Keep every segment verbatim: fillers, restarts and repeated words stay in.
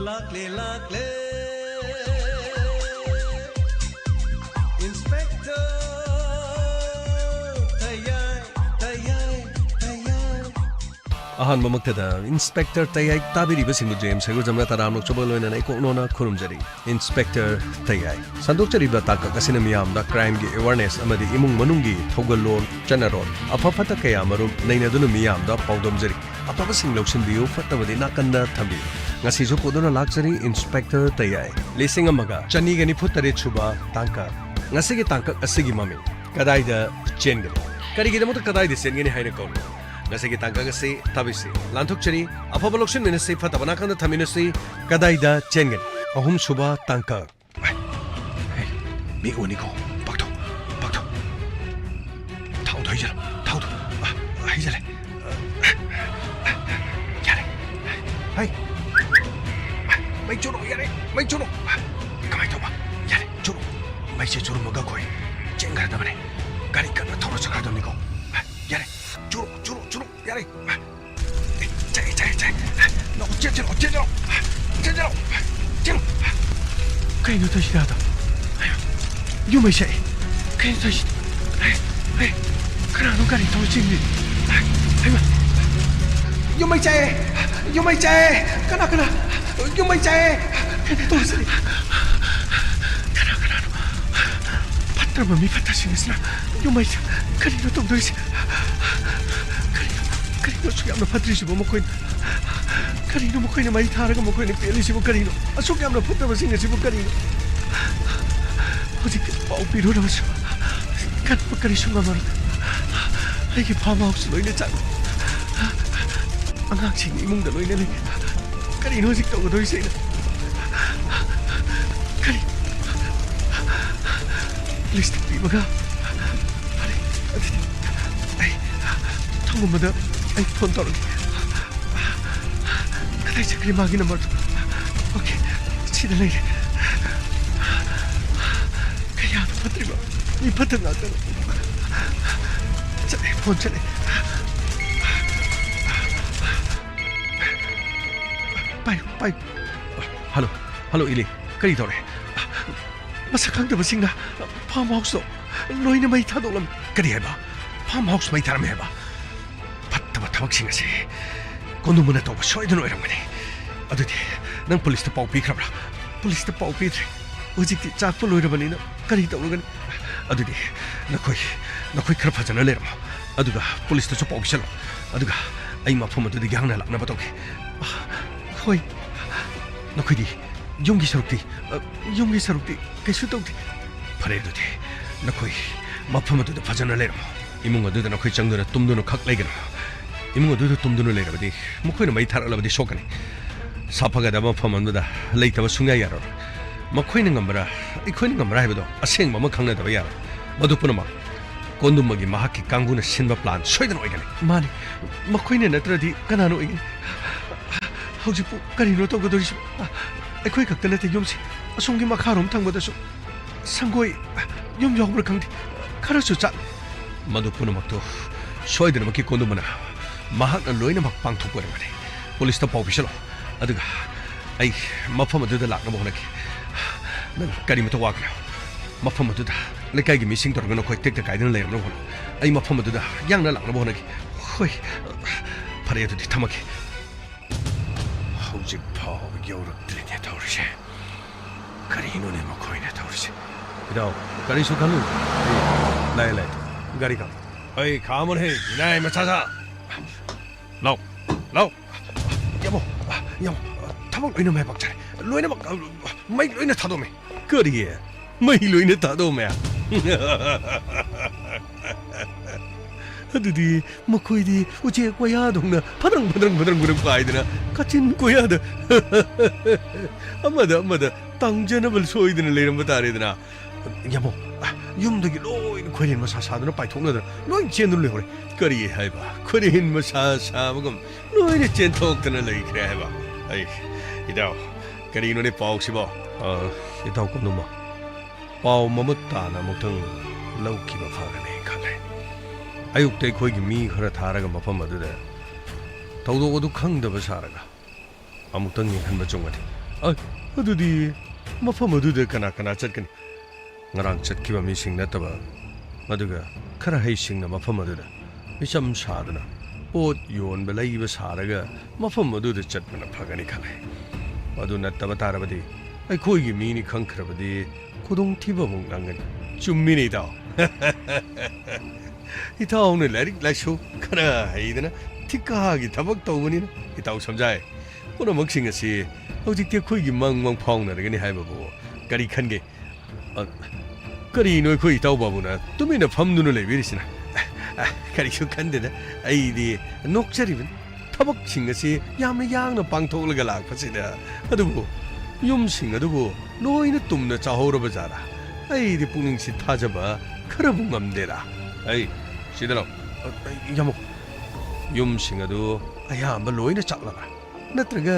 ꯂꯥꯛꯂꯦ, ꯂꯥꯛꯂꯦ, Inspector ꯇꯌꯥꯏ, ꯇꯌꯥꯏ, ꯇꯌꯥꯏ꯫ ꯑꯍꯥꯟꯕꯃꯛꯇꯗ Inspector ꯇꯌꯥꯏ ꯇꯥꯕꯤꯔꯤꯕꯁꯤꯡꯕꯨ ꯖꯦꯝꯁ ꯍꯩꯒ꯭ꯔꯨꯖꯝꯅ ꯇꯔꯥꯝꯅ ꯑꯣꯛꯆꯕ ꯂꯣꯏꯅꯅ ꯏꯀꯣꯛꯅꯣꯅ ꯈꯨꯔꯨꯝꯖꯔꯤ꯫ Inspector ꯇꯌꯥꯏ꯫ ꯁꯟꯗꯣꯛꯆꯔꯤꯕ ꯇꯥꯡꯀꯛ ꯑꯁꯤꯅ ꯃꯤꯌꯥꯝꯗ crimeꯒꯤ awareness ꯑꯃꯗꯤ ꯏꯃꯨꯡ ꯃꯅꯨꯡꯒꯤ ꯊꯧꯒꯜꯂꯣꯟ, ꯆꯠꯅꯔꯣꯜ, ꯑꯐ ꯐꯠꯇ ꯀꯌꯥ ꯃꯔꯨꯝ ꯅꯩꯅꯗꯨꯅ ꯃꯤꯌꯥꯝꯗ ꯄꯥꯎꯗꯝꯖꯔꯤ꯫ ꯑꯐꯕꯁꯤꯡ ꯂꯧꯁꯤꯟꯕꯤꯌꯨ, ꯐꯠꯇꯕꯗꯤ ꯅꯥꯀꯟꯗ ꯊꯝꯕꯤꯌꯨ꯫ ꯉꯁꯤꯁꯨ ꯄꯨꯗꯨꯅ ꯂꯥꯛꯆꯔꯤ Inspector ꯇꯌꯥꯏ꯫ ꯂꯤꯁꯤꯡ ꯑꯃꯒ ꯆꯅꯤꯒ ꯅꯤꯐꯨ ꯇꯔꯦꯠ ꯁꯨꯕ ꯇꯥꯡꯀꯛ꯫ ꯉꯁꯤꯒꯤ ꯇꯥꯡꯀꯛ ꯑꯁꯤꯒꯤ ꯃꯃꯤꯡ ꯀꯗꯥꯏꯗ ꯆꯦꯟꯒꯅꯤ? ꯀꯔꯤꯒꯤꯗꯃꯛꯇ ꯀꯗꯥꯏꯗ ꯆꯦꯟꯒꯅꯤ ꯍꯥꯏꯅ ꯀꯧꯔꯤ? ꯉꯁꯤꯒꯤ ꯇꯥꯡꯀꯛ ꯑꯁꯤ ꯊꯥꯕꯤꯁꯤ꯫ ꯂꯥꯟꯊꯣꯛꯆꯔꯤ꯫ ꯑꯐꯕ ꯂꯧꯁꯤꯟꯃꯤꯟꯅꯁꯤ, ꯐꯠꯇꯕ ꯅꯥꯀꯟꯗ ꯊꯝꯃꯤꯟꯅꯁꯤ꯫ ꯀꯗꯥꯏꯗ ꯆꯦꯟꯒꯅꯤ? ꯑꯍꯨꯝꯁꯨꯕ ꯇꯥꯡꯀꯛ꯫ ꯍꯦ, ꯃꯤ ꯎꯅꯤꯀꯣ꯫ ꯄꯥꯛꯊꯣꯛ, ꯄꯥꯛꯊꯣꯛ꯫ ꯊꯥꯎꯗꯣ ꯍꯩꯖꯜꯂꯣ, ꯊꯥꯎꯗꯣ꯫ ꯑ, ꯍꯩꯖꯜꯂꯦ꯫ ꯌꯥꯔꯦ꯫ ꯍꯩ꯫ ꯃꯩ ꯆꯨꯔꯣ, ꯌꯥꯔꯦ꯫ ꯃꯩ ꯆꯨꯔꯣ꯫ ꯀꯃꯥꯏ ꯇꯧꯕ? ꯌꯥꯔꯦ, ꯆꯨꯔꯣ꯫ ꯃꯩꯁꯦ ꯆꯨꯔꯝꯃꯒ ꯑꯩꯈꯣꯏ ꯆꯦꯟꯈ꯭ꯔꯗꯕꯅꯦ꯫ ꯒꯥꯔꯤ ꯀꯟꯅ ꯊꯧꯔ ꯆꯠꯈ꯭ꯔꯗꯕꯅꯤꯀꯣ꯫ ꯌꯥꯔꯦ꯫ ꯆꯨꯔꯣ, ꯆꯨꯔꯣ, ꯆꯨꯔꯣ꯫ ꯌꯥꯔꯦ꯫ ꯑꯦ, ꯆꯥꯏ, ꯆꯥꯏ, ꯆꯥꯏ꯫ ꯅꯣ, ꯆꯦꯟ, ꯆꯦꯜꯂꯣ, ꯆꯦꯟ, ꯆꯦꯜꯂꯣ꯫ ꯆꯦꯟ, ꯆꯦꯜꯂꯣ꯫ ꯆꯦꯜꯂꯣ꯫ ꯀꯩꯅꯣ ꯇꯧꯏꯁꯤꯅ ꯑꯗꯣ? ꯑꯌꯣ꯫ ꯌꯨꯝ ꯃꯩ ꯆꯥꯛꯑꯦ꯫ ꯀꯩꯅꯣ ꯇꯧꯏꯁꯤꯅ? ꯑꯦ, ꯑꯦ, ꯀꯅꯥꯅꯣ ꯒꯥꯔꯤ ꯊꯧꯔ ꯆꯦꯟꯈ꯭ꯔꯤ? ꯍꯩꯃꯥ꯫ ꯌꯨꯝ ꯃꯩ ꯆꯥꯛꯑꯦ꯫ ꯌꯨꯝ ꯃꯩ ꯆꯥꯛꯑꯦ꯫ ꯀꯅꯥ, ꯀꯅꯥ? ꯌꯨꯝ ꯃꯩ ꯆꯥꯛꯑꯦ꯫ ꯀꯩꯅꯣ ꯇꯧꯔꯤꯁꯤꯗꯤ? ꯀꯅꯥ, ꯀꯅꯥꯅꯣ? ꯐꯠꯇ꯭ꯔꯕ ꯃꯤ ꯐꯠꯇꯁꯤꯡ ꯑꯁꯤꯅ ꯌꯨꯝ ꯃꯩ ꯆꯥꯛ-, ꯀꯔꯤꯅꯣ ꯇꯧꯗꯣꯏꯁꯦ? ꯀꯔꯤꯅꯣ, ꯀꯔꯤꯅꯣ ꯑꯁꯨꯛ ꯌꯥꯝꯅ ꯐꯠꯇ꯭ꯔꯤꯁꯤꯕꯣ ꯃꯈꯣꯏꯅ? ꯀꯔꯤꯅꯣ ꯃꯈꯣꯏꯅ ꯃꯩ ꯊꯥꯔꯒ ꯃꯈꯣꯏꯅ ꯄꯦꯜꯂꯤꯁꯤꯕꯨ ꯀꯔꯤꯅꯣ? ꯑꯁꯨꯛ ꯌꯥꯝꯅ ꯐꯠꯇꯕꯁꯤꯡ ꯑꯁꯤꯕꯨ ꯀꯔꯤꯅꯣ? ꯍꯧꯖꯤꯛꯇꯤ ꯄꯥꯎ ꯄꯤꯔꯨꯔꯕꯁꯨ ꯀꯟꯕ ꯀꯔꯤꯁꯨ ꯉꯝꯃꯔꯣꯏ꯫ ꯑꯩꯒꯤ farm house ꯂꯣꯏꯅ ꯆꯥꯛꯂꯦ꯫ ꯑꯉꯥꯡꯁꯤꯡ ꯏꯃꯨꯡꯗ ꯂꯣꯏꯅ ꯂꯩ꯫ ꯀꯔꯤꯅꯣ ꯍꯧꯖꯤꯛ ꯇꯧꯒꯗꯧꯔꯤꯁꯦ ꯑꯩꯅ? ꯀꯔꯤ? ꯂꯤꯁꯇ ꯄꯤꯕꯒ꯫ ꯐꯔꯦ, ꯑꯗꯨꯗꯤ ꯑꯩ ꯊꯣꯡꯒꯨꯝꯕꯗ ꯑꯩ ꯐꯣꯟ ꯇꯧꯔꯒꯦ꯫ ꯀꯗꯥꯏ ꯆꯠꯈ꯭ꯔꯦ ꯃꯥꯒꯤ ꯅꯝꯕꯔꯗꯨ? ꯑꯣꯀꯦ, ꯁꯤꯗ ꯂꯩꯔꯦ꯫ ꯀꯌꯥꯗ ꯐꯠꯇ꯭ꯔꯤꯕ? ꯃꯤ ꯐꯠꯇ ꯉꯥꯛꯇꯅ꯫ ꯆꯠꯂꯦ, ꯐꯣꯟ ꯆꯠꯂꯦ꯫ ꯄꯥꯏꯌꯨ, ꯄꯥꯏꯌꯨ꯫ ꯍꯜꯂꯣ, ꯍꯜꯂꯣ, ꯏꯂꯤ, ꯀꯔꯤ ꯇꯧꯔꯦ? ꯃꯁꯛ ꯈꯪꯗꯕꯁꯤꯡꯅ ꯐꯥꯔꯝ ꯍꯥꯎꯁꯇꯣ ꯂꯣꯏꯅ ꯃꯩ ꯊꯥꯗꯣꯛꯂꯝꯃꯤ꯫ ꯀꯔꯤ ꯍꯥꯏꯕ? ꯐꯥꯔꯝ ꯍꯥꯎꯁ ꯃꯩ ꯊꯥꯔꯝꯃꯦ ꯍꯥꯏꯕ? ꯐꯠꯇꯕ ꯊꯕꯛꯁꯤꯡ ꯑꯁꯤ ꯀꯣꯟꯗꯨꯃꯅ ꯇꯧꯕ ꯁꯣꯏꯗꯅ ꯑꯣꯏꯔꯝꯒꯅꯤ꯫ ꯑꯗꯨꯗꯤ ꯅꯪ ꯄꯨꯂꯤꯁꯇ ꯄꯥꯎ ꯄꯤꯈ꯭ꯔꯕ꯭ꯔꯥ? ꯄꯨꯂꯤꯁꯇ ꯄꯥꯎ ꯄꯤꯗ꯭ꯔꯤ꯫ ꯍꯧꯖꯤꯛꯇꯤ ꯆꯥꯛꯄ ꯂꯣꯏꯔꯕꯅꯤꯅ ꯀꯔꯤ ꯇꯧꯔꯨꯒꯅꯤ? ꯑꯗꯨꯗꯤ ꯅꯈꯣꯏ, ꯅꯈꯣꯏ ꯈꯔ ꯐꯖꯅ ꯂꯩꯔꯝꯃꯣ꯫ ꯑꯗꯨꯒ ꯄꯨꯂꯤꯁꯇꯁꯨ ꯄꯥꯎ ꯄꯤꯁꯜꯂꯣ꯫ ꯑꯗꯨꯒ ꯑꯩ ꯃꯐꯝ ꯑꯗꯨꯗꯒꯤ ꯌꯥꯡꯅ ꯂꯥꯛꯅꯕ ꯇꯧꯒꯦ꯫ ꯍꯣꯏ, ꯅꯈꯣꯏꯗꯤ ꯌꯨꯝꯒꯤ ꯁꯔꯨꯛꯇꯤ, ꯑ, ꯌꯨꯝꯒꯤ ꯁꯔꯨꯛꯇꯤ ꯀꯩꯁꯨ ꯇꯧꯗꯦ꯫ ꯐꯔꯦ, ꯑꯗꯨꯗꯤ ꯅꯈꯣꯏ ꯃꯐꯝ ꯑꯗꯨꯗ ꯐꯖꯅ ꯂꯩꯔꯝꯃꯣ꯫ ꯏꯃꯨꯡ ꯑꯗꯨꯗ ꯅꯈꯣꯏ ꯆꯪꯗꯨꯅ ꯇꯨꯝꯗꯨꯅ ꯈꯛ ꯂꯩꯒꯅꯨ꯫ ꯏꯃꯨꯡ ꯑꯗꯨꯗ ꯇꯨꯝꯗꯨꯅ ꯂꯩꯔꯕꯗꯤ ꯃꯈꯣꯏꯅ ꯃꯩ ꯊꯥꯔꯛꯂꯕꯗꯤ ꯁꯣꯛꯀꯅꯤ꯫ ꯁꯥꯐꯒꯗꯕ ꯃꯐꯝ ꯑꯃꯗ ꯂꯩꯇꯕ ꯁꯨꯡꯌꯥ ꯌꯥꯔꯣꯏ꯫ ꯃꯈꯣꯏꯅ ꯉꯝꯕ꯭ꯔꯥ, ꯑꯩꯈꯣꯏꯅ ꯉꯝꯕ꯭ꯔꯥ ꯍꯥꯏꯕꯗꯣ ꯑꯁꯦꯡꯕ ꯑꯃ ꯈꯪꯅꯗꯕ ꯌꯥꯔꯣꯏ꯫ ꯃꯗꯨ ꯄꯨꯝꯅꯃꯛ ꯀꯣꯟꯗꯨꯝꯃꯒꯤ ꯃꯍꯥꯛꯀꯤ ꯀꯥꯡꯕꯨꯅ ꯁꯤꯟꯕ ꯄ꯭ꯂꯥꯟ ꯁꯣꯏꯗꯅ ꯑꯣꯏꯒꯅꯤ꯫ ꯃꯥꯅꯤ, ꯃꯈꯣꯏꯅ ꯅꯠꯇ꯭ꯔꯗꯤ ꯀꯅꯥꯅ ꯑꯣꯏꯒꯅꯤ? ꯍꯧꯖꯤꯛꯄꯨ ꯀꯔꯤꯅꯣ ꯇꯧꯒꯗꯧꯔꯤꯁꯤ? ꯑꯩꯈꯣꯏ ꯈꯛꯇ ꯅꯠꯇꯦ ꯌꯨꯝꯁꯤ, ꯑꯁꯣꯝꯒꯤ ꯃꯈꯥꯔꯣꯝ ꯊꯪꯕꯗꯁꯨ ꯁꯪꯒꯣꯏ ꯌꯨꯝ ꯌꯥꯎꯕ꯭ꯔꯥ ꯈꯪꯗꯦ, ꯈꯔꯁꯨ ꯆꯥꯛ꯫ ꯃꯗꯨ ꯄꯨꯝꯅꯃꯛꯇꯨ ꯁꯣꯏꯗꯅꯃꯛꯀꯤ ꯀꯣꯟꯗꯨꯃꯅ ꯃꯍꯥꯛꯅ ꯂꯣꯏꯅꯃꯛ ꯄꯥꯡꯊꯣꯛꯄ ꯑꯣꯏꯔꯝꯒꯅꯤ꯫ ꯄꯨꯂꯤꯁꯇ ꯄꯥꯎ ꯄꯤꯁꯜꯂꯣ, ꯑꯗꯨꯒ ꯑꯩ ꯃꯐꯝ ꯑꯗꯨꯗ ꯂꯥꯛꯅꯕ ꯍꯣꯠꯅꯒꯦ꯫ ꯅꯪ ꯀꯔꯤꯃꯇ ꯋꯥꯒꯅꯨ꯫ ꯃꯐꯝ ꯑꯗꯨꯗ ꯂꯩꯀꯥꯏꯒꯤ ꯃꯤꯁꯤꯡ ꯇꯧꯔꯒ ꯅꯈꯣꯏ ꯇꯦꯛꯇ ꯀꯥꯏꯗꯅ ꯂꯩꯔꯝꯅꯕ ꯍꯣꯠꯅꯧ꯫ ꯑꯩ ꯃꯐꯝ ꯑꯗꯨꯗ ꯌꯥꯡꯅ ꯂꯥꯛꯅꯕ ꯍꯣꯠꯅꯒꯦ꯫ ꯍꯣꯏ, ꯐꯔꯦ, ꯑꯗꯨꯗꯤ ꯊꯝꯃꯒꯦ꯫ ꯍꯧꯖꯤꯛ ꯐꯥꯎꯕ ꯌꯧꯔꯛꯇ꯭ꯔꯤꯅꯦ ꯇꯧꯔꯤꯁꯦ꯫ ꯀꯔꯤꯅꯣꯅꯦ ꯃꯈꯣꯏꯅ ꯇꯧꯔꯤꯁꯦ? ꯏꯇꯥꯎ, ꯀꯔꯤꯁꯨ ꯈꯜꯂꯨ꯫ ꯑꯩ ꯂꯥꯛꯑꯦ, ꯂꯥꯛꯑꯦ꯫ ꯒꯥꯔꯤ ꯈꯥꯝꯃꯨ꯫ ꯑꯩ ꯈꯥꯝꯃꯨꯅꯦ, ꯃꯤꯅꯥꯏ ꯃꯆꯥꯁꯥ꯫ ꯂꯥꯎ, ꯂꯥꯎ꯫ ꯌꯥꯝꯕꯣ, ꯌꯥꯝꯕꯣ, ꯊꯕꯛ ꯂꯣꯏꯅ ꯃꯥꯏ ꯄꯥꯛꯆꯔꯦ꯫ ꯂꯣꯏꯅꯃꯛ, ꯃꯩ ꯂꯣꯏꯅ ꯊꯥꯗꯣꯛꯑꯝꯃꯦ꯫ ꯀꯔꯤ? ꯃꯩ ꯂꯣꯏꯅ ꯊꯥꯗꯣꯛꯑꯝꯃꯦ? ꯑꯗꯨꯗꯤ ꯃꯈꯣꯏꯗꯤ ꯎꯆꯦꯛ ꯋꯥꯌꯥꯗꯧꯅ ꯐꯗ꯭ꯔꯪ, ꯐꯗ꯭ꯔꯪ, ꯐꯗ꯭ꯔꯪ, ꯐꯗ꯭ꯔꯪ ꯄꯥꯏꯗꯅ ꯀꯥꯆꯤꯟ ꯀꯣꯌꯥꯗ ꯑꯃꯗ ꯑꯃꯗ ꯇꯥꯡꯖꯅꯕ ꯁꯣꯏꯗꯅ ꯂꯩꯔꯝꯕ ꯇꯥꯔꯦꯗꯅ꯫ ꯌꯥꯝꯕꯣ, ꯌꯨꯝꯗꯒꯤ ꯂꯣꯏꯅ ꯈꯣꯏꯔꯦꯟ ꯃꯁꯥ ꯁꯥꯗꯨꯅ ꯄꯥꯏꯊꯣꯛꯅꯗꯅ ꯂꯣꯏ ꯆꯦꯟꯗꯨꯅ ꯂꯩꯍꯧꯔꯦ꯫ ꯀꯔꯤ ꯍꯥꯏꯕ? ꯈꯣꯏꯔꯦꯟ ꯃꯁꯥ ꯁꯥꯕꯒꯨꯝ ꯂꯣꯏꯅ ꯆꯦꯟꯊꯣꯛꯇꯅ ꯂꯩꯈ꯭ꯔꯦ ꯍꯥꯏꯕ? ꯑꯩ, ꯏꯇꯥꯎ, ꯀꯔꯤꯅꯣꯅꯦ ꯄꯥꯎꯁꯤꯕꯣ? ꯑ, ꯏꯇꯥꯎ ꯀꯣꯟꯗꯨꯝꯃ, ꯄꯥꯎ ꯃꯃꯨꯠ ꯇꯥꯅ ꯑꯃꯨꯛꯇꯪ ꯂꯧꯈꯤꯕ ꯐꯒꯅꯤ ꯈꯜꯂꯦ꯫ ꯑꯌꯨꯛꯇ ꯑꯩꯈꯣꯏꯒꯤ ꯃꯤ ꯈꯔ ꯊꯥꯔꯒ ꯃꯐꯝ ꯑꯗꯨꯗ ꯊꯧꯗꯣꯛ ꯑꯗꯨ ꯈꯪꯗꯕ ꯁꯥꯔꯒ ꯑꯃꯨꯛꯇꯪ ꯌꯦꯡꯍꯟꯕ ꯆꯨꯝꯒꯅꯤ꯫ ꯑ, ꯑꯗꯨꯗꯤ ꯃꯐꯝ ꯑꯗꯨꯗ ꯀꯅꯥ ꯀꯅꯥ ꯆꯠꯀꯅꯤ? ꯉꯔꯥꯡ ꯆꯠꯈꯤꯕ ꯃꯤꯁꯤꯡ ꯅꯠꯇꯕ, ꯑꯗꯨꯒ ꯈꯔ ꯍꯩꯁꯤꯡꯅ ꯃꯐꯝ ꯑꯗꯨꯗ ꯃꯤꯆꯝ ꯁꯥꯗꯨꯅ ꯄꯣꯠ ꯌꯣꯟꯕ ꯂꯩꯕ ꯁꯥꯔꯒ ꯃꯐꯝ ꯑꯗꯨꯗ ꯆꯠꯄꯅ ꯐꯒꯅꯤ ꯈꯜꯂꯦ꯫ ꯑꯗꯨ ꯅꯠꯇꯕ ꯇꯥꯔꯕꯗꯤ ꯑꯩꯈꯣꯏꯒꯤ ꯃꯤꯅꯤ ꯈꯪꯈ꯭ꯔꯕꯗꯤ ꯈꯨꯗꯣꯡꯊꯤꯕ ꯑꯃꯨꯛ ꯅꯪꯒꯅꯤ꯫ ꯆꯨꯝꯃꯤꯅꯦ, ꯏꯇꯥꯎ꯫ ꯏꯇꯥꯎꯅ ꯂꯥꯏꯔꯤꯛ ꯂꯥꯏꯁꯨ ꯈꯔ ꯍꯩꯗꯅ ꯊꯤꯀꯥꯒꯤ ꯊꯕꯛ ꯇꯧꯕꯅꯤꯅ, ꯏꯇꯥꯎ ꯁꯝꯖꯥꯏ, ꯄꯨꯝꯅꯃꯛꯁꯤꯡ ꯑꯁꯤ ꯍꯧꯖꯤꯛꯇꯤ ꯑꯩꯈꯣꯏꯒꯤ ꯃꯪ ꯃꯪ ꯐꯥꯎꯅꯔꯒꯅꯤ ꯍꯥꯏꯕꯕꯨ ꯀꯔꯤ ꯈꯟꯒꯦ? ꯑ, ꯀꯔꯤꯅꯣ ꯑꯩꯈꯣꯏ ꯏꯇꯥꯎ ꯕꯥꯕꯨꯅ ꯇꯨꯃꯤꯟꯅ ꯐꯝꯗꯨꯅ ꯂꯩꯕꯤꯔꯤꯁꯤꯅ? ꯑ, ꯀꯔꯤꯁꯨ ꯈꯟꯗꯦꯗ, ꯑꯩꯗꯤ ꯅꯣꯛꯆꯔꯤꯕꯅꯤ꯫ ꯊꯕꯛꯁꯤꯡ ꯑꯁꯤ ꯌꯥꯝꯅ ꯌꯥꯡꯅ ꯄꯥꯡꯊꯣꯛꯂꯒ ꯂꯥꯛꯄꯁꯤꯗ꯫ ꯑꯗꯨꯕꯨ ꯌꯨꯝꯁꯤꯡ ꯑꯗꯨꯕꯨ ꯂꯣꯏꯅ ꯇꯨꯝꯅ ꯆꯥꯍꯧꯔꯕ ꯖꯥꯠꯂꯥ? ꯑꯩꯗꯤ ꯄꯨꯛꯅꯤꯡꯁꯤ ꯊꯥꯖꯕ ꯈꯔꯕꯨ ꯉꯝꯗꯦꯗ꯫ ꯑꯩ, ꯁꯤꯗ ꯂꯥꯎ꯫ ꯑ, ꯌꯥꯝꯃꯣ, ꯌꯨꯝꯁꯤꯡ ꯑꯗꯨ ꯑꯌꯥꯝꯕ ꯂꯣꯏꯅ ꯆꯥꯛꯂꯕ꯭ꯔꯥ? ꯅꯠꯇ꯭ꯔꯒ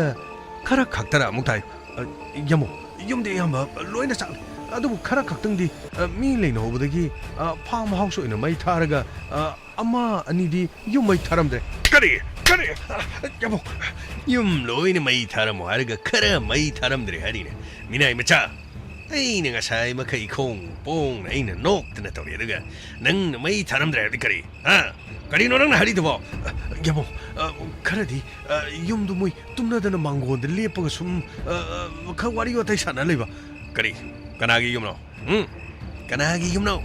ꯈꯔ ꯈꯛꯇꯔ? ꯑꯃꯨꯛ ꯇꯥꯏ꯫ ꯑ, ꯌꯥꯝꯃꯣ, ꯌꯨꯝꯗꯤ ꯑꯌꯥꯝꯕ ꯂꯣꯏꯅ ꯆꯥꯛꯂꯦ꯫ ꯑꯗꯨꯕꯨ ꯈꯔ ꯈꯛꯇꯪꯗꯤ, ꯑ, ꯃꯤ ꯂꯩꯅꯍꯧꯕꯗꯒꯤ, ꯑ, farm house ꯑꯣꯏꯅ ꯃꯩ ꯊꯥꯔꯒ, ꯑ, ꯑꯃ ꯑꯅꯤꯗꯤ ꯌꯨꯝ ꯃꯩ ꯊꯥꯔꯝꯗ꯭ꯔꯦ꯫ ꯀꯔꯤ? ꯀꯔꯤ? ꯑ, ꯌꯥꯝꯃꯣ, ꯌꯨꯝ ꯂꯣꯏꯅ ꯃꯩ ꯊꯥꯔꯝꯃꯣ ꯍꯥꯏꯔꯒ ꯈꯔ ꯃꯩ ꯊꯥꯔꯝꯗ꯭ꯔꯦ ꯍꯥꯏꯔꯤꯅꯦ꯫ ꯃꯤꯅꯥꯏ ꯃꯆꯥ, ꯑꯩꯅ ꯉꯁꯥꯏ ꯃꯈꯩ ꯈꯣꯡ ꯄꯣꯡꯅ ꯑꯩꯅ ꯅꯣꯛꯇꯅ ꯇꯧꯔꯤ, ꯑꯗꯨꯒ ꯅꯪꯅ ꯃꯩ ꯊꯥꯔꯝꯗ꯭ꯔꯦ ꯍꯥꯏꯕꯗꯤ ꯀꯔꯤ? ꯍꯥ? ꯀꯔꯤꯅꯣ ꯅꯪꯅ ꯍꯥꯏꯔꯤꯗꯨꯕꯣ? ꯌꯥꯝꯃꯣ, ꯑ, ꯈꯔꯗꯤ, ꯑ, ꯌꯨꯝꯗꯨ ꯃꯣꯏ ꯇꯨꯝꯅꯗꯅ ꯃꯥꯡꯒꯣꯟꯗ ꯂꯦꯞꯄꯒ ꯁꯨꯝ, ꯑ, ꯑ, ꯈꯔ ꯋꯥꯔꯤ ꯋꯥꯇꯥꯏ ꯁꯥꯟꯅ ꯂꯩꯕ꯫ ꯀꯔꯤ? ꯀꯅꯥꯒꯤ ꯌꯨꯝꯅꯣ? ꯎꯝ? ꯀꯅꯥꯒꯤ ꯌꯨꯝꯅꯣ?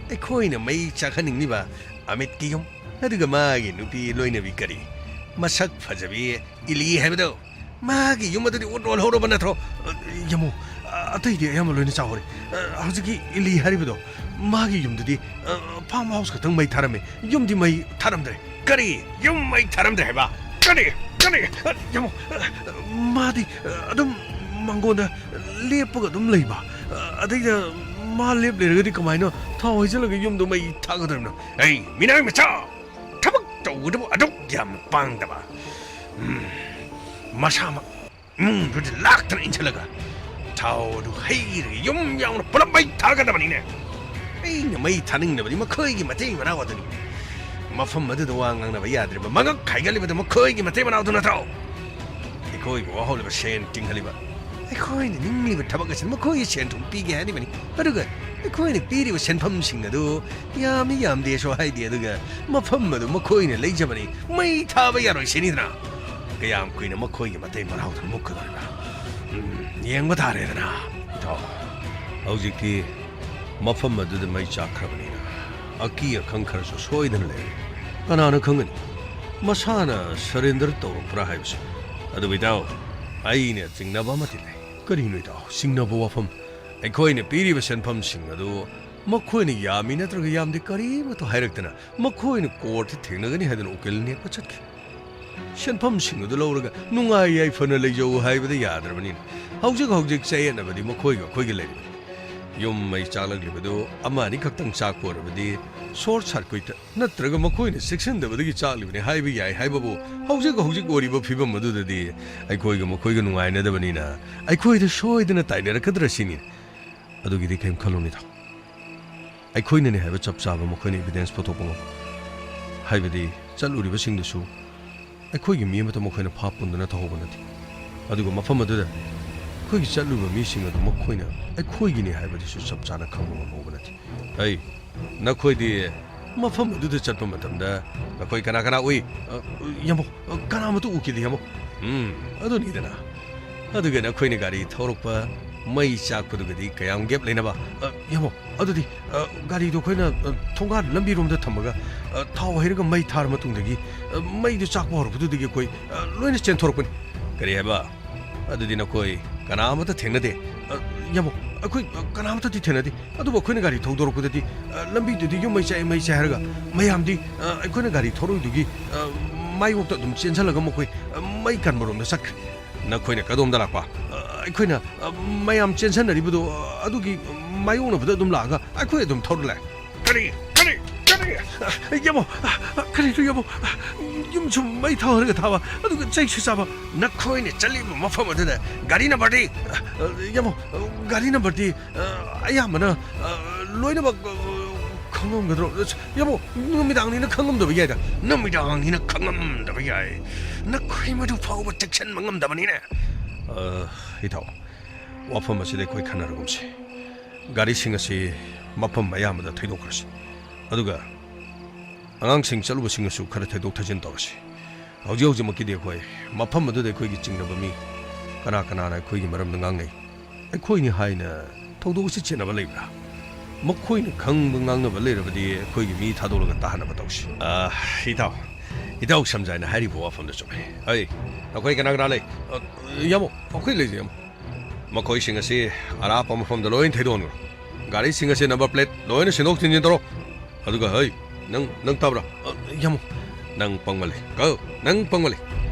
ꯑꯩꯈꯣꯏꯅ ꯃꯩ ꯆꯥꯛꯍꯟꯅꯤꯡꯂꯤꯕ ꯑꯃꯤꯠꯀꯤ ꯌꯨꯝ, ꯑꯗꯨꯒ ꯃꯥꯒꯤ ꯅꯨꯄꯤ ꯂꯣꯏꯅꯕꯤ ꯀꯔꯤ? ꯃꯁꯛ ꯐꯖꯕꯤ ꯏꯂꯤ ꯍꯥꯏꯕꯗꯣ, ꯃꯥꯒꯤ ꯌꯨꯝ ꯑꯗꯨꯗꯤ ꯎꯠ ꯂꯣꯜꯍꯧꯔꯕ ꯅꯠꯇ꯭ꯔꯣ? ꯑ, ꯌꯥꯝꯃꯣ, ꯑ, ꯑꯇꯩꯗꯤ ꯑꯌꯥꯝꯕ ꯂꯣꯏꯅ ꯆꯥꯍꯧꯔꯦ꯫ ꯑ, ꯍꯧꯖꯤꯛꯀꯤ ꯏꯂꯤ ꯍꯥꯏꯔꯤꯕꯗꯣ, ꯃꯥꯒꯤ ꯌꯨꯝꯗꯨꯗꯤ, ꯑ, farm house ꯈꯛꯇꯪ ꯃꯩ ꯊꯥꯔꯝꯃꯦ, ꯌꯨꯝꯗꯤ ꯃꯩ ꯊꯥꯔꯝꯗ꯭ꯔꯦ꯫ ꯀꯔꯤ? ꯌꯨꯝ ꯃꯩ ꯊꯥꯔꯝꯗ꯭ꯔꯦ ꯍꯥꯏꯕ? ꯀꯔꯤ? ꯀꯔꯤ? ꯑ, ꯌꯥꯝꯃꯣ, ꯑ, ꯃꯥꯗꯤ, ꯑ, ꯑꯗꯨꯝ ꯃꯥꯡꯒꯣꯟꯗ ꯂꯦꯞꯄꯒ ꯑꯗꯨꯝ ꯂꯩꯕ꯫ ꯑ, ꯑꯗꯩꯗ ꯃꯥ ꯂꯦꯞ ꯂꯩꯔꯒꯗꯤ ꯀꯃꯥꯏꯅ ꯊꯥꯎ ꯍꯩꯖꯤꯜꯂꯒ ꯌꯨꯝꯗꯣ ꯃꯩ ꯊꯥꯒꯗꯧꯔꯤꯕꯅꯣ? ꯑꯩ, ꯃꯤꯅꯥꯏ ꯃꯆꯥ! ꯊꯕꯛ ꯇꯧꯒꯗꯕ ꯑꯗꯨꯛ ꯌꯥꯝꯅ ꯄꯥꯡꯗꯕ꯫ ꯎꯝ, ꯃꯁꯥꯃꯛ ꯏꯃꯨꯡꯗꯨꯗ ꯂꯥꯛꯇꯅ ꯏꯟꯁꯤꯜꯂꯒ ꯊꯥꯎ ꯑꯗꯨ ꯍꯩꯔꯒ ꯌꯨꯝ ꯌꯥꯎꯅ ꯄꯨꯂꯞ ꯃꯩ ꯊꯥꯒꯗꯕꯅꯤꯅꯦ꯫ ꯑꯩꯅ ꯃꯩ ꯊꯥꯅꯤꯡꯗꯕꯗꯤ ꯃꯈꯣꯏꯒꯤ ꯃꯇꯩ ꯃꯅꯥꯎ ꯑꯗꯨꯅꯤ꯫ ꯃꯐꯝ ꯑꯗꯨꯗ ꯋꯥ ꯉꯥꯡꯅꯕ ꯌꯥꯗ꯭ꯔꯤꯕ, ꯃꯉꯛ ꯍꯥꯏꯒꯠꯂꯤꯕꯗ ꯃꯈꯣꯏꯒꯤ ꯃꯇꯩ ꯃꯅꯥꯎꯗꯨ ꯅꯠꯇ꯭ꯔꯣ? ꯑꯩꯈꯣꯏꯒꯤ ꯋꯥꯍꯧꯂꯤꯕ ꯁꯦꯟ ꯇꯤꯡꯍꯜꯂꯤꯕ, ꯑꯩꯈꯣꯏꯅ ꯅꯤꯡꯂꯤꯕ ꯊꯕꯛ ꯑꯁꯤꯅ ꯃꯈꯣꯏꯒꯤ ꯁꯦꯟ ꯊꯨꯝ ꯄꯤꯒꯦ ꯍꯥꯏꯔꯤꯕꯅꯤ꯫ ꯑꯗꯨꯒ ꯑꯩꯈꯣꯏꯅ ꯄꯤꯔꯤꯕ ꯁꯦꯟꯐꯝꯁꯤꯡ ꯑꯗꯨ ꯌꯥꯝꯃꯤ ꯌꯥꯝꯗꯦꯁꯨ ꯍꯥꯏꯗꯦ꯫ ꯑꯗꯨꯒ ꯃꯐꯝ ꯑꯗꯨ ꯃꯈꯣꯏꯅ ꯂꯩꯖꯕꯅꯤ꯫ ꯃꯩ ꯊꯥꯕ ꯌꯥꯔꯣꯏ ꯁꯤꯅꯤꯗꯅ꯫ ꯀꯌꯥꯝ ꯀꯨꯏꯅ ꯃꯈꯣꯏꯒꯤ ꯃꯇꯩ ꯃꯅꯥꯎꯗꯨꯅ ꯃꯨꯛꯀꯗꯧꯔꯤꯕ? ꯎꯝ, ꯌꯦꯡꯕ ꯇꯥꯔꯦꯗꯅ꯫ ꯏꯇꯥꯎ, ꯍꯧꯖꯤꯛꯇꯤ ꯃꯐꯝ ꯑꯗꯨꯗ ꯃꯩ ꯆꯥꯛꯈ꯭ꯔꯕꯅꯤꯅ ꯑꯀꯤ ꯑꯈꯪ ꯈꯔꯁꯨ ꯁꯣꯏꯗꯅ ꯂꯩꯔꯦ꯫ ꯀꯅꯥꯅ ꯈꯪꯒꯅꯤ? ꯃꯁꯥꯅ surrender ꯇꯧꯔꯛꯄ꯭ꯔꯥ ꯍꯥꯏꯕꯁꯦ꯫ ꯑꯗꯨꯕꯨ ꯏꯇꯥꯎ, ꯑꯩꯅ ꯆꯤꯡꯅꯕ ꯑꯃꯗꯤ ꯂꯩ꯫ ꯀꯔꯤꯅꯣ ꯏꯇꯥꯎ? ꯆꯤꯡꯅꯕ ꯋꯥꯐꯝ? ꯑꯩꯈꯣꯏꯅ ꯄꯤꯔꯤꯕ ꯁꯦꯟꯐꯝꯁꯤꯡ ꯑꯗꯨ ꯃꯈꯣꯏꯅ ꯌꯥꯝꯃꯤ ꯅꯠꯇ꯭ꯔꯒ ꯌꯥꯝꯗꯦ ꯀꯔꯤꯃꯠꯇ ꯍꯥꯏꯔꯛꯇꯅ ꯃꯈꯣꯏꯅ courtꯇ ꯊꯦꯡꯅꯒꯅꯤ ꯍꯥꯏꯗꯨꯅ ꯎꯀꯤꯜ ꯅꯦꯛꯄ ꯆꯠꯈꯤ꯫ ꯁꯦꯟꯐꯝꯁꯤꯡ ꯑꯗꯨ ꯂꯧꯔꯒ ꯅꯨꯡꯉꯥꯏ ꯌꯥꯏꯐꯅ ꯂꯩꯖꯧ ꯍꯥꯏꯕꯗ ꯌꯥꯗ꯭ꯔꯕꯅꯤꯅ ꯍꯧꯖꯤꯛ ꯍꯧꯖꯤꯛ ꯆꯌꯦꯠꯅꯕꯗꯤ ꯃꯈꯣꯏꯒ ꯑꯩꯈꯣꯏꯒ ꯂꯩꯔꯤꯕꯅꯤ꯫ ꯌꯨꯝ ꯃꯩ ꯆꯥꯛꯂꯛꯂꯤꯕꯗꯨ ꯑꯃ ꯑꯅꯤꯈꯛꯇꯪ ꯆꯥꯛꯄ ꯑꯣꯏꯔꯕꯗꯤ short circuitꯇ ꯅꯠꯇ꯭ꯔꯒ ꯃꯈꯣꯏꯅ ꯆꯦꯛꯁꯤꯟꯗꯕꯗꯒꯤ ꯆꯥꯛꯂꯤꯕꯅꯤ ꯍꯥꯏꯕ ꯌꯥꯏ ꯍꯥꯏꯕꯕꯨ, ꯍꯧꯖꯤꯛ ꯍꯧꯖꯤꯛ ꯑꯣꯏꯔꯤꯕ ꯐꯤꯕꯝ ꯑꯗꯨꯗꯗꯤ ꯑꯩꯈꯣꯏꯒ ꯃꯈꯣꯏꯒ ꯅꯨꯡꯉꯥꯏꯅꯗꯕꯅꯤꯅ ꯑꯩꯈꯣꯏꯗ ꯁꯣꯏꯗꯅ ꯇꯥꯏꯅꯔꯛꯀꯗ꯭ꯔꯥ ꯁꯤꯅꯤ꯫ ꯑꯗꯨꯒꯤꯗꯤ ꯀꯔꯤꯝ ꯈꯜꯂꯨꯅꯨꯗ꯫ ꯑꯩꯈꯣꯏꯅꯅꯦ ꯍꯥꯏꯕ ꯆꯞ ꯆꯥꯕ ꯃꯈꯣꯏꯅ evidence ꯄꯨꯊꯣꯛꯄ ꯉꯝꯃꯤ꯫ ꯍꯥꯏꯕꯗꯤ ꯆꯠꯂꯨꯔꯤꯕꯁꯤꯡꯗꯨꯁꯨ ꯑꯩꯈꯣꯏꯒꯤ ꯃꯤ ꯑꯃꯠꯇ ꯃꯈꯣꯏꯅ ꯐꯥ ꯄꯨꯟꯗꯨꯅ ꯇꯧꯍꯧꯕ ꯅꯠꯇꯦ꯫ ꯑꯗꯨꯒ ꯃꯐꯝ ꯑꯗꯨꯗ ꯑꯩꯈꯣꯏꯒꯤ ꯆꯠꯂꯨꯕ ꯃꯤꯁꯤꯡ ꯑꯗꯨ ꯃꯈꯣꯏꯅ ꯑꯩꯈꯣꯏꯒꯤꯅꯤ ꯍꯥꯏꯕꯗꯨꯁꯨ ꯆꯞ ꯆꯥꯅ ꯈꯪꯕ ꯉꯝꯍꯧꯕ ꯅꯠꯇꯦ꯫ ꯑꯩ, ꯅꯈꯣꯏꯗꯤ ꯃꯐꯝ ꯑꯗꯨꯗ ꯆꯠꯄ ꯃꯇꯝꯗ ꯅꯈꯣꯏ ꯀꯅꯥ ꯀꯅꯥ ꯎꯏ? ꯑ, ꯌꯥꯝꯕꯧ, ꯑ, ꯀꯅꯥꯃꯠꯇ ꯎꯈꯤꯗꯦ, ꯌꯥꯝꯕꯧ꯫ ꯎꯝ, ꯑꯗꯨꯅꯤꯗꯅ꯫ ꯑꯗꯨꯒ ꯅꯈꯣꯏꯅ ꯒꯥꯔꯤ ꯊꯧꯔꯛꯄ, ꯃꯩ ꯆꯥꯛꯄꯗꯨꯒꯗꯤ ꯀꯌꯥꯝ gap ꯂꯩꯅꯕ? ꯑ, ꯌꯥꯝꯕꯧ, ꯑꯗꯨꯗꯤ, ꯑ, ꯒꯥꯔꯤꯗꯣ ꯑꯩꯈꯣꯏꯅ, ꯑ, ꯊꯣꯡꯒꯥꯟ ꯂꯝꯕꯤꯔꯣꯝꯗ ꯊꯝꯃꯒ, ꯑ, ꯊꯥꯎ ꯍꯩꯔꯒ ꯃꯩ ꯊꯥꯔ ꯃꯇꯨꯡꯗꯒꯤ, ꯑ, ꯃꯩꯗꯣ ꯆꯥꯛꯄ ꯍꯧꯔꯛꯄꯗꯨꯗꯒꯤ ꯑꯩꯈꯣꯏ, ꯑ, ꯂꯣꯏꯅ ꯆꯦꯟꯊꯣꯔꯛꯄꯅꯤ꯫ ꯀꯔꯤ ꯍꯥꯏꯕ? ꯑꯗꯨꯗꯤ ꯅꯈꯣꯏ ꯀꯅꯥ ꯑꯃꯠꯇ ꯊꯦꯡꯅꯗꯦ? ꯑ, ꯌꯥꯝꯕꯧ, ꯑꯩꯈꯣꯏ, ꯑ, ꯀꯅꯥ ꯑꯃꯠꯇꯗꯤ ꯊꯦꯡꯅꯗꯦ꯫ ꯑꯗꯨꯕꯨ ꯑꯩꯈꯣꯏꯅ ꯒꯥꯔꯤ ꯊꯧꯗꯣꯔꯛꯄꯗꯗꯤ, ꯑ, ꯂꯝꯕꯤꯗꯨꯗꯤ ꯌꯨꯝ ꯃꯩ ꯆꯥꯛꯑꯦ, ꯃꯩ ꯆꯥꯛꯑꯦ ꯍꯥꯏꯔꯒ ꯃꯌꯥꯝꯗꯤ, ꯑ, ꯑꯩꯈꯣꯏꯅ ꯒꯥꯔꯤ ꯊꯧꯔꯛꯏꯗꯨꯒꯤ, ꯑ, ꯃꯥꯌꯣꯛꯇ ꯑꯗꯨꯝ ꯆꯦꯟꯁꯤꯜꯂꯒ ꯃꯈꯣꯏ, ꯑ, ꯃꯩ ꯀꯟꯕꯔꯣꯝꯗ ꯆꯠꯈ꯭ꯔꯦ꯫ ꯅꯈꯣꯏꯅ ꯀꯗꯣꯝꯗ ꯂꯥꯛꯄ? ꯑ, ꯑꯩꯈꯣꯏꯅ, ꯑ, ꯃꯌꯥꯝ ꯆꯦꯟꯁꯤꯟꯅꯔꯤꯕꯗꯣ, ꯑ, ꯑꯗꯨꯒꯤ ꯃꯥꯌꯣꯛꯅꯕꯗ ꯑꯗꯨꯝ ꯂꯥꯛꯑꯒ ꯑꯩꯈꯣꯏ ꯑꯗꯨꯝ ꯊꯧꯔ ꯂꯥꯛꯑꯦ꯫ ꯀꯔꯤ? ꯀꯔꯤ? ꯀꯔꯤ? ꯑ, ꯌꯥꯝꯕꯧ, ꯑ, ꯀꯔꯤꯅꯣ ꯌꯥꯝꯕꯧ? ꯑ, ꯌꯨꯝꯁꯨ ꯃꯩ ꯊꯥꯔꯒ ꯊꯥꯕ, ꯑꯗꯨꯒ ꯆꯩꯁꯨ ꯆꯥꯕ꯫ ꯅꯈꯣꯏꯅ ꯆꯠꯂꯤꯕ ꯃꯐꯝ ꯑꯗꯨꯗ ꯒꯥꯔꯤ ꯅꯝꯕꯔꯗꯤ? ꯑ, ꯌꯥꯝꯕꯧ, ꯑ, ꯒꯥꯔꯤ ꯅꯝꯕꯔꯗꯤ, ꯑ, ꯑꯌꯥꯝꯕꯅ, ꯑ, ꯂꯣꯏꯅꯃꯛ, ꯑ, ꯈꯪꯉꯝꯒꯗ꯭ꯔꯣ? ꯑꯁ, ꯌꯥꯝꯕꯧ, ꯅꯨꯃꯤꯗꯥꯡꯅꯤꯅ ꯈꯪꯉꯝꯗꯕ ꯌꯥꯏꯗ꯫ ꯅꯨꯃꯤꯗꯥꯡꯅꯤꯅ ꯈꯪꯉꯝꯗꯕ ꯌꯥꯏ꯫ ꯅꯈꯣꯏ ꯃꯗꯨ ꯐꯥꯎꯕ ꯆꯦꯛꯁꯤꯟꯕ ꯉꯝꯗꯕꯅꯤꯅꯦ꯫ ꯑ, ꯏꯇꯥꯎ, ꯋꯥꯐꯝ ꯑꯁꯤꯗ ꯑꯩꯈꯣꯏ ꯈꯟꯅꯔꯒꯨꯝꯁꯤ꯫ ꯒꯥꯔꯤꯁꯤꯡ ꯑꯁꯤ ꯃꯐꯝ ꯑꯌꯥꯝꯕꯗ ꯊꯩꯗꯣꯛꯈ꯭ꯔꯁꯤ꯫ ꯑꯗꯨꯒ ꯑꯉꯥꯡꯁꯤꯡ ꯆꯠꯂꯨꯕꯁꯤꯡ ꯑꯁꯨ ꯈꯔ ꯊꯩꯗꯣꯛ ꯊꯩꯖꯤꯟ ꯇꯧꯔꯁꯤ꯫ ꯍꯧꯖꯤꯛ ꯍꯧꯖꯤꯛꯃꯛꯀꯤꯗꯤ ꯑꯩꯈꯣꯏ ꯃꯐꯝ ꯑꯗꯨꯗ ꯑꯩꯈꯣꯏꯒꯤ ꯆꯤꯡꯅꯕ ꯃꯤ ꯀꯅꯥ ꯀꯅꯥꯅ ꯑꯩꯈꯣꯏꯒꯤ ꯃꯔꯝꯗ ꯉꯥꯡꯅꯩ, ꯑꯩꯈꯣꯏꯅꯤ ꯍꯥꯏꯅ ꯊꯧꯗꯣꯛ ꯑꯁꯤ ꯆꯦꯟꯅꯕ ꯂꯩꯕ꯭ꯔꯥ? ꯃꯈꯣꯏꯅ ꯈꯪꯕ ꯉꯥꯡꯅꯕ ꯂꯩꯔꯕꯗꯤ ꯑꯩꯈꯣꯏꯒꯤ ꯃꯤ ꯊꯥꯗꯣꯛꯂꯒ ꯇꯥꯍꯟꯅꯕ ꯇꯧꯁꯤ꯫ ꯑ, ꯏꯇꯥꯎ, ꯏꯇꯥꯎ ꯁꯝꯖꯥꯏꯅ ꯍꯥꯏꯔꯤꯕ ꯋꯥꯐꯝꯗꯨ ꯆꯨꯝꯃꯤ꯫ ꯑꯩ, ꯅꯈꯣꯏ ꯀꯅꯥ ꯀꯅꯥ ꯂꯩ? ꯑ, ꯌꯥꯝꯃꯣ, ꯑꯩꯈꯣꯏ ꯂꯩꯖꯩ, ꯌꯥꯝꯃꯣ꯫ ꯃꯈꯣꯏꯁꯤꯡ ꯑꯁꯤ ꯑꯔꯥꯞꯄ ꯃꯐꯝꯗ ꯂꯣꯏꯅ ꯊꯩꯗꯣꯛꯍꯟꯈ꯭ꯔꯣ꯫ ꯒꯥꯔꯤꯁꯤꯡ ꯑꯁꯤ ꯅꯝꯕꯔ ꯄ꯭ꯂꯦꯠ ꯂꯣꯏꯅ ꯁꯤꯟꯗꯣꯛ ꯁꯤꯟꯖꯤꯟ ꯇꯧꯔꯣ꯫ ꯑꯗꯨꯒ, ꯍꯩ, ꯅꯪ, ꯅꯪ ꯇꯥꯕ꯭ꯔꯥ? ꯑ, ꯌꯥꯝꯃꯣ, ꯅꯪ ꯄꯪꯃꯜꯂꯦ꯫ ꯀꯣ, ꯅꯪ ꯄꯪꯃꯜꯂꯦ꯫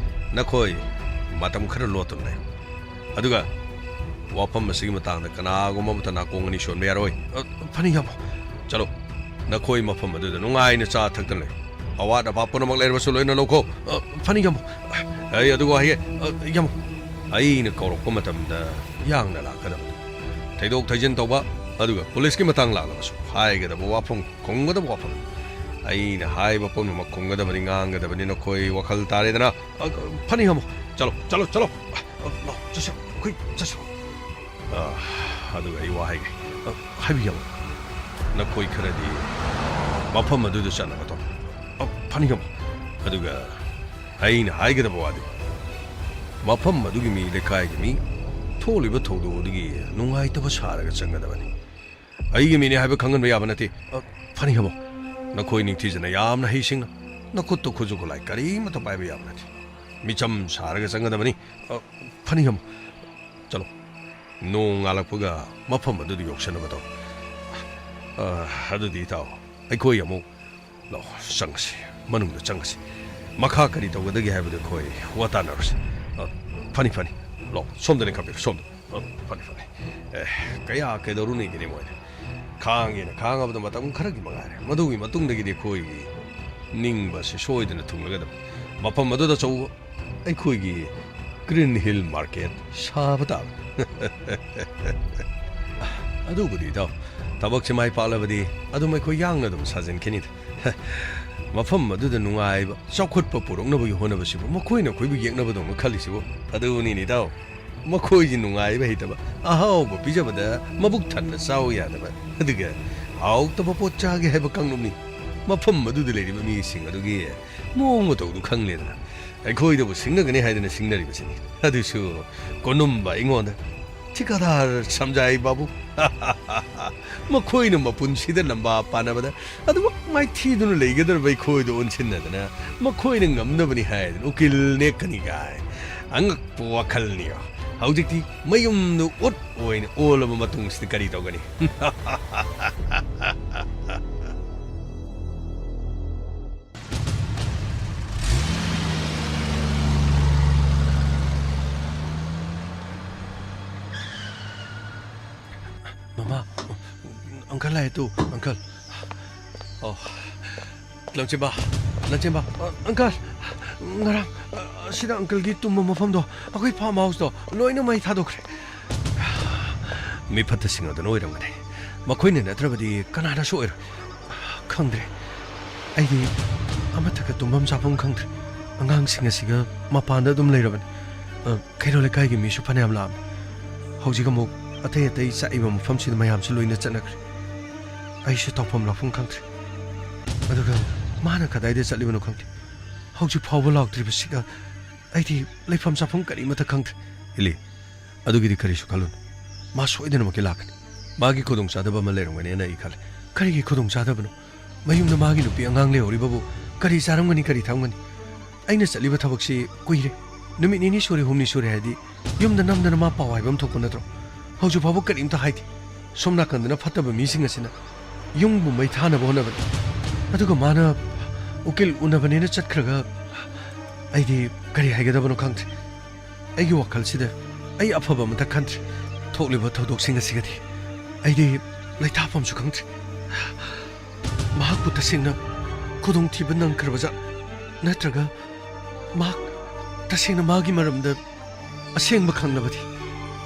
ꯅꯈꯣꯏ ꯃꯇꯝ ꯈꯔ ꯂꯣꯠꯇꯨꯅ ꯂꯩꯌꯨ꯫ ꯑꯗꯨꯒ ꯋꯥꯐꯝ ꯑꯁꯤꯒꯤ ꯃꯇꯥꯡꯗ ꯀꯅꯥꯒꯨꯝꯕ ꯑꯃꯠꯇ ꯅꯥꯀꯣꯡ ꯑꯅꯤ ꯁꯣꯟꯕ ꯌꯥꯔꯣꯏ꯫ ꯑ, ꯐꯅꯤ, ꯌꯥꯝꯃꯣ꯫ ꯆꯠꯂꯣ꯫ ꯅꯈꯣꯏ ꯃꯐꯝ ꯑꯗꯨꯗ ꯅꯨꯡꯉꯥꯏꯅ ꯆꯥ ꯊꯛꯇꯨꯅ ꯂꯩꯌꯨ꯫ ꯑꯋꯥꯠ ꯑꯄꯥ ꯄꯨꯝꯅꯃꯛ ꯂꯩꯔꯕꯁꯨ ꯂꯣꯏꯅ ꯂꯧꯈꯣ꯫ ꯑ, ꯐꯅꯤ, ꯌꯥꯝꯃꯣ꯫ ꯑꯩ ꯑꯗꯨ ꯋꯥꯍꯩ, ꯑ, ꯌꯥꯝꯃꯣ꯫ ꯑꯩꯅ ꯀꯧꯔꯛꯄ ꯃꯇꯝꯗ ꯌꯥꯡꯅ ꯂꯥꯛꯀꯗꯕꯅꯤ꯫ ꯊꯩꯗꯣꯛ ꯊꯩꯖꯤꯟ ꯇꯧꯕ, ꯑꯗꯨꯒ ꯄꯨꯂꯤꯁꯀꯤ ꯃꯇꯥꯡ ꯂꯥꯛꯂꯕꯁꯨ ꯍꯥꯏꯒꯗꯕ ꯋꯥꯐꯝ ꯈꯨꯝꯒꯗꯕ ꯋꯥꯐꯝ꯫ ꯑꯩꯅ ꯍꯥꯏꯕ ꯄꯨꯝꯅꯃꯛ ꯈꯨꯝꯒꯗꯕꯅꯤ, ꯉꯥꯡꯒꯗꯕꯅꯤ꯫ ꯅꯈꯣꯏ ꯋꯥꯈꯜ ꯇꯥꯔꯦꯗꯅ? ꯑ, ꯐꯅꯤ, ꯌꯥꯝꯃꯣ꯫ ꯆꯠꯂꯣ, ꯆꯠꯂꯣ, ꯆꯠꯂꯣ꯫ ꯑ, ꯂꯥꯛꯑꯣ, ꯆꯠꯁꯤ, ꯑꯩꯈꯣꯏ ꯆꯠꯁꯤ꯫ ꯑ, ꯑꯗꯨꯒ ꯑꯩ ꯋꯥ ꯍꯥꯏꯒꯦ꯫ ꯑ, ꯍꯥꯏꯕꯤꯌꯨ, ꯌꯥꯝꯃꯣ꯫ ꯅꯈꯣꯏ ꯈꯔꯗꯤ ꯃꯐꯝ ꯑꯗꯨꯗ ꯆꯠꯅꯕ ꯇꯧ꯫ ꯑ, ꯐꯅꯤ, ꯌꯥꯝꯃꯣ꯫ ꯑꯗꯨꯒ ꯑꯩꯅ ꯍꯥꯏꯒꯗꯕ ꯋꯥꯗꯤ, ꯃꯐꯝ ꯑꯗꯨꯒꯤ ꯃꯤ, ꯂꯩꯀꯥꯏꯒꯤ ꯃꯤ, ꯊꯣꯛꯂꯤꯕ ꯊꯧꯗꯣꯛ ꯑꯗꯨꯒꯤ ꯅꯨꯡꯉꯥꯏꯇꯕ ꯁꯥꯔꯒ ꯆꯪꯒꯗꯕꯅꯤ꯫ ꯑꯩꯒꯤ ꯃꯤꯅꯤ ꯍꯥꯏꯕ ꯈꯪꯍꯟꯕ ꯌꯥꯕ ꯅꯠꯇꯦ꯫ ꯑ, ꯐꯅꯤ, ꯌꯥꯝꯃꯣ꯫ ꯅꯈꯣꯏ ꯅꯤꯡꯊꯤꯖꯅ ꯌꯥꯝꯅ ꯍꯩꯁꯤꯡꯅ ꯅꯈꯨꯠꯇ ꯈꯨꯠꯁꯨ ꯈꯨꯠꯂꯥꯏ ꯀꯔꯤꯃꯠꯇ ꯄꯥꯏꯕ ꯌꯥꯕ ꯅꯠꯇꯦ꯫ ꯃꯤꯆꯝ ꯁꯥꯔꯒ ꯆꯪꯒꯗꯕꯅꯤ꯫ ꯑ, ꯐꯅꯤ, ꯌꯥꯝꯃꯣ꯫ ꯆꯠꯂꯣ꯫ ꯅꯣꯡ ꯉꯥꯜꯂꯛꯄꯒ ꯃꯐꯝ ꯑꯗꯨꯗ ꯌꯧꯁꯟꯅꯕ ꯇꯧ꯫ ꯑ, ꯑꯗꯨꯗꯤ ꯏꯇꯥꯎ, ꯑꯩꯈꯣꯏ ꯑꯃꯨꯛ ꯂꯥꯛꯑꯣ, ꯆꯪꯉꯁꯤ, ꯃꯅꯨꯡꯗ ꯆꯪꯉꯁꯤ꯫ ꯃꯈꯥ ꯀꯔꯤ ꯇꯧꯒꯗꯒꯦ ꯍꯥꯏꯕꯗꯨ ꯑꯩꯈꯣꯏ ꯋꯥ ꯇꯥꯟꯅꯔꯁꯤ꯫ ꯑ, ꯐꯅꯤ, ꯐꯅꯤ꯫ ꯂꯥꯛꯑꯣ, ꯁꯣꯝꯗ ꯂꯦꯡꯈꯠꯄꯤꯔꯣ, ꯁꯣꯝꯗ꯫ ꯑ, ꯐꯅꯤ, ꯐꯅꯤ꯫ ꯑꯦ, ꯀꯌꯥ ꯀꯩꯗꯧꯔꯨꯅꯤꯒꯦꯅꯦ ꯃꯣꯏꯅ? ꯈꯥꯡꯒꯦꯅ ꯈꯥꯡꯉꯕꯗ ꯃꯇꯝ ꯈꯔꯒꯤ ꯃꯉꯥꯏꯔꯦ꯫ ꯃꯗꯨꯒꯤ ꯃꯇꯨꯡꯗꯒꯤꯗꯤ ꯑꯩꯈꯣꯏꯒꯤ ꯅꯤꯡꯕ ꯑꯁꯤ ꯁꯣꯏꯗꯅ ꯊꯨꯡꯂꯒꯗꯕꯅꯤ꯫ ꯃꯐꯝ ꯑꯗꯨꯗ ꯑꯆꯧꯕ ꯑꯩꯈꯣꯏꯒꯤ Green Hill Market ꯁꯥꯕ ꯇꯥꯕꯅꯤ꯫ ꯑꯗꯨꯕꯨꯗꯤ ꯏꯇꯥꯎ, ꯊꯕꯛꯁꯤ ꯃꯥꯏ ꯄꯥꯛꯂꯕꯗꯤ ꯑꯗꯨꯝ ꯑꯩꯈꯣꯏ ꯌꯥꯡꯅ ꯑꯗꯨꯝ ꯁꯥꯖꯤꯟꯈꯤꯅꯤꯗ꯫ ꯃꯐꯝ ꯑꯗꯨꯗ ꯅꯨꯡꯉꯥꯏꯕ, ꯆꯥꯎꯈꯠꯄ ꯄꯨꯔꯛꯅꯕꯒꯤ ꯍꯣꯠꯅꯕꯁꯤꯕꯨ ꯃꯈꯣꯏꯅ ꯑꯩꯈꯣꯏꯕꯨ ꯌꯦꯛꯅꯕꯗꯧꯅ ꯈꯜꯂꯤꯁꯤꯕꯨ ꯑꯗꯨꯅꯤꯅꯦ ꯏꯇꯥꯎ꯫ ꯃꯈꯣꯏꯁꯤ ꯅꯨꯡꯉꯥꯏꯕ ꯍꯩꯇꯕ, ꯑꯍꯥꯎꯕ ꯄꯤꯖꯕꯗ ꯃꯕꯨꯛ ꯊꯟꯅ ꯆꯥꯎ ꯌꯥꯗꯕ, ꯑꯗꯨꯒ ꯍꯥꯎꯇꯕ ꯄꯣꯠ ꯆꯥꯒꯦ ꯍꯥꯏꯕ ꯀꯥꯡꯂꯨꯞꯅꯤ꯫ ꯃꯐꯝ ꯑꯗꯨꯗ ꯂꯩꯔꯤꯕ ꯃꯤꯁꯤꯡ ꯑꯗꯨꯒꯤ ꯃꯑꯣꯡ ꯃꯇꯧꯗꯨ ꯈꯪꯂꯦꯗꯅ꯫ ꯑꯩꯈꯣꯏꯗꯕꯨ ꯁꯤꯡꯅꯒꯅꯤ ꯍꯥꯏꯗꯅ ꯁꯤꯡꯅꯔꯤꯕꯁꯤꯅꯤ꯫ ꯑꯗꯨꯁꯨ ꯀꯣꯅꯨꯝꯕ ꯑꯩꯉꯣꯟꯗ꯫ ꯊꯤꯀꯥꯗꯥꯔ ꯁꯝꯖꯥꯏ ꯕꯥꯕꯨ꯫ ꯃꯈꯣꯏꯅ ꯃꯄꯨꯟꯁꯤꯗ ꯂꯝꯕꯥ ꯄꯥꯅꯕꯗ ꯑꯗꯨꯃꯛ ꯃꯥꯏꯊꯤꯗꯨꯅ ꯂꯩꯒꯗꯧꯔꯕ ꯑꯩꯈꯣꯏꯗ ꯑꯣꯟꯁꯤꯟꯅꯗꯅ, ꯃꯈꯣꯏꯅ ꯉꯝꯅꯕꯅꯤ ꯍꯥꯏꯗꯅ ꯎꯀꯤꯜ ꯅꯦꯛꯀꯅꯤ ꯀꯥꯏ꯫ ꯑꯉꯛꯄ ꯋꯥꯈꯜꯅꯤ꯫ ꯍꯧꯖꯤꯛꯇꯤ ꯃꯌꯨꯝꯗꯨ ꯎꯠ ꯑꯣꯏꯅ ꯑꯣꯜꯂꯕ ꯃꯇꯨꯡꯁꯤꯗ ꯀꯔꯤ ꯇꯧꯒꯅꯤ? ꯃꯃꯥ, ꯑꯪꯀꯜ ꯂꯥꯛꯑꯦ ꯇꯨ, ꯑꯪꯀꯜ꯫ ꯑꯣ, ꯂꯟꯆꯦꯟꯕ, ꯂꯟꯆꯦꯟꯕ, ꯑ, ꯑꯪꯀꯜ, ꯉꯔꯥꯡ, ꯑ, ꯑꯁꯤꯗ ꯑꯪꯀꯜꯒꯤ ꯇꯨꯝꯕ ꯃꯐꯝꯗꯣ, ꯑꯩꯈꯣꯏ ꯐꯥꯔꯝ ꯍꯥꯎꯁꯇꯣ ꯂꯣꯏꯅ ꯃꯩ ꯊꯥꯗꯣꯛꯈ꯭ꯔꯦ꯫ ꯃꯤ ꯐꯠꯇꯁꯤꯡ ꯑꯗꯨꯅ ꯑꯣꯏꯔꯝꯒꯅꯤ꯫ ꯃꯈꯣꯏꯅ ꯅꯠꯇ꯭ꯔꯕꯗꯤ ꯀꯅꯥꯅꯁꯨ ꯑꯣꯏꯔꯣꯏ꯫ ꯈꯪꯗ꯭ꯔꯦ꯫ ꯑꯩꯗꯤ ꯑꯃꯠꯇꯒ ꯇꯨꯝꯐꯝ ꯆꯥꯐꯝ ꯈꯪꯗ꯭ꯔꯦ꯫ ꯑꯉꯥꯡꯁꯤꯡ ꯑꯁꯤꯒ ꯃꯄꯥꯟꯗ ꯑꯗꯨꯝ ꯂꯩꯔꯕꯅꯤ꯫ ꯑ, ꯀꯩꯔꯣꯜ ꯂꯩꯀꯥꯏꯒꯤ ꯃꯤꯁꯨ ꯐꯅꯌꯥꯝ ꯂꯥꯛꯑꯝꯃꯤ꯫ ꯍꯧꯖꯤꯛ ꯑꯃꯨꯛ ꯑꯇꯩ ꯑꯇꯩ ꯆꯥꯛꯏꯕ ꯃꯐꯝꯁꯤꯗ ꯃꯌꯥꯝꯁꯨ ꯂꯣꯏꯅ ꯆꯠꯅꯈ꯭ꯔꯦ꯫ ꯑꯩꯁꯨ ꯇꯧꯐꯝ ꯂꯥꯛꯐꯝ ꯈꯪꯗ꯭ꯔꯦ꯫ ꯑꯗꯨꯒ ꯃꯥꯅ ꯀꯗꯥꯏꯗ ꯆꯠꯂꯤꯕꯅꯣ ꯈꯪꯗꯦ꯫ ꯍꯧꯖꯤꯛ ꯐꯥꯎꯕ ꯂꯥꯛꯇ꯭ꯔꯤꯕꯁꯤꯒ ꯑꯩꯗꯤ ꯂꯩꯐꯝ ꯆꯥꯐꯝ ꯀꯔꯤꯃꯠꯇ ꯈꯪꯗ꯭ꯔꯦ꯫ ꯏꯂꯤ, ꯑꯗꯨꯒꯤꯗꯤ ꯀꯔꯤꯁꯨ ꯈꯜꯂꯨꯅꯨ꯫ ꯃꯥ ꯁꯣꯏꯗꯅꯃꯛꯀꯤ ꯂꯥꯛꯀꯅꯤ꯫ ꯃꯥꯒꯤ ꯈꯨꯗꯣꯡꯆꯥꯗꯕ ꯑꯃ ꯂꯩꯔꯝꯒꯅꯦꯅ ꯑꯩ ꯈꯜꯂꯤ꯫ ꯀꯔꯤꯒꯤ ꯈꯨꯗꯣꯡꯆꯥꯗꯕꯅꯣ? ꯃꯌꯨꯝꯗ ꯃꯥꯒꯤ ꯅꯨꯄꯤ ꯑꯉꯥꯡ ꯂꯩꯍꯧꯔꯤꯕꯕꯨ ꯀꯔꯤ ꯆꯥꯔꯝꯒꯅꯤ, ꯀꯔꯤ ꯊꯛꯂꯝꯒꯅꯤ? ꯑꯩꯅ ꯆꯠꯂꯤꯕ ꯊꯕꯛꯁꯤ ꯀꯨꯏꯔꯦ꯫ ꯅꯨꯃꯤꯠ ꯅꯤꯅꯤ ꯁꯨꯔꯦ, ꯍꯨꯝꯅꯤ ꯁꯨꯔꯦ ꯍꯥꯏꯔꯗꯤ ꯌꯨꯝꯗ ꯅꯝꯗꯅ ꯃꯥ ꯄꯥꯎ ꯍꯥꯏꯕ ꯑꯃ ꯊꯣꯛꯄ ꯅꯠꯇ꯭ꯔꯣ? ꯍꯧꯖꯤꯛ ꯐꯥꯎꯕ ꯀꯔꯤꯝꯇ ꯍꯥꯏꯗꯦ꯫ ꯁꯣꯝ ꯅꯥꯀꯟꯗꯅ ꯐꯠꯇꯕ ꯃꯤꯁꯤꯡ ꯑꯁꯤꯅ ꯌꯨꯝꯕꯨ ꯃꯩ ꯊꯥꯅꯕ ꯍꯣꯠꯅꯕꯅꯤ꯫ ꯑꯗꯨꯒ ꯃꯥꯅ ꯎꯀꯤꯜ ꯎꯅꯕꯅꯦꯅ ꯆꯠꯈ꯭ꯔꯒ ꯑꯩꯗꯤ ꯀꯔꯤ ꯍꯥꯏꯒꯗꯕꯅꯣ ꯈꯪꯗ꯭ꯔꯦ꯫ ꯑꯩꯒꯤ ꯋꯥꯈꯜꯁꯤꯗ ꯑꯩ ꯑꯐꯕ ꯑꯃꯠꯇ ꯈꯟꯗ꯭ꯔꯦ꯫ ꯊꯣꯛꯂꯤꯕ ꯊꯧꯗꯣꯛꯁꯤꯡ ꯑꯁꯤꯒꯗꯤ ꯑꯩꯗꯤ ꯂꯩꯇꯥꯐꯝꯁꯨ ꯈꯪꯗ꯭ꯔꯦ꯫ ꯃꯍꯥꯛꯄꯨ ꯇꯁꯦꯡꯅ ꯈꯨꯗꯣꯡꯊꯤꯕ ꯅꯪꯈ꯭ꯔꯕꯖꯥꯠ ꯅꯠꯇ꯭ꯔꯒ ꯃꯍꯥꯛ ꯇꯁꯦꯡꯅ ꯃꯥꯒꯤ ꯃꯔꯝꯗ ꯑꯁꯦꯡꯕ ꯈꯪꯂꯕꯗꯤ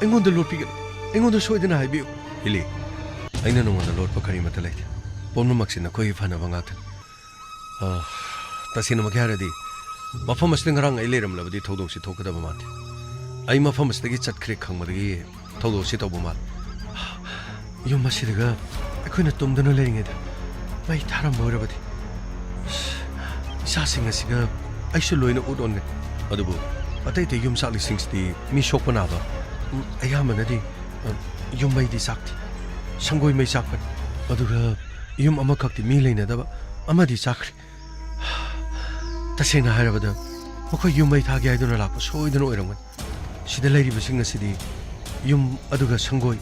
ꯑꯩꯉꯣꯟꯗ ꯂꯣꯠꯄꯤꯒꯅꯨ꯫ ꯑꯩꯉꯣꯟꯗ ꯁꯣꯏꯗꯅ ꯍꯥꯏꯕꯤꯌꯨ꯫ ꯏꯂꯤ, ꯑꯩꯅ ꯅꯉꯣꯟꯗ ꯂꯣꯠꯄ ꯀꯔꯤꯃꯠꯇ ꯂꯩꯇꯦ꯫ ꯄꯨꯝꯅꯃꯛꯁꯤ ꯅꯈꯣꯏꯒꯤ ꯐꯅꯕ ꯉꯥꯛꯇꯅꯤ꯫ ꯑ, ꯇꯁꯦꯡꯅꯃꯛꯀꯤ ꯍꯥꯏꯔꯗꯤ, ꯃꯐꯝ ꯑꯁꯤꯗ ꯉꯔꯥꯡ ꯑꯩ ꯂꯩꯔꯝꯂꯕꯗꯤ ꯊꯧꯗꯣꯛꯁꯤ ꯊꯣꯛꯀꯗꯕ ꯃꯥꯟꯗꯦ꯫ ꯑꯩ ꯃꯐꯝ ꯑꯁꯤꯗꯒꯤ ꯆꯠꯈ꯭ꯔꯦ ꯈꯪꯕꯗꯒꯤ ꯊꯧꯗꯣꯛꯁꯤ ꯇꯧꯕ ꯃꯥꯜꯂꯦ꯫ ꯌꯨꯝ ꯑꯁꯤꯗꯒ ꯑꯩꯈꯣꯏꯅ ꯇꯨꯝꯗꯨꯅ ꯂꯩꯔꯤꯉꯩꯗ ꯃꯩ ꯊꯥꯔꯝꯕ ꯑꯣꯏꯔꯕꯗꯤ, ꯏꯁꯥꯁꯤꯡ ꯑꯁꯤꯒ ꯑꯩꯁꯨ ꯂꯣꯏꯅ ꯎꯠ ꯑꯣꯟꯒꯅꯤ꯫ ꯑꯗꯨꯕꯨ ꯑꯇꯩ ꯑꯇꯩ ꯌꯨꯝ ꯆꯥꯛꯂꯤꯁꯤꯡꯁꯤꯗꯤ ꯃꯤ ꯁꯣꯛꯄ ꯅꯥꯕ, ꯎꯝ, ꯑꯌꯥꯝꯕꯅꯗꯤ, ꯑ, ꯌꯨꯝ ꯃꯩꯗꯤ ꯆꯥꯛꯇꯦ, ꯁꯪꯒꯣꯏ ꯃꯩ ꯆꯥꯛꯄꯅꯤ꯫ ꯑꯗꯨꯒ ꯌꯨꯝ ꯑꯃꯈꯛꯇꯤ ꯃꯤ ꯂꯩꯅꯗꯕ ꯑꯃꯗꯤ ꯆꯥꯛꯈ꯭ꯔꯦ꯫ ꯇꯁꯦꯡꯅ ꯍꯥꯏꯔꯕꯗ, ꯃꯈꯣꯏ ꯌꯨꯝ ꯃꯩ ꯊꯥꯒꯦ ꯍꯥꯏꯗꯨꯅ ꯂꯥꯛꯄ ꯁꯣꯏꯗꯅ ꯑꯣꯏꯔꯝꯒꯅꯤ꯫ ꯁꯤꯗ ꯂꯩꯔꯤꯕꯁꯤꯡ ꯑꯁꯤꯗꯤ ꯌꯨꯝ ꯑꯗꯨꯒ ꯁꯪꯒꯣꯏ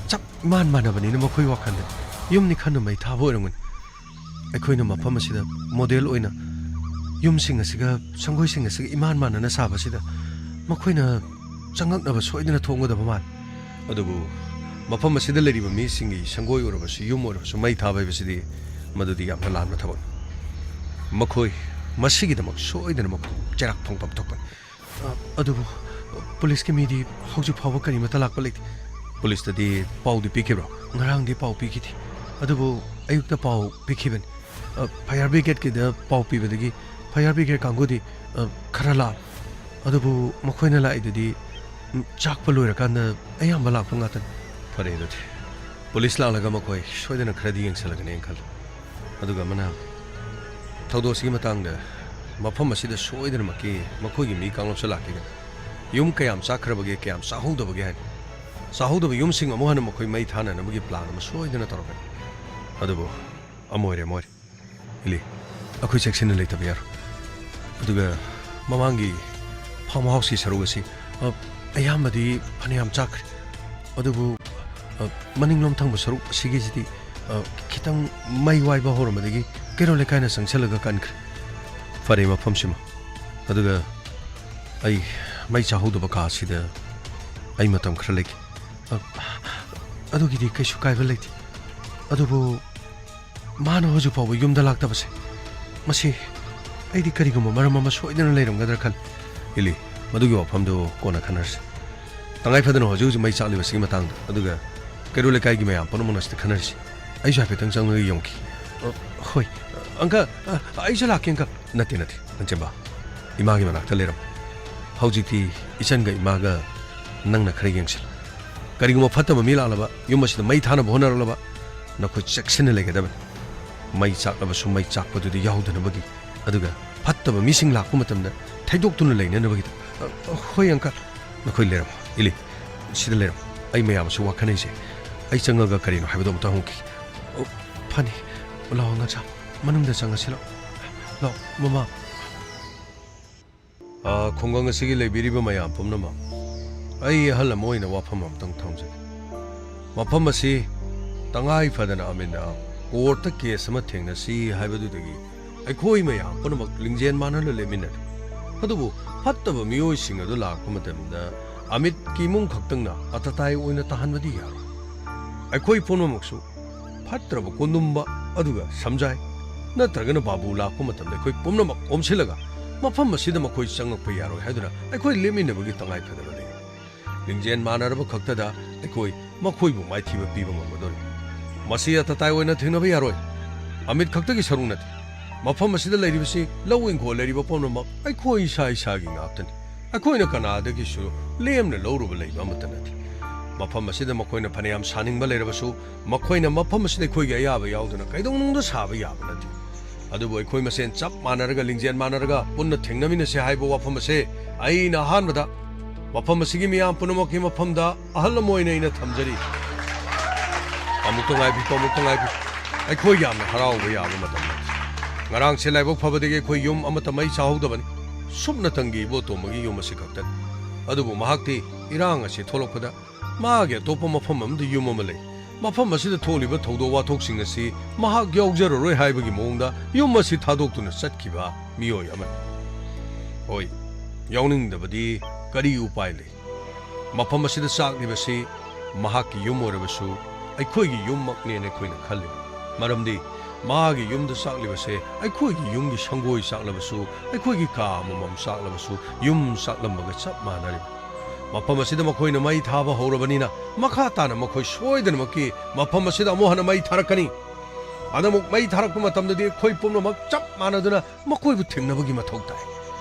ꯆꯞ ꯏꯃꯥꯟ ꯃꯥꯟꯅꯕꯅꯤꯅ, ꯃꯈꯣꯏ ꯋꯥꯈꯜꯗ ꯌꯨꯝꯅꯤ ꯈꯟꯅ ꯃꯩ ꯊꯥꯕ ꯑꯣꯏꯔꯝꯒꯅꯤ꯫ ꯑꯩꯈꯣꯏꯅ ꯃꯐꯝ ꯑꯁꯤꯗ ꯃꯣꯗꯦꯜ ꯑꯣꯏꯅ ꯌꯨꯝꯁꯤꯡ ꯑꯁꯤꯒ ꯁꯪꯒꯣꯏꯁꯤꯡ ꯑꯁꯤꯒ ꯏꯃꯥꯟ ꯃꯥꯟꯅꯅ ꯁꯥꯕꯁꯤꯗ, ꯃꯈꯣꯏꯅ ꯆꯪꯉꯛꯅꯕ ꯁꯣꯏꯗꯅ ꯊꯣꯡꯒꯗꯕ ꯃꯥꯜꯂꯤ꯫ ꯑꯗꯨꯕꯨ ꯃꯐꯝ ꯑꯁꯤꯗ ꯂꯩꯔꯤꯕ ꯃꯤꯁꯤꯡꯒꯤ ꯁꯪꯒꯣꯏ ꯑꯣꯏꯔꯕꯁꯨ, ꯌꯨꯝ ꯑꯣꯏꯔꯕꯁꯨ ꯃꯩ ꯊꯥꯕ ꯍꯥꯏꯕꯁꯤꯗꯤ ꯃꯗꯨꯗꯤ ꯌꯥꯝꯅ ꯂꯥꯟꯕ ꯊꯕꯛꯅꯤ꯫ ꯃꯈꯣꯏ ꯃꯁꯤꯒꯤꯗꯃꯛ ꯁꯣꯏꯗꯅ ꯃꯈꯣꯏ ꯆꯩꯔꯥꯛ ꯐꯪꯐꯝ ꯊꯣꯛꯄꯅꯤ꯫ ꯑ, ꯑꯗꯨꯕꯨ ꯄꯨꯂꯤꯁꯀꯤ ꯃꯤꯗꯤ ꯍꯧꯖꯤꯛ ꯐꯥꯎꯕ ꯀꯔꯤꯃꯠꯇ ꯂꯥꯛꯄ ꯂꯩꯇꯦ꯫ ꯄꯨꯂꯤꯁꯇꯗꯤ ꯄꯥꯎꯗꯤ ꯄꯤꯈꯤꯕ꯭ꯔꯣ? ꯉꯔꯥꯡꯗꯤ ꯄꯥꯎ ꯄꯤꯈꯤꯗꯦ, ꯑꯗꯨꯕꯨ ꯑꯌꯨꯛꯇ ꯄꯥꯎ ꯄꯤꯈꯤꯕꯅꯤ꯫ ꯑ, ꯐꯥꯌꯔ ꯕ꯭ꯔꯤꯒꯦꯗꯀꯤꯗ ꯄꯥꯎ ꯄꯤꯕꯗꯒꯤ ꯐꯥꯌꯔ ꯕ꯭ꯔꯤꯒꯦꯗ ꯀꯥꯡꯕꯨꯗꯤ, ꯑ, ꯈꯔ ꯂꯥꯛꯑꯦ꯫ ꯑꯗꯨꯕꯨ ꯃꯈꯣꯏꯅ ꯂꯥꯛꯏꯗꯨꯗꯤ, ꯎꯝ, ꯆꯥꯛꯄ ꯂꯣꯏꯔꯀꯥꯟꯗ ꯑꯌꯥꯝꯕ ꯂꯥꯛꯄ ꯉꯥꯛꯇꯅꯤ꯫ ꯐꯔꯦ ꯑꯗꯨꯗꯤ꯫ ꯄꯨꯂꯤꯁ ꯂꯥꯛꯂꯒ ꯃꯈꯣꯏ ꯁꯣꯏꯗꯅ ꯈꯔꯗꯤ ꯌꯦꯡꯁꯤꯜꯂꯒꯅꯤ ꯍꯥꯏꯅ ꯈꯜꯂꯤ꯫ ꯑꯗꯨꯒ ꯑꯃꯅ, ꯊꯧꯗꯣꯛꯁꯤꯒꯤ ꯃꯇꯥꯡꯗ ꯃꯐꯝ ꯑꯁꯤꯗ ꯁꯣꯏꯗꯅꯃꯛꯀꯤ ꯃꯈꯣꯏꯒꯤ ꯃꯤ ꯀꯥꯡꯂꯨꯞꯁꯨ ꯂꯥꯛꯈꯤꯒꯅꯤ꯫ ꯌꯨꯝ ꯀꯌꯥꯝ ꯆꯥꯛꯈ꯭ꯔꯕꯒꯦ, ꯀꯌꯥꯝ ꯆꯥꯍꯧꯗꯕꯒꯦ ꯍꯥꯏꯅ꯫ ꯆꯥꯍꯧꯗꯕ ꯌꯨꯝꯁꯤꯡ ꯑꯃꯨꯛ ꯍꯟꯅ ꯃꯈꯣꯏ ꯃꯩ ꯊꯥꯅꯅꯕꯒꯤ ꯄ꯭ꯂꯥꯟ ꯑꯃ ꯁꯣꯏꯗꯅ ꯇꯧꯔꯛꯀꯅꯤ꯫ ꯑꯗꯨꯕꯨ ꯑꯃ ꯑꯣꯏꯔꯦ, ꯑꯃ ꯑꯣꯏꯔꯦ꯫ ꯏꯂꯤ, ꯑꯩꯈꯣꯏ ꯆꯦꯛꯁꯤꯟꯅ ꯂꯩꯇꯕ ꯌꯥꯔꯣꯏ꯫ ꯑꯗꯨꯒ ꯃꯃꯥꯡꯒꯤ ꯐꯥꯔꯝ ꯍꯥꯎꯁꯀꯤ ꯁꯔꯨꯛ ꯑꯁꯤ, ꯑ, ꯑꯌꯥꯝꯕꯗꯤ ꯐꯅꯌꯥꯝ ꯆꯥꯛꯈ꯭ꯔꯦ꯫ ꯑꯗꯨꯕꯨ, ꯑ, ꯃꯅꯤꯡꯂꯣꯝ ꯊꯪꯕ ꯁꯔꯨꯛ ꯑꯁꯤꯒꯤꯁꯤꯗꯤ, ꯑ, ꯈꯤꯇꯪ ꯃꯩ ꯋꯥꯏꯕ ꯍꯧꯔꯝꯕꯗꯒꯤ ꯀꯩꯔꯣꯜ ꯂꯩꯀꯥꯏꯅ ꯆꯪꯁꯤꯜꯂꯒ ꯀꯟꯈ꯭ꯔꯦ꯫ ꯐꯔꯦ, ꯃꯐꯝꯁꯤꯃ꯫ ꯑꯗꯨꯒ ꯑꯩ ꯃꯩ ꯆꯥꯍꯧꯗꯕ ꯀꯥ ꯑꯁꯤꯗ ꯑꯩ ꯃꯇꯝ ꯈꯔ ꯂꯩꯒꯦ꯫ ꯑ, ꯑꯗꯨꯒꯤꯗꯤ ꯀꯩꯁꯨ ꯀꯥꯏꯕ ꯂꯩꯇꯦ꯫ ꯑꯗꯨꯕꯨ ꯃꯥꯅ ꯍꯧꯖꯤꯛ ꯐꯥꯎꯕ ꯌꯨꯝꯗ ꯂꯥꯛꯇꯕꯁꯦ, ꯃꯁꯤ ꯑꯩꯗꯤ ꯀꯔꯤꯒꯨꯝꯕ ꯃꯔꯝ ꯑꯃ ꯁꯣꯏꯗꯅ ꯂꯩꯔꯝꯒꯗ꯭ꯔꯥ ꯈꯜꯂꯤ꯫ ꯏꯂꯤ, ꯃꯗꯨꯒꯤ ꯋꯥꯐꯝꯗꯨ ꯀꯣꯟꯅ ꯈꯟꯅꯔꯁꯤ꯫ ꯇꯉꯥꯏ ꯐꯗꯅ ꯍꯧꯖꯤꯛ ꯍꯧꯖꯤꯛ ꯃꯩ ꯆꯥꯛꯂꯤꯕꯁꯤꯒꯤ ꯃꯇꯥꯡꯗ, ꯑꯗꯨꯒ ꯀꯩꯔꯣꯜ ꯂꯩꯀꯥꯏꯒꯤ ꯃꯌꯥꯝ ꯄꯨꯝꯅꯃꯛꯅ ꯁꯤꯗ ꯈꯟꯅꯔꯁꯤ꯫ ꯑꯩꯁꯨ ꯍꯥꯏꯐꯦꯠꯇꯪ ꯆꯪꯉꯒ ꯌꯦꯡꯉꯨꯈꯤ꯫ ꯑ, ꯍꯣꯏ꯫ ꯑꯪꯀꯜ, ꯑ, ꯑꯩꯁꯨ ꯂꯥꯛꯀꯦ, ꯑꯪꯀꯜ꯫ ꯅꯠꯇꯦ, ꯅꯠꯇꯦ, ꯂꯟꯆꯦꯟꯕ꯫ ꯏꯃꯥꯒꯤ ꯃꯅꯥꯛꯇ ꯂꯩꯔꯝꯃꯨ꯫ ꯍꯧꯖꯤꯛꯇꯤ ꯏꯆꯟꯒ ꯏꯃꯥꯒ ꯅꯪꯅ ꯈꯔ ꯌꯦꯡꯁꯤꯜꯂꯨ꯫ ꯀꯔꯤꯒꯨꯝꯕ ꯐꯠꯇꯕ ꯃꯤ ꯂꯥꯛꯂꯕ, ꯌꯨꯝ ꯑꯁꯤꯗ ꯃꯩ ꯊꯥꯅꯕ ꯍꯣꯠꯅꯔꯛꯂꯕ, ꯅꯈꯣꯏ ꯆꯦꯛꯁꯤꯟꯅ ꯂꯩꯒꯗꯕꯅꯤ꯫ ꯃꯩ ꯆꯥꯛꯂꯕꯁꯨ ꯃꯩ ꯆꯥꯛꯄꯗꯨꯗꯤ ꯌꯥꯎꯗꯅꯕꯒꯤ, ꯑꯗꯨꯒ ꯐꯠꯇꯕ ꯃꯤꯁꯤꯡ ꯂꯥꯛꯄ ꯃꯇꯝꯗ ꯊꯩꯗꯣꯛꯇꯨꯅ ꯂꯩꯅꯅꯕꯒꯤꯗꯃꯛ꯫ ꯑ, ꯍꯣꯏ, uncle꯫ ꯅꯈꯣꯏ ꯂꯩꯔꯝꯃꯣ꯫ ꯏꯂꯤ, ꯁꯤꯗ ꯂꯩꯔꯝꯃꯣ꯫ ꯑꯩ ꯃꯌꯥꯝ ꯑꯁꯤ ꯋꯥꯈꯟꯅꯩꯁꯦ꯫ ꯑꯩ ꯆꯪꯉꯒ ꯀꯔꯤꯅꯣ ꯍꯥꯏꯕꯗꯣ ꯑꯃꯨꯛꯇ ꯍꯪꯉꯨꯈꯤ꯫ ꯑꯣ, ꯐꯅꯤ꯫ ꯂꯥꯛꯑꯣ, ꯑꯉꯥꯡꯁꯥ꯫ ꯃꯅꯨꯡꯗ ꯆꯪꯉꯁꯤ ꯂꯥꯛꯑꯣ꯫ ꯂꯥꯛꯑꯣ, ꯃꯃꯥ꯫ ꯑ, ꯈꯨꯡꯒꯪ ꯑꯁꯤꯒꯤ ꯂꯩꯕꯤꯔꯤꯕ ꯃꯌꯥꯝ ꯄꯨꯝꯅꯃꯛ, ꯑꯩ ꯑꯍꯜ ꯑꯃ ꯑꯣꯏꯅ ꯋꯥꯐꯝ ꯑꯃꯇꯪ ꯊꯝꯖꯒꯦ꯫ ꯃꯐꯝ ꯑꯁꯤ ꯇꯉꯥꯏ ꯐꯗꯅ ꯑꯃꯤꯟꯅ ꯀꯣꯔꯠꯇ ꯀꯦꯁ ꯑꯃ ꯊꯦꯡꯅꯁꯤ ꯍꯥꯏꯕꯗꯨꯗꯒꯤ ꯑꯩꯈꯣꯏ ꯃꯌꯥꯝ ꯄꯨꯝꯅꯃꯛ ꯂꯤꯡꯖꯦꯜ ꯃꯥꯟꯅꯅ ꯂꯦꯞꯃꯤꯟꯅꯔꯤ꯫ ꯑꯗꯨꯕꯨ ꯐꯠꯇꯕ ꯃꯤꯑꯣꯏꯁꯤꯡ ꯑꯗꯨ ꯂꯥꯛꯄ ꯃꯇꯝꯗ ꯑꯃꯤꯠꯀꯤ ꯏꯃꯨꯡ ꯈꯛꯇꯪꯅ ꯑꯇꯇꯥꯏ ꯑꯣꯏꯅ ꯇꯥꯍꯟꯕꯗꯤ ꯌꯥꯔꯣꯏ꯫ ꯑꯩꯈꯣꯏ ꯄꯨꯝꯅꯃꯛꯁꯨ ꯐꯠꯇ꯭ꯔꯕ ꯀꯣꯟꯗꯨꯝꯕ ꯑꯗꯨꯒ ꯁꯝꯖꯥꯏ ꯅꯠꯇ꯭ꯔꯒꯅ ꯕꯥꯕꯨ ꯂꯥꯛꯄ ꯃꯇꯝꯗ ꯑꯩꯈꯣꯏ ꯄꯨꯝꯅꯃꯛ ꯑꯣꯝꯁꯤꯜꯂꯒ ꯃꯐꯝ ꯑꯁꯤꯗ ꯃꯈꯣꯏ ꯆꯪꯂꯛꯄ ꯌꯥꯔꯣꯏ ꯍꯥꯏꯗꯨꯅ ꯑꯩꯈꯣꯏ ꯂꯦꯞꯃꯤꯟꯅꯕꯒꯤ ꯇꯉꯥꯏ ꯐꯗꯕ ꯂꯩ꯫ ꯂꯤꯡꯖꯦꯜ ꯃꯥꯟꯅꯔꯕ ꯈꯛꯇꯗ ꯑꯩꯈꯣꯏ ꯃꯈꯣꯏꯕꯨ ꯃꯥꯏꯊꯤꯕ ꯄꯤꯕ ꯉꯝꯒꯗꯧꯔꯤ꯫ ꯃꯁꯤ ꯑꯇꯇꯥꯏ ꯑꯣꯏꯅ ꯊꯦꯡꯅꯕ ꯌꯥꯔꯣꯏ꯫ ꯑꯃꯤꯠ ꯈꯛꯇꯒꯤ ꯁꯔꯨꯛ ꯅꯠꯇꯦ꯫ ꯃꯐꯝ ꯑꯁꯤꯗ ꯂꯩꯔꯤꯕꯁꯤ ꯂꯧ ꯏꯪꯈꯣꯜ ꯂꯩꯔꯤꯕ ꯄꯨꯝꯅꯃꯛ ꯑꯩꯈꯣꯏ ꯏꯁꯥ ꯏꯁꯥꯒꯤ ꯉꯥꯛꯇꯅꯤ꯫ ꯑꯩꯈꯣꯏꯅ ꯀꯅꯥꯗꯒꯤꯁꯨ ꯂꯦꯝꯅ ꯂꯧꯔꯨꯕ ꯂꯩꯕ ꯑꯃꯠꯇ ꯅꯠꯇꯦ꯫ ꯃꯐꯝ ꯑꯁꯤꯗ ꯃꯈꯣꯏꯅ ꯐꯅꯌꯥꯝ ꯁꯥꯅꯤꯡꯕ ꯂꯩꯔꯕꯁꯨ, ꯃꯈꯣꯏꯅ ꯃꯐꯝ ꯑꯁꯤꯗ ꯑꯩꯈꯣꯏꯒꯤ ꯑꯌꯥꯕ ꯌꯥꯎꯗꯅ ꯀꯩꯗꯧꯅꯨꯡꯗ ꯁꯥꯕ ꯌꯥꯕ ꯅꯠꯇꯦ꯫ ꯑꯗꯨꯕꯨ ꯑꯩꯈꯣꯏ ꯃꯁꯦꯟ ꯆꯞ ꯃꯥꯟꯅꯔꯒ, ꯂꯤꯡꯖꯦꯜ ꯃꯥꯟꯅꯔꯒ ꯄꯨꯟꯅ ꯊꯦꯡꯅꯃꯤꯟꯅꯁꯤ ꯍꯥꯏꯕ ꯋꯥꯐꯝ ꯑꯁꯦ ꯑꯩꯅ ꯑꯍꯥꯟꯕꯗ ꯃꯐꯝ ꯑꯁꯤꯒꯤ ꯃꯤꯌꯥꯝ ꯄꯨꯝꯅꯃꯛꯀꯤ ꯃꯐꯝꯗ ꯑꯍꯜ ꯑꯃ ꯑꯣꯏꯅ ꯑꯩꯅ ꯊꯝꯖꯔꯤ꯫ ꯑꯃꯨꯛꯇ ꯉꯥꯏꯕꯤꯌꯨ, ꯑꯃꯨꯛꯇ ꯉꯥꯏꯕꯤꯌꯨ꯫ ꯑꯩꯈꯣꯏ ꯌꯥꯝꯅ ꯍꯔꯥꯎꯕ ꯌꯥꯕ ꯃꯇꯝ ꯅꯠꯇꯦ꯫ ꯉꯔꯥꯡꯁꯦ ꯂꯥꯏꯕꯛ ꯐꯕꯗꯒꯤ ꯑꯩꯈꯣꯏ ꯌꯨꯝ ꯑꯃꯠꯇ ꯃꯩ ꯆꯥꯍꯧꯗꯕꯅꯤ꯫ ꯁꯨꯞꯅꯇꯪꯒꯤ ꯏꯕꯣꯇꯣꯝꯕꯒꯤ ꯌꯨꯝ ꯑꯁꯤ ꯈꯛꯇꯅꯤ꯫ ꯑꯗꯨꯕꯨ ꯃꯍꯥꯛꯇꯤ ꯏꯔꯥꯡ ꯑꯁꯤ ꯊꯣꯛꯂꯛꯄꯗ ꯃꯥꯒꯤ ꯑꯇꯣꯞꯄ ꯃꯐꯝ ꯑꯃꯗ ꯌꯨꯝ ꯑꯃ ꯂꯩ꯫ ꯃꯐꯝ ꯑꯁꯤꯗ ꯊꯣꯛꯂꯤꯕ ꯊꯧꯗꯣꯛ ꯋꯥꯊꯣꯛꯁꯤꯡ ꯑꯁꯤ ꯃꯍꯥꯛ ꯌꯥꯎꯖꯔꯔꯣꯏ ꯍꯥꯏꯕꯒꯤ ꯃꯑꯣꯡꯗ ꯌꯨꯝ ꯑꯁꯤ ꯊꯥꯗꯣꯛꯇꯨꯅ ꯆꯠꯈꯤꯕ ꯃꯤꯑꯣꯏ ꯑꯃꯅꯤ꯫ ꯍꯣꯏ, ꯌꯥꯎꯅꯤꯡꯗꯕꯗꯤ ꯀꯔꯤ ꯎꯄꯥꯏ ꯂꯩ? ꯃꯐꯝ ꯑꯁꯤꯗ ꯆꯥꯛꯂꯤꯕꯁꯤ ꯃꯍꯥꯛꯀꯤ ꯌꯨꯝ ꯑꯣꯏꯔꯕꯁꯨ ꯑꯩꯈꯣꯏꯒꯤ ꯌꯨꯝꯃꯛꯅꯦꯅ ꯑꯩꯈꯣꯏꯅ ꯈꯜꯂꯤ꯫ ꯃꯔꯝꯗꯤ ꯃꯥꯒꯤ ꯌꯨꯝꯗ ꯆꯥꯛꯂꯤꯕꯁꯦ ꯑꯩꯈꯣꯏꯒꯤ ꯌꯨꯝꯒꯤ ꯁꯪꯒꯣꯏ ꯆꯥꯛꯂꯕꯁꯨ, ꯑꯩꯈꯣꯏꯒꯤ ꯀꯥ ꯑꯃꯃꯝ ꯆꯥꯛꯂꯕꯁꯨ ꯌꯨꯝ ꯆꯥꯛꯂꯝꯕꯒ ꯆꯞ ꯃꯥꯟꯅꯔꯤꯕ꯫ ꯃꯐꯝ ꯑꯁꯤꯗ ꯃꯈꯣꯏꯅ ꯃꯩ ꯊꯥꯕ ꯍꯧꯔꯕꯅꯤꯅ ꯃꯈꯥ ꯇꯥꯅ ꯃꯈꯣꯏ ꯁꯣꯏꯗꯅꯃꯛꯀꯤ ꯃꯐꯝ ꯑꯁꯤꯗ ꯑꯃꯨꯛ ꯍꯟꯅ ꯃꯩ ꯊꯥꯔꯛꯀꯅꯤ꯫ ꯑꯗꯨꯃꯨꯛ ꯃꯩ ꯊꯥꯔꯛꯄ ꯃꯇꯝꯗꯗꯤ ꯑꯩꯈꯣꯏ ꯄꯨꯝꯅꯃꯛ ꯆꯞ ꯃꯥꯟꯅꯗꯨꯅ ꯃꯈꯣꯏꯕꯨ ꯊꯦꯡꯅꯕꯒꯤ ꯃꯊꯧ ꯇꯥꯏ꯫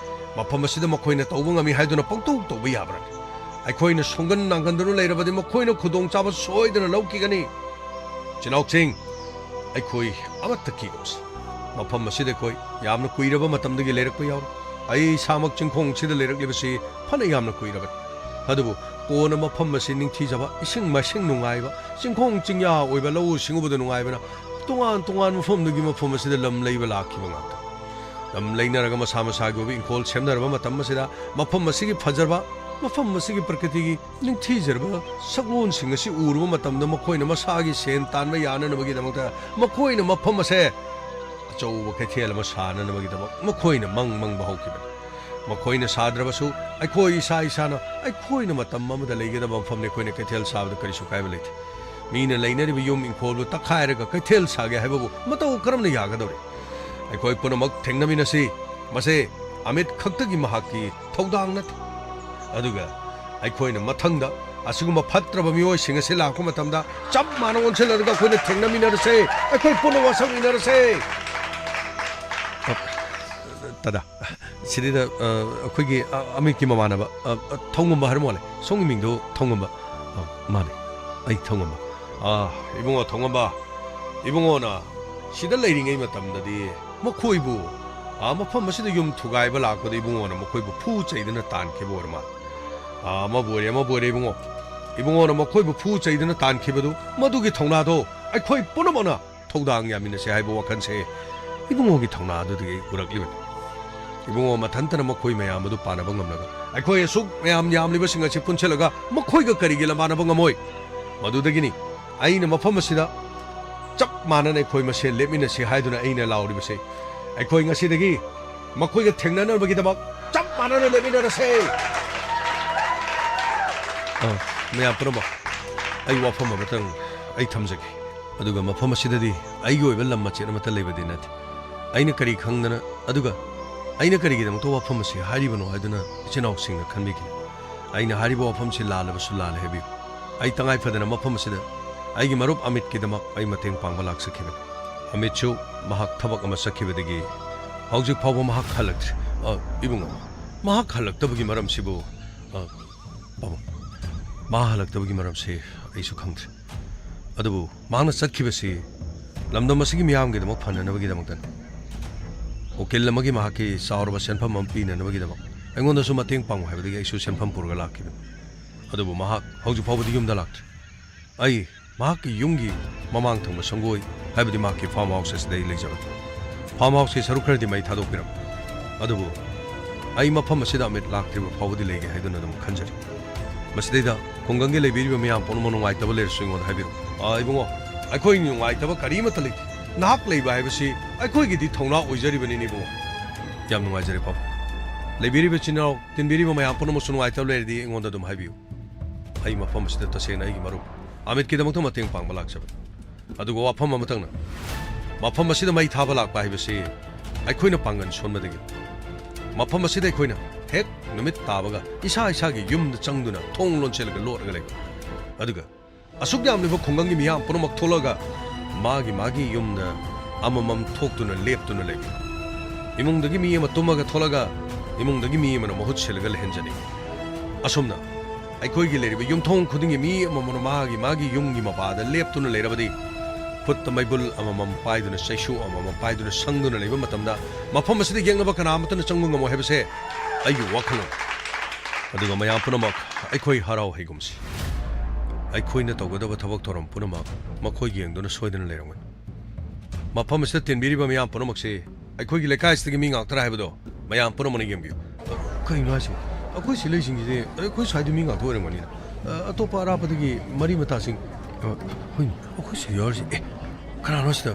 ꯃꯐꯝ ꯑꯁꯤꯗ ꯃꯈꯣꯏꯅ ꯇꯧꯕ ꯉꯝꯃꯤ ꯍꯥꯏꯗꯨꯅ ꯄꯪꯇꯧ ꯇꯧꯕ ꯌꯥꯕ꯭ꯔꯥ? ꯑꯩꯈꯣꯏꯅ ꯁꯣꯡꯒꯟ ꯅꯥꯡꯒꯟꯗꯨꯅ ꯂꯩꯔꯕꯗꯤ ꯃꯈꯣꯏꯅ ꯈꯨꯗꯣꯡꯆꯥꯕ ꯁꯣꯏꯗꯅ ꯂꯧꯈꯤꯒꯅꯤ꯫ ꯏꯆꯤꯟ ꯏꯅꯥꯎꯁꯤꯡ, ꯑꯩꯈꯣꯏ ꯑꯃꯠꯇ ꯀꯤꯒꯨꯝꯁꯤ꯫ ꯃꯐꯝ ꯑꯁꯤꯗ ꯑꯩꯈꯣꯏ ꯌꯥꯝꯅ ꯀꯨꯏꯔꯕ ꯃꯇꯝꯗꯒꯤ ꯂꯩꯔꯛꯄ ꯌꯥꯎꯔꯤ꯫ ꯑꯩ ꯏꯁꯥꯃꯛ ꯆꯤꯡꯈꯣꯡꯁꯤꯗ ꯂꯩꯔꯛꯂꯤꯕꯁꯤ ꯐꯅ ꯌꯥꯝꯅ ꯀꯨꯏꯔꯕꯅꯤ꯫ ꯑꯗꯨꯕꯨ ꯀꯣꯟꯅ ꯃꯐꯝ ꯑꯁꯤ ꯅꯤꯡꯊꯤꯖꯕ, ꯏꯁꯤꯡ ꯃꯥꯏꯁꯤꯡ ꯅꯨꯡꯉꯥꯏꯕ, ꯆꯤꯡꯈꯣꯡ ꯆꯤꯡꯌꯥ ꯑꯣꯏꯕ, ꯂꯧꯎ ꯁꯤꯡꯎꯕꯗ ꯅꯨꯡꯉꯥꯏꯕꯅ ꯇꯣꯉꯥꯟ ꯇꯣꯉꯥꯟꯕ ꯃꯐꯝꯗꯒꯤ ꯃꯐꯝ ꯑꯁꯤꯗ ꯂꯝ ꯂꯩꯕ ꯂꯥꯛꯈꯤꯕ ꯉꯥꯛꯇꯅꯤ꯫ ꯂꯝ ꯂꯩꯅꯔꯒ ꯃꯁꯥ ꯃꯁꯥꯒꯤ ꯑꯣꯏꯕ ꯏꯪꯈꯣꯜ ꯁꯦꯝꯅꯔꯕ ꯃꯇꯝ ꯑꯁꯤꯗ ꯃꯐꯝ ꯑꯁꯤꯒꯤ ꯐꯖꯕ, ꯃꯐꯝ ꯑꯁꯤꯒꯤ ꯄ꯭ꯔꯀ꯭ꯔꯤꯇꯤꯒꯤ ꯅꯤꯡꯊꯤꯖꯔꯕ ꯁꯛꯂꯣꯟꯁꯤꯡ ꯑꯁꯤ ꯎꯔꯨꯕ ꯃꯇꯝꯗ ꯃꯈꯣꯏꯅ ꯃꯁꯥꯒꯤ ꯁꯦꯟ ꯇꯥꯟꯕ ꯌꯥꯅꯅꯕꯒꯤꯗꯃꯛꯇ ꯃꯈꯣꯏꯅ ꯃꯐꯝ ꯑꯁꯦ ꯑꯆꯧꯕ ꯀꯩꯊꯦꯜ ꯑꯃ ꯁꯥꯅꯅꯕꯒꯤꯗꯃꯛ ꯃꯈꯣꯏꯅ ꯃꯪ ꯃꯪꯕ ꯍꯧꯈꯤꯕꯅꯤ꯫ ꯃꯈꯣꯏꯅ ꯁꯥꯗ꯭ꯔꯕꯁꯨ ꯑꯩꯈꯣꯏ ꯏꯁꯥ ꯏꯁꯥꯅ ꯑꯩꯈꯣꯏꯅ ꯃꯇꯝ ꯑꯃꯗ ꯂꯩꯒꯗꯕ ꯃꯐꯝꯅꯤ꯫ ꯑꯩꯈꯣꯏꯅ ꯀꯩꯊꯦꯜ ꯁꯥꯕꯗ ꯀꯔꯤꯁꯨ ꯀꯥꯏꯕ ꯂꯩꯇꯦ꯫ ꯃꯤꯅ ꯂꯩꯅꯔꯤꯕ ꯌꯨꯝ ꯏꯪꯈꯣꯜꯕꯨ ꯇꯛꯈꯥꯏꯔꯒ ꯀꯩꯊꯦꯜ ꯁꯥꯒꯦ ꯍꯥꯏꯕꯕꯨ ꯃꯇꯧ ꯀꯔꯝꯅ ꯌꯥꯒꯗꯧꯔꯤ? ꯑꯩꯈꯣꯏ ꯄꯨꯝꯅꯃꯛ ꯊꯦꯡꯅꯃꯤꯟꯅꯁꯤ꯫ ꯃꯁꯦ ꯑꯃꯤꯠ ꯈꯛꯇꯒꯤ ꯃꯍꯥꯛꯀꯤ ꯊꯧꯗꯥꯡ ꯅꯠꯇꯦ꯫ ꯑꯗꯨꯒ ꯑꯩꯈꯣꯏꯅ ꯃꯊꯪꯗ ꯑꯁꯤꯒꯨꯝꯕ ꯐꯠꯇ꯭ꯔꯕ ꯃꯤꯑꯣꯏꯁꯤꯡ ꯑꯁꯤ ꯂꯥꯛꯄ ꯃꯇꯝꯗ ꯆꯞ ꯃꯥꯟꯅ ꯑꯣꯟꯁꯤꯜꯂꯔꯒ ꯑꯩꯈꯣꯏꯅ ꯊꯦꯡꯅꯃꯤꯟꯅꯔꯁꯦ꯫ ꯑꯩꯈꯣꯏ ꯄꯨꯟꯅ ꯋꯥꯁꯛꯃꯤꯟꯅꯔꯁꯦ꯫ ꯇꯥꯗꯥ, ꯁꯤꯗꯩꯗ, ꯑ, ꯑꯩꯈꯣꯏꯒꯤ, ꯑ, ꯑꯃꯤꯠꯀꯤ ꯃꯃꯥꯟꯅꯕ, ꯑ, ꯑ, ꯊꯧꯉꯝꯕ ꯍꯥꯏꯔ ꯃꯥꯜꯂꯦ꯫ ꯁꯣꯝꯒꯤ ꯃꯤꯡꯗꯣ ꯊꯧꯉꯝꯕ꯫ ꯑ, ꯃꯥꯅꯦ, ꯑꯩ ꯊꯧꯉꯝꯕ꯫ ꯑ, ꯏꯕꯨꯡꯉꯣ ꯊꯧꯉꯝꯕ, ꯏꯕꯨꯡꯉꯣꯅ ꯁꯤꯗ ꯂꯩꯔꯤꯉꯩ ꯃꯇꯝꯗꯗꯤ ꯃꯈꯣꯏꯕꯨ, ꯑ, ꯃꯐꯝ ꯑꯁꯤꯗ ꯌꯨꯝ ꯊꯨꯒꯥꯏꯕ ꯂꯥꯛꯄꯗ ꯏꯕꯨꯡꯉꯣꯅ ꯃꯈꯣꯏꯕꯨ ꯐꯨ ꯆꯩꯗꯨꯅ ꯇꯥꯟꯈꯤꯕ ꯑꯣꯏꯔ ꯃꯥꯜꯂꯦ꯫ ꯑ, ꯑꯃꯕꯨ ꯑꯣꯏꯔꯦ, ꯑꯃꯕꯨ ꯑꯣꯏꯔꯦ ꯏꯕꯨꯡꯉꯣ꯫ ꯏꯕꯨꯡꯉꯣꯅ ꯃꯈꯣꯏꯕꯨ ꯐꯨ ꯆꯩꯗꯨꯅ ꯇꯥꯟꯈꯤꯕꯗꯨ, ꯃꯗꯨꯒꯤ ꯊꯧꯅꯥꯗꯣ ꯑꯩꯈꯣꯏ ꯄꯨꯝꯅꯃꯛꯅ ꯊꯧꯗꯥꯡ ꯌꯥꯃꯤꯟꯅꯁꯦ ꯍꯥꯏꯕ ꯋꯥꯈꯜꯁꯦ ꯏꯕꯨꯡꯉꯣꯒꯤ ꯊꯧꯅꯥ ꯑꯗꯨꯗꯒꯤ ꯑꯩ ꯎꯔꯛꯂꯤꯕꯅꯤ꯫ ꯏꯕꯨꯡꯉꯣ ꯃꯊꯟꯇꯅ ꯃꯈꯣꯏ ꯃꯌꯥꯝ ꯑꯗꯨ ꯄꯥꯟꯅꯕ ꯉꯝꯂꯒ ꯑꯩꯈꯣꯏ ꯑꯁꯨꯛ ꯃꯌꯥꯝ ꯌꯥꯝꯂꯤꯕꯁꯤꯡ ꯑꯁꯤ ꯄꯨꯟꯁꯤꯜꯂꯒ ꯃꯈꯣꯏꯒ ꯀꯔꯤꯒꯤ ꯂꯝꯕꯥꯅꯕ ꯉꯝꯃꯣꯏ? ꯃꯗꯨꯗꯒꯤꯅꯤ ꯑꯩꯅ ꯃꯐꯝ ꯑꯁꯤꯗ ꯆꯞ ꯃꯥꯟꯅꯅ ꯑꯩꯈꯣꯏ ꯃꯁꯦꯜ ꯂꯦꯞꯃꯤꯟꯅꯁꯤ ꯍꯥꯏꯗꯨꯅ ꯑꯩꯅ ꯂꯥꯎꯔꯤꯕꯁꯦ꯫ ꯑꯩꯈꯣꯏ ꯉꯁꯤꯗꯒꯤ ꯃꯈꯣꯏꯒ ꯊꯦꯡꯅꯅꯕꯒꯤꯗꯃꯛ ꯆꯞ ꯃꯥꯟꯅꯅ ꯂꯦꯞꯃꯤꯟꯅꯔꯁꯦ꯫ ꯑ, ꯃꯌꯥꯝ ꯄꯨꯝꯅꯃꯛ, ꯑꯩ ꯋꯥꯐꯝ ꯑꯃꯇꯪ ꯑꯩ ꯊꯝꯖꯒꯦ꯫ ꯑꯗꯨꯒ ꯃꯐꯝ ꯑꯁꯤꯗꯗꯤ ꯑꯩꯒꯤ ꯑꯣꯏꯕ ꯂꯝ ꯃꯆꯦꯠ ꯑꯃꯠꯇ ꯂꯩꯕꯗꯤ ꯅꯠꯇꯦ꯫ ꯑꯩꯅ ꯀꯔꯤ ꯈꯪꯗꯅ, ꯑꯗꯨꯒ ꯑꯩꯅ ꯀꯔꯤꯒꯤꯗꯃꯛꯇ ꯋꯥꯐꯝ ꯑꯁꯤ ꯍꯥꯏꯔꯤꯕꯅꯣ ꯍꯥꯏꯗꯨꯅ ꯏꯆꯤꯟ ꯏꯅꯥꯎꯁꯤꯡꯅ ꯈꯟꯕꯤꯈꯤꯅꯤ꯫ ꯑꯩꯅ ꯍꯥꯏꯔꯤꯕ ꯋꯥꯐꯝꯁꯤ ꯂꯥꯜꯂꯕꯁꯨ ꯂꯥꯜꯂꯦ ꯍꯥꯏꯕꯤꯌꯨ꯫ ꯑꯩ ꯇꯉꯥꯏ ꯐꯗꯅ ꯃꯐꯝ ꯑꯁꯤꯗ ꯑꯩꯒꯤ ꯃꯔꯨꯞ ꯑꯃꯤꯠꯀꯤꯗꯃꯛ ꯑꯩ ꯃꯇꯦꯡ ꯄꯥꯡꯕ ꯂꯥꯛꯆꯈꯤꯕꯅꯤ꯫ ꯑꯃꯤꯠꯁꯨ ꯃꯍꯥꯛ ꯊꯕꯛ ꯑꯃ ꯆꯠꯈꯤꯕꯗꯒꯤ ꯍꯧꯖꯤꯛ ꯐꯥꯎꯕ ꯃꯍꯥꯛ ꯍꯜꯂꯛꯇ꯭ꯔꯤ꯫ ꯑ, ꯏꯕꯨꯡꯉꯣ, ꯃꯍꯥꯛ ꯍꯜꯂꯛꯇꯕꯒꯤ ꯃꯔꯝꯁꯤꯕꯨ, ꯑ, ꯄꯥꯕꯨꯡ, ꯃꯥ ꯍꯜꯂꯛꯇꯕꯒꯤ ꯃꯔꯝꯁꯤ ꯑꯩꯁꯨ ꯈꯪꯗ꯭ꯔꯦ꯫ ꯑꯗꯨꯕꯨ ꯃꯍꯥꯛꯅ ꯆꯠꯈꯤꯕꯁꯤ ꯂꯝꯗꯝ ꯑꯁꯤꯒꯤ ꯃꯤꯌꯥꯝꯒꯤꯗꯃꯛ ꯐꯅꯅꯕꯒꯤꯗꯃꯛꯇꯅꯤ꯫ ꯎꯀꯤꯜ ꯑꯃꯒꯤ ꯃꯍꯥꯛꯀꯤ ꯆꯥꯎꯔꯕ ꯁꯦꯟꯐꯝ ꯑꯃ ꯄꯤꯅꯅꯕꯒꯤꯗꯃꯛ ꯑꯩꯉꯣꯟꯗꯁꯨ ꯃꯇꯦꯡ ꯄꯥꯡꯉꯨ ꯍꯥꯏꯕꯗꯒꯤ ꯑꯩꯁꯨ ꯁꯦꯟꯐꯝ ꯄꯨꯔꯒ ꯂꯥꯛꯈꯤꯕꯅꯤ꯫ ꯑꯗꯨꯕꯨ ꯃꯍꯥꯛ ꯍꯧꯖꯤꯛ ꯐꯥꯎꯕꯗꯤ ꯌꯨꯝꯗ ꯂꯥꯛꯇ꯭ꯔꯤ꯫ ꯑꯩ ꯃꯍꯥꯛꯀꯤ ꯌꯨꯝꯒꯤ ꯃꯃꯥꯡ ꯊꯪꯕ ꯁꯪꯒꯣꯏ, ꯍꯥꯏꯕꯗꯤ ꯃꯍꯥꯛꯀꯤ farm house ꯑꯁꯤꯗ ꯑꯩ ꯂꯩꯖꯕꯅꯤ꯫ Farm house ꯀꯤ ꯁꯔꯨꯛ ꯈꯔꯗꯤ ꯃꯩ ꯊꯥꯗꯣꯛꯄꯤꯔꯝꯃꯤ꯫ ꯑꯗꯨꯕꯨ ꯑꯩ ꯃꯐꯝ ꯑꯁꯤꯗ ꯑꯃꯤꯠ ꯂꯥꯛꯇ꯭ꯔꯤꯕ ꯐꯥꯎꯕꯗꯤ ꯂꯩꯒꯦ ꯍꯥꯏꯗꯨꯅ ꯑꯗꯨꯝ ꯈꯟꯖꯔꯤ꯫ ꯃꯁꯤꯗꯩꯗ ꯈꯨꯡꯒꯪꯒꯤ ꯂꯩꯕꯤꯔꯤꯕ ꯃꯤꯌꯥꯝ ꯄꯨꯝꯅꯃꯛ ꯅꯨꯡꯉꯥꯏꯇꯕ ꯂꯩꯔꯁꯨ ꯑꯩꯉꯣꯟꯗ ꯍꯥꯏꯕꯤꯔꯛꯎ꯫ ꯑꯥ, ꯏꯕꯨꯡꯉꯣ, ꯑꯩꯈꯣꯏ ꯅꯨꯡꯉꯥꯏꯇꯕ ꯀꯔꯤꯃꯠꯇ ꯂꯩꯇꯦ꯫ ꯅꯍꯥꯛ ꯂꯩꯕ ꯍꯥꯏꯕꯁꯤ ꯑꯩꯈꯣꯏꯒꯤꯗꯤ ꯊꯧꯅꯥ ꯑꯣꯏꯖꯔꯤꯕꯅꯤꯅꯦ, ꯏꯕꯨꯡꯉꯣ꯫ ꯌꯥꯝ ꯅꯨꯡꯉꯥꯏꯖꯔꯦ, ꯄꯥꯕꯨꯡ꯫ ꯂꯩꯕꯤꯔꯤꯕ ꯏꯆꯤꯟ ꯏꯅꯥꯎ, ꯇꯤꯟꯕꯤꯔꯤꯕ ꯃꯌꯥꯝ ꯄꯨꯝꯅꯃꯛꯁꯨ ꯅꯨꯡꯉꯥꯏꯇꯕ ꯂꯩꯔꯗꯤ ꯑꯩꯉꯣꯟꯗ ꯑꯗꯨꯝ ꯍꯥꯏꯕꯤꯌꯨ꯫ ꯑꯩ ꯃꯐꯝ ꯑꯁꯤꯗ ꯇꯁꯦꯡꯅ ꯑꯩꯒꯤ ꯃꯔꯨꯞ ꯑꯃꯤꯠꯀꯤꯗꯃꯛꯇ ꯃꯇꯦꯡ ꯄꯥꯡꯕ ꯂꯥꯛꯆꯕꯅꯤ꯫ ꯑꯗꯨꯒ ꯋꯥꯐꯝ ꯑꯃꯇꯪꯅ, ꯃꯐꯝ ꯑꯁꯤꯗ ꯃꯩ ꯊꯥꯕ ꯂꯥꯛꯄ ꯍꯥꯏꯕꯁꯤ ꯑꯩꯈꯣꯏꯅ ꯄꯥꯡꯒꯜ ꯁꯣꯟꯕꯗꯒꯤ꯫ ꯃꯐꯝ ꯑꯁꯤꯗ ꯑꯩꯈꯣꯏꯅ ꯍꯦꯛ ꯅꯨꯃꯤꯠ ꯇꯥꯕꯒ ꯏꯁꯥ ꯏꯁꯥꯒꯤ ꯌꯨꯝꯗ ꯆꯪꯗꯨꯅ ꯊꯣꯡ ꯂꯣꯟꯁꯤꯜꯂꯒ ꯂꯣꯠꯂꯒ ꯂꯩꯕ꯫ ꯑꯗꯨꯒ ꯑꯁꯨꯛ ꯌꯥꯝꯂꯤꯕ ꯈꯨꯡꯒꯪꯒꯤ ꯃꯤꯌꯥꯝ ꯄꯨꯝꯅꯃꯛ ꯊꯣꯛꯂꯒ ꯃꯥꯒꯤ ꯃꯥꯒꯤ ꯌꯨꯝꯗ ꯑꯃꯃꯝ ꯊꯣꯛꯇꯨꯅ ꯂꯦꯞꯇꯨꯅ ꯂꯩꯕ꯫ ꯏꯃꯨꯡꯗꯒꯤ ꯃꯤ ꯑꯃ ꯇꯨꯝꯃꯒ ꯊꯣꯛꯂꯒ ꯏꯃꯨꯡꯗꯒꯤ ꯃꯤ ꯑꯃꯅ ꯃꯍꯨꯠ ꯁꯤꯜꯂꯒ ꯂꯩꯍꯟꯖꯅꯤꯡꯏ꯫ ꯑꯁꯨꯝꯅ ꯑꯩꯈꯣꯏꯒꯤ ꯂꯩꯔꯤꯕ ꯌꯨꯝꯊꯣꯡ ꯈꯨꯗꯤꯡꯒꯤ ꯃꯤ ꯑꯃꯃꯝꯅ ꯃꯥꯒꯤ ꯃꯥꯒꯤ ꯌꯨꯝꯒꯤ ꯃꯄꯥꯗ ꯂꯦꯞꯇꯨꯅ ꯂꯩꯔꯕꯗꯤ, ꯈꯨꯠꯇ ꯃꯩꯕꯨꯜ ꯑꯃꯃꯝ ꯄꯥꯏꯗꯨꯅ, ꯆꯩꯁꯨ ꯑꯃꯃꯝ ꯄꯥꯏꯗꯨꯅ ꯁꯪꯗꯨꯅ ꯂꯩꯕ ꯃꯇꯝꯗ, ꯃꯐꯝ ꯑꯁꯤꯗ ꯌꯦꯡꯅꯕ ꯀꯅꯥ ꯑꯃꯠꯇꯅ ꯆꯪꯕ ꯉꯝꯃꯣꯏ ꯍꯥꯏꯕꯁꯦ ꯑꯩꯒꯤ ꯋꯥꯈꯜꯂꯣꯟ꯫ ꯑꯗꯨꯒ ꯃꯌꯥꯝ ꯄꯨꯝꯅꯃꯛ ꯑꯩꯈꯣꯏ ꯍꯔꯥꯎ ꯍꯩꯒꯨꯝꯁꯤ꯫ ꯑꯩꯈꯣꯏꯅ ꯇꯧꯒꯗꯕ ꯊꯕꯛ ꯊꯧꯔꯝ ꯄꯨꯝꯅꯃꯛ ꯃꯈꯣꯏ ꯌꯦꯡꯗꯨꯅ ꯁꯣꯏꯗꯅ ꯂꯩꯔꯝꯒꯅꯤ꯫ ꯃꯐꯝ ꯑꯁꯤꯗ ꯇꯤꯟꯕꯤꯔꯤꯕ ꯃꯤꯌꯥꯝ ꯄꯨꯝꯅꯃꯛꯁꯤ ꯑꯩꯈꯣꯏꯒꯤ ꯂꯩꯀꯥꯏꯁꯤꯗꯒꯤ ꯃꯤ ꯉꯥꯛꯇꯔꯥ ꯍꯥꯏꯕꯗꯣ ꯃꯌꯥꯝ ꯄꯨꯝꯅꯃꯛꯅ ꯌꯦꯡꯕꯤꯌꯨ꯫ ꯀꯩꯅꯣ ꯍꯥꯏꯁꯤꯕꯣ? ꯑꯩꯈꯣꯏ ꯁꯤ ꯂꯩꯁꯤꯡꯁꯤꯗꯤ ꯑꯩꯈꯣꯏ ꯁ꯭ꯋꯥꯏꯗ ꯃꯤ ꯉꯥꯛꯇ ꯑꯣꯏꯔꯝꯒꯅꯤꯅ꯫ ꯑ, ꯑꯇꯣꯞꯄ ꯑꯔꯥꯞꯄꯗꯒꯤ ꯃꯔꯤ ꯃꯇꯥꯁꯤꯡ, ꯑ, ꯍꯣꯏꯅꯦ, ꯑꯩꯈꯣꯏ ꯁꯤ ꯌꯥꯎꯔꯤꯁꯤ꯫ ꯑꯦ, ꯀꯅꯥꯅꯣ ꯁꯤꯗ?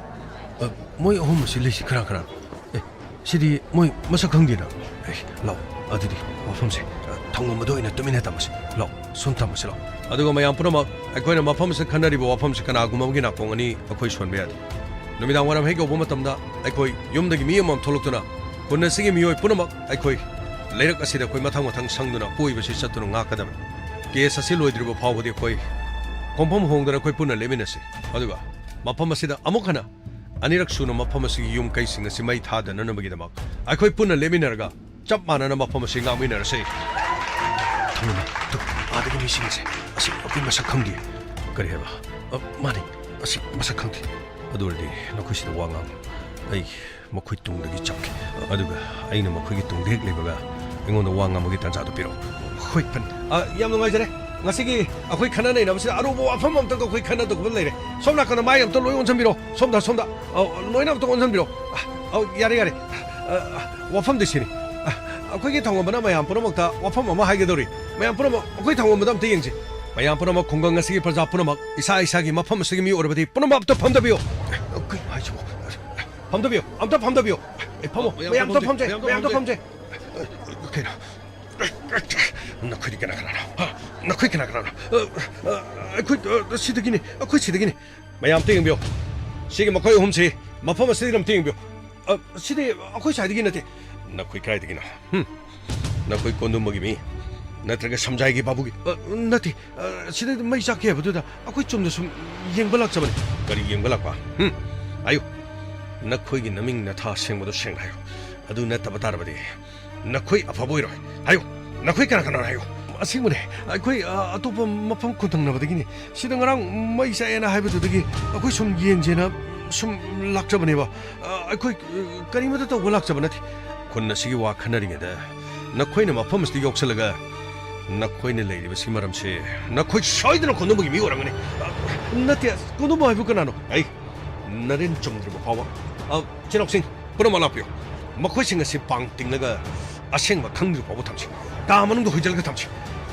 ꯑ, ꯃꯣꯏ ꯑꯍꯨꯝ ꯑꯁꯤ ꯂꯩꯁꯤ ꯀꯅꯥ ꯀꯅꯥꯅꯣ? ꯑꯦ, ꯁꯤꯗꯤ ꯃꯣꯏ ꯃꯁꯛ ꯈꯪꯗꯦꯅ꯫ ꯑꯦ, ꯂꯥꯛꯑꯣ, ꯑꯗꯨꯗꯤ ꯋꯥꯐꯝꯁꯦ, ꯑ, ꯊꯣꯡꯒꯨꯝꯕꯗ ꯑꯣꯏꯅ ꯇꯨꯃꯤꯟꯅ ꯇꯝꯃꯁꯤ꯫ ꯂꯥꯛꯑꯣ, ꯁꯨꯝ ꯇꯝꯃꯁꯤ, ꯂꯥꯛꯑꯣ꯫ ꯑꯗꯨꯒ ꯃꯌꯥꯝ ꯄꯨꯝꯅꯃꯛ, ꯑꯩꯈꯣꯏꯅ ꯃꯐꯝ ꯑꯁꯤꯗ ꯈꯟꯅꯔꯤꯕ ꯋꯥꯐꯝꯁꯤ ꯀꯅꯥꯒꯨꯝꯕ ꯑꯃꯒꯤ ꯅꯥꯀꯣꯡ ꯑꯅꯤ ꯑꯩꯈꯣꯏ ꯁꯣꯟꯕ ꯌꯥꯗꯦ꯫ ꯅꯨꯃꯤꯗꯥꯡ ꯋꯥꯏꯔꯝ ꯍꯦꯛ ꯌꯧꯕ ꯃꯇꯝꯗ, ꯑꯩꯈꯣꯏ ꯌꯨꯝꯗꯒꯤ ꯃꯤ ꯑꯃꯃꯝ ꯊꯣꯛꯂꯛꯇꯨꯅ, ꯈꯨꯟ ꯑꯁꯤꯒꯤ ꯃꯤꯑꯣꯏ ꯄꯨꯝꯅꯃꯛ ꯑꯩꯈꯣꯏ ꯂꯩꯔꯛ ꯑꯁꯤꯗ ꯑꯩꯈꯣꯏ ꯃꯊꯪ ꯃꯊꯪ ꯁꯪꯗꯨꯅ ꯑꯀꯣꯏꯕꯁꯤ ꯆꯠꯇꯨꯅ ꯉꯥꯛꯀꯗꯕꯅꯤ꯫ Case ꯑꯁꯤ ꯂꯣꯏꯗ꯭ꯔꯤꯕ ꯐꯥꯎꯕꯗꯤ ꯑꯩꯈꯣꯏ ꯈꯣꯡꯐꯝ ꯍꯣꯡꯗꯅ ꯑꯩꯈꯣꯏ ꯄꯨꯟꯅ ꯂꯦꯞꯃꯤꯟꯅꯁꯤ꯫ ꯑꯗꯨꯒ ꯃꯐꯝ ꯑꯁꯤꯗ ꯑꯃꯨꯛ ꯍꯟꯅ ꯑꯅꯤꯔꯛ ꯁꯨꯅ ꯃꯐꯝ ꯑꯁꯤꯒꯤ ꯌꯨꯝ ꯀꯩꯁꯤꯡ ꯑꯁꯤ ꯃꯩ ꯊꯥꯗꯅꯅꯕꯒꯤꯗꯃꯛ ꯑꯩꯈꯣꯏ ꯄꯨꯟꯅ ꯂꯦꯞꯃꯤꯟꯅꯔꯒ ꯆꯞ ꯃꯥꯟꯅꯅ ꯃꯐꯝ ꯑꯁꯤ ꯉꯥꯛꯃꯤꯟꯅꯔꯁꯤ꯫ ꯊꯝꯂꯝꯃꯤ꯫ ꯇꯨ, ꯑꯥꯗꯒꯤ ꯃꯤꯁꯤꯡ ꯑꯁꯤ, ꯑꯁꯤ ꯑꯩꯈꯣꯏ ꯃꯁꯛ ꯈꯪꯗꯦ꯫ ꯀꯔꯤ ꯍꯥꯏꯕ? ꯑ, ꯃꯥꯅꯤ, ꯑꯁꯤ ꯃꯁꯛ ꯈꯪꯗꯦ꯫ ꯑꯗꯨ ꯑꯣꯏꯔꯗꯤ ꯅꯈꯣꯏꯁꯤꯗ ꯋꯥ ꯉꯥꯡ꯫ ꯑꯩ ꯃꯈꯣꯏ ꯇꯨꯡꯗꯒꯤ ꯆꯞꯀꯦ꯫ ꯑꯗꯨꯒ ꯑꯩꯅ ꯃꯈꯣꯏꯒꯤ ꯇꯨꯡꯗ ꯍꯦꯛ ꯂꯩꯕꯒ ꯑꯩꯉꯣꯟꯗ ꯋꯥ ꯉꯥꯡꯕꯒꯤ ꯇꯥꯟꯖꯥꯗꯨ ꯄꯤꯔꯛꯎ꯫ ꯍꯣꯏ, ꯐꯅꯤ꯫ ꯑ, ꯌꯥꯝ ꯅꯨꯡꯉꯥꯏꯖꯔꯦ꯫ ꯉꯁꯤꯒꯤ ꯑꯩꯈꯣꯏ ꯈꯟꯅ ꯅꯩꯅꯕꯁꯤꯗ ꯑꯔꯨꯕ ꯋꯥꯐꯝ ꯑꯝꯇꯪꯒ ꯑꯩꯈꯣꯏ ꯈꯟꯅꯗꯧꯕ ꯂꯩꯔꯦ꯫ ꯁꯣꯝ ꯅꯥꯀꯟꯗ ꯃꯥꯏ ꯑꯝꯇ ꯂꯣꯏ ꯑꯣꯟꯁꯤꯟꯕꯤꯔꯣ꯫ ꯁꯣꯝꯗ, ꯁꯣꯝꯗ꯫ ꯑ, ꯂꯣꯏꯅ ꯑꯝꯇ ꯑꯣꯟꯁꯤꯟꯕꯤꯔꯣ꯫ ꯑ, ꯑ, ꯌꯥꯔꯦ, ꯌꯥꯔꯦ꯫ ꯑ, ꯑ, ꯋꯥꯐꯝꯗꯤ ꯁꯤꯅꯤ꯫ ꯑ, ꯑꯩꯈꯣꯏꯒꯤ ꯊꯧꯉꯝꯕꯅ ꯃꯌꯥꯝ ꯄꯨꯝꯅꯃꯛꯇ ꯋꯥꯐꯝ ꯑꯃ ꯍꯥꯏꯒꯗꯧꯔꯤ꯫ ꯃꯌꯥꯝ ꯄꯨꯝꯅꯃꯛ ꯑꯩꯈꯣꯏ ꯊꯧꯉꯝꯕꯗ ꯑꯝꯇ ꯌꯦꯡꯁꯤ꯫ ꯃꯌꯥꯝ ꯄꯨꯝꯅꯃꯛ, ꯈꯨꯡꯒꯪ ꯑꯁꯤꯒꯤ ꯄ꯭ꯔꯖꯥ ꯄꯨꯝꯅꯃꯛ, ꯏꯁꯥ ꯏꯁꯥꯒꯤ ꯃꯐꯝ ꯑꯁꯤꯒꯤ ꯃꯤꯑꯣꯏꯔꯕꯗꯤ ꯄꯨꯝꯅꯃꯛ ꯑꯝꯇ ꯐꯝꯗꯕꯤꯌꯨ꯫ ꯀꯩꯅꯣ ꯍꯥꯏꯁꯤꯕꯣ? ꯐꯝꯗꯕꯤꯌꯨ, ꯑꯝꯇ ꯐꯝꯗꯕꯤꯌꯨ꯫ ꯑꯩ ꯐꯝꯃꯣ, ꯃꯌꯥꯝ ꯃꯌꯥꯝ ꯑꯝꯇ ꯐꯝꯖꯩ, ꯐꯝꯖꯩ, ꯃꯌꯥꯝ ꯃꯌꯥꯝ ꯑꯝꯇ ꯐꯝꯖꯩ꯫ ꯐꯝꯖꯩ꯫ ꯀꯩꯅꯣ? ꯅꯈꯣꯏꯗꯤ ꯀꯅꯥ ꯀꯅꯥꯅꯣ? ꯍꯥ? ꯅꯈꯣꯏ ꯀꯅꯥ ꯀꯅꯥꯅꯣ? ꯑ, ꯑ, ꯑꯩꯈꯣꯏ, ꯑ, ꯁꯤꯗꯒꯤꯅꯤ, ꯑꯩꯈꯣꯏ ꯁꯤꯗꯒꯤꯅꯤ꯫ ꯃꯌꯥꯝ ꯑꯝꯇ ꯌꯦꯡꯕꯤꯌꯨ꯫ ꯁꯤꯒꯤ ꯃꯈꯣꯏ ꯑꯍꯨꯝꯁꯤ ꯃꯐꯝ ꯑꯁꯤꯗꯒꯤ ꯑꯝꯇ ꯌꯦꯡꯕꯤꯌꯨ꯫ ꯑ, ꯁꯤꯗꯤ ꯑꯩꯈꯣꯏ ꯁ꯭ꯋꯥꯏꯗꯒꯤ ꯅꯠꯇꯦ꯫ ꯅꯈꯣꯏ ꯀꯗꯥꯏꯗꯒꯤꯅꯣ? ꯍꯨꯝ? ꯅꯈꯣꯏ ꯀꯣꯟꯗꯨꯝꯕꯒꯤ ꯃꯤ? ꯅꯠꯇ꯭ꯔꯒ ꯁꯝꯖꯥꯏꯒꯤ ꯕꯥꯕꯨꯒꯤ? ꯑ, ꯅꯠꯇꯦ꯫ ꯑ, ꯁꯤꯗ ꯃꯩ ꯆꯥꯛꯀꯦ ꯍꯥꯏꯕꯗꯨꯗ ꯑꯩꯈꯣꯏ ꯆꯨꯝꯅ ꯁꯨꯝ ꯌꯦꯡꯕ ꯂꯥꯛꯆꯕꯅꯤ꯫ ꯀꯔꯤ ꯌꯦꯡꯕ ꯂꯥꯛꯄ? ꯍꯨꯝ? ꯍꯥꯏꯌꯨ꯫ ꯅꯈꯣꯏꯒꯤ ꯅꯃꯤꯡ ꯅꯊꯥ ꯑꯁꯦꯡꯕꯗꯨ ꯁꯦꯡꯅ ꯍꯥꯏꯌꯨ꯫ ꯑꯗꯨ ꯅꯠꯇꯕ ꯇꯥꯔꯕꯗꯤ ꯅꯈꯣꯏ ꯑꯐꯕ ꯑꯣꯏꯔꯣꯏ꯫ ꯍꯥꯏꯌꯨ, ꯅꯈꯣꯏ ꯀꯅꯥ ꯀꯅꯥꯅꯣ ꯍꯥꯏꯌꯨ꯫ ꯑꯁꯦꯡꯕꯅꯦ, ꯑꯩꯈꯣꯏ, ꯑ, ꯑꯇꯣꯞꯄ ꯃꯐꯝ ꯈꯨꯟꯊꯪꯅꯕꯗꯒꯤꯅꯤ꯫ ꯁꯤꯗ ꯉꯔꯥꯡ ꯃꯩ ꯆꯥꯛꯑꯦꯅ ꯍꯥꯏꯕꯗꯨꯗꯒꯤ ꯑꯩꯈꯣꯏ ꯁꯨꯝ ꯌꯦꯡꯁꯦꯅ ꯁꯨꯝ ꯂꯥꯛꯆꯕꯅꯦꯕ꯫ ꯑ, ꯑꯩꯈꯣꯏ, ꯑ, ꯀꯔꯤꯃꯠꯇ ꯇꯧꯕ ꯂꯥꯛꯆꯕ ꯅꯠꯇꯦ꯫ ꯈꯨꯟ ꯑꯁꯤꯒꯤ ꯋꯥ ꯈꯟꯅꯔꯤꯉꯩꯗ ꯅꯈꯣꯏꯅ ꯃꯐꯝ ꯑꯁꯤꯗ ꯌꯧꯁꯜꯂꯒ ꯅꯈꯣꯏꯅ ꯂꯩꯔꯤꯕꯁꯤꯒꯤ ꯃꯔꯝꯁꯦ ꯅꯈꯣꯏ ꯁꯣꯏꯗꯅ ꯀꯣꯟꯗꯨꯝꯕꯒꯤ ꯃꯤ ꯑꯣꯏꯔꯝꯒꯅꯤ꯫ ꯑ, ꯅꯠꯇꯦ, ꯀꯣꯟꯗꯨꯝꯕ ꯍꯥꯏꯕꯨ ꯀꯅꯥꯅꯣ? ꯑꯩ, ꯅꯔꯦꯟ ꯆꯨꯝꯗ꯭ꯔꯤꯕ ꯐꯥꯎꯕ꯫ ꯑ, ꯏꯆꯤꯟ ꯏꯅꯥꯎꯁꯤꯡ ꯄꯨꯝꯅꯃꯛ ꯂꯥꯛꯄꯤꯌꯨ꯫ ꯃꯈꯣꯏꯁꯤꯡ ꯑꯁꯤ ꯄꯥꯡ ꯇꯤꯡꯂꯒ ꯑꯁꯦꯡꯕ ꯈꯪꯗ꯭ꯔꯤꯕ ꯐꯥꯎꯕ ꯊꯝꯁꯤ꯫ ꯀꯥ ꯃꯅꯨꯡꯗ ꯍꯣꯏꯖꯤꯜꯂꯒ ꯊꯝꯁꯤ꯫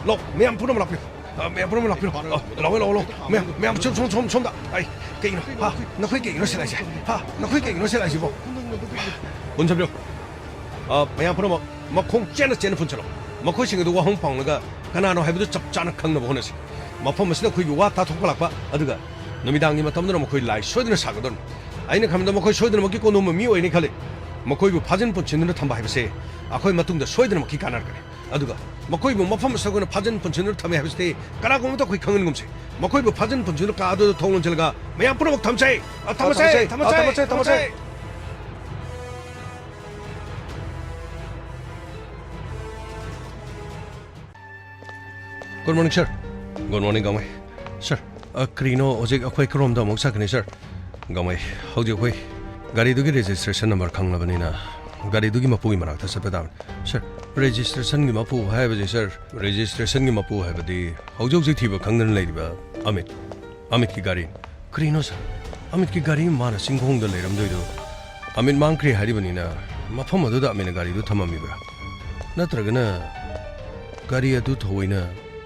ꯂꯥꯛꯑꯣ, ꯃꯌꯥꯝ ꯄꯨꯝꯅꯃꯛ ꯂꯥꯛꯄꯤꯌꯨ꯫ ꯑ, ꯃꯌꯥꯝ ꯄꯨꯝꯅꯃꯛ ꯂꯥꯛꯄꯤꯌꯨ꯫ ꯑ, ꯂꯥꯛꯑꯣ, ꯂꯥꯛꯑꯣ, ꯂꯥꯛꯑꯣ꯫ ꯃꯌꯥꯝ, ꯃꯌꯥꯝ ꯁꯣꯝ, ꯁꯣꯝ, ꯁꯣꯝ, ꯁꯣꯝꯗ꯫ ꯑꯩ, ꯀꯩꯒꯤꯅꯣ? ꯍꯥ? ꯅꯈꯣꯏ ꯀꯩꯒꯤꯅꯣ ꯁꯤꯗ ꯂꯥꯛꯏꯁꯦ? ꯍꯥ? ꯅꯈꯣꯏ ꯀꯩꯒꯤꯅꯣ ꯁꯤꯗ ꯂꯥꯛꯏꯁꯤꯕꯣ? ꯄꯨꯟꯁꯤꯟꯕꯤꯌꯨ꯫ ꯑ, ꯃꯌꯥꯝ ꯄꯨꯝꯅꯃꯛ ꯃꯈꯣꯡ ꯆꯦꯠꯅ ꯆꯦꯠꯅ ꯄꯨꯟꯁꯤꯜꯂꯣ꯫ ꯃꯈꯣꯏꯁꯤꯡ ꯑꯗꯨ ꯋꯥꯍꯪ ꯄꯥꯎꯅꯒ ꯀꯅꯥꯅꯣ ꯍꯥꯏꯕꯗꯨ ꯆꯞ ꯆꯥꯅ ꯈꯪꯅꯕ ꯍꯣꯠꯅꯁꯤ꯫ ꯃꯐꯝ ꯑꯁꯤꯗ ꯑꯩꯈꯣꯏꯒꯤ ꯋꯥ ꯇꯥꯊꯣꯛꯄ ꯂꯥꯛꯄ, ꯑꯗꯨꯒ ꯅꯨꯃꯤꯗꯥꯡꯒꯤ ꯃꯇꯝꯗꯨꯅ ꯃꯈꯣꯏ ꯂꯥꯏ ꯁꯣꯏꯗꯅ ꯁꯥꯒꯗꯧꯔꯤꯅꯤ꯫ ꯑꯩꯅ ꯈꯟꯕꯗ ꯃꯈꯣꯏ ꯁꯣꯏꯗꯅꯃꯛꯀꯤ ꯀꯣꯟꯗꯨꯝꯕ ꯃꯤ ꯑꯣꯏꯅꯤ ꯈꯜꯂꯤ꯫ ꯃꯈꯣꯏꯕꯨ ꯐꯥꯖꯤꯟ ꯄꯨꯟꯁꯤꯟꯗꯨꯅ ꯊꯝꯕ ꯍꯥꯏꯕꯁꯦ ꯑꯩꯈꯣꯏ ꯃꯇꯨꯡꯗ ꯁꯣꯏꯗꯅꯃꯛꯀꯤ ꯀꯥꯟꯅꯔꯛꯀꯅꯤ꯫ ꯑꯗꯨꯒ ꯃꯈꯣꯏꯕꯨ ꯃꯐꯝ ꯑꯁꯤꯗ ꯑꯩꯈꯣꯏꯅ ꯐꯥꯖꯤꯟ ꯄꯨꯟꯁꯤꯟꯗꯨꯅ ꯊꯝꯃꯦ ꯍꯥꯏꯕꯁꯤꯗꯤ ꯀꯅꯥꯒꯨꯝꯕ ꯑꯃꯠꯇ ꯑꯩꯈꯣꯏ ꯈꯪꯍꯟꯒꯨꯝꯁꯤ꯫ ꯃꯈꯣꯏꯕꯨ ꯐꯥꯖꯤꯟ ꯄꯨꯟꯁꯤꯟꯗꯨꯅ ꯀꯥ ꯑꯗꯨꯗ ꯊꯣꯡ ꯂꯣꯟꯁꯤꯜꯂꯒ ꯃꯌꯥꯝ ꯄꯨꯝꯅꯃꯛ ꯊꯝꯁꯦ꯫ ꯑ, ꯊꯝꯃꯁꯦ, ꯑ, ꯊꯝꯃꯁꯦ, ꯊꯝꯃꯁꯦ, ꯑ, ꯊꯝꯃꯁꯦ, ꯊꯝꯃꯁꯦ꯫ Good morning, sir. Good morning, ꯒꯥꯡꯃꯩ꯫ Sir, ꯑ, ꯀꯔꯤꯅꯣ ꯍꯧꯖꯤꯛ ꯑꯩꯈꯣꯏ ꯀꯔꯣꯝꯗ ꯑꯃꯨꯛ ꯆꯠꯀꯅꯤ, sir? ꯒꯥꯡꯃꯩ, ꯍꯧꯖꯤꯛ ꯑꯩꯈꯣꯏ ꯒꯥꯔꯤꯗꯨꯒꯤ registration number ꯈꯪꯂꯕꯅꯤꯅ ꯒꯥꯔꯤꯗꯨꯒꯤ ꯃꯄꯨꯒꯤ ꯃꯅꯥꯛꯇ ꯆꯠꯄ ꯇꯥꯕꯅꯤ꯫ Sir, registrationꯒꯤ ꯃꯄꯨ ꯍꯥꯏꯕꯁꯦ, sir, registrationꯒꯤ ꯃꯄꯨ ꯍꯥꯏꯕꯗꯤ ꯍꯧꯖꯤꯛ ꯍꯧꯖꯤꯛ ꯊꯤꯕ ꯈꯪꯗꯅ ꯂꯩꯔꯤꯕ ꯑꯃꯤꯠ꯫ ꯑꯃꯤꯠꯀꯤ ꯒꯥꯔꯤ꯫ ꯀꯔꯤꯅꯣ, sir? ꯑꯃꯤꯠꯀꯤ ꯒꯥꯔꯤ ꯃꯥꯅ ꯆꯤꯡꯈꯣꯡꯗ ꯂꯩꯔꯝꯗꯣꯏꯗꯣ? ꯑꯃꯤꯠ ꯃꯥꯡꯈ꯭ꯔꯦ ꯍꯥꯏꯔꯤꯕꯅꯤꯅ ꯃꯐꯝ ꯑꯗꯨꯗ ꯑꯃꯤꯠꯅ ꯒꯥꯔꯤꯗꯨ ꯊꯝꯃꯝꯃꯤꯕ꯭ꯔꯥ? ꯅꯠꯇ꯭ꯔꯒꯅ ꯒꯥꯔꯤ ꯑꯗꯨ ꯊꯑꯣꯏꯅ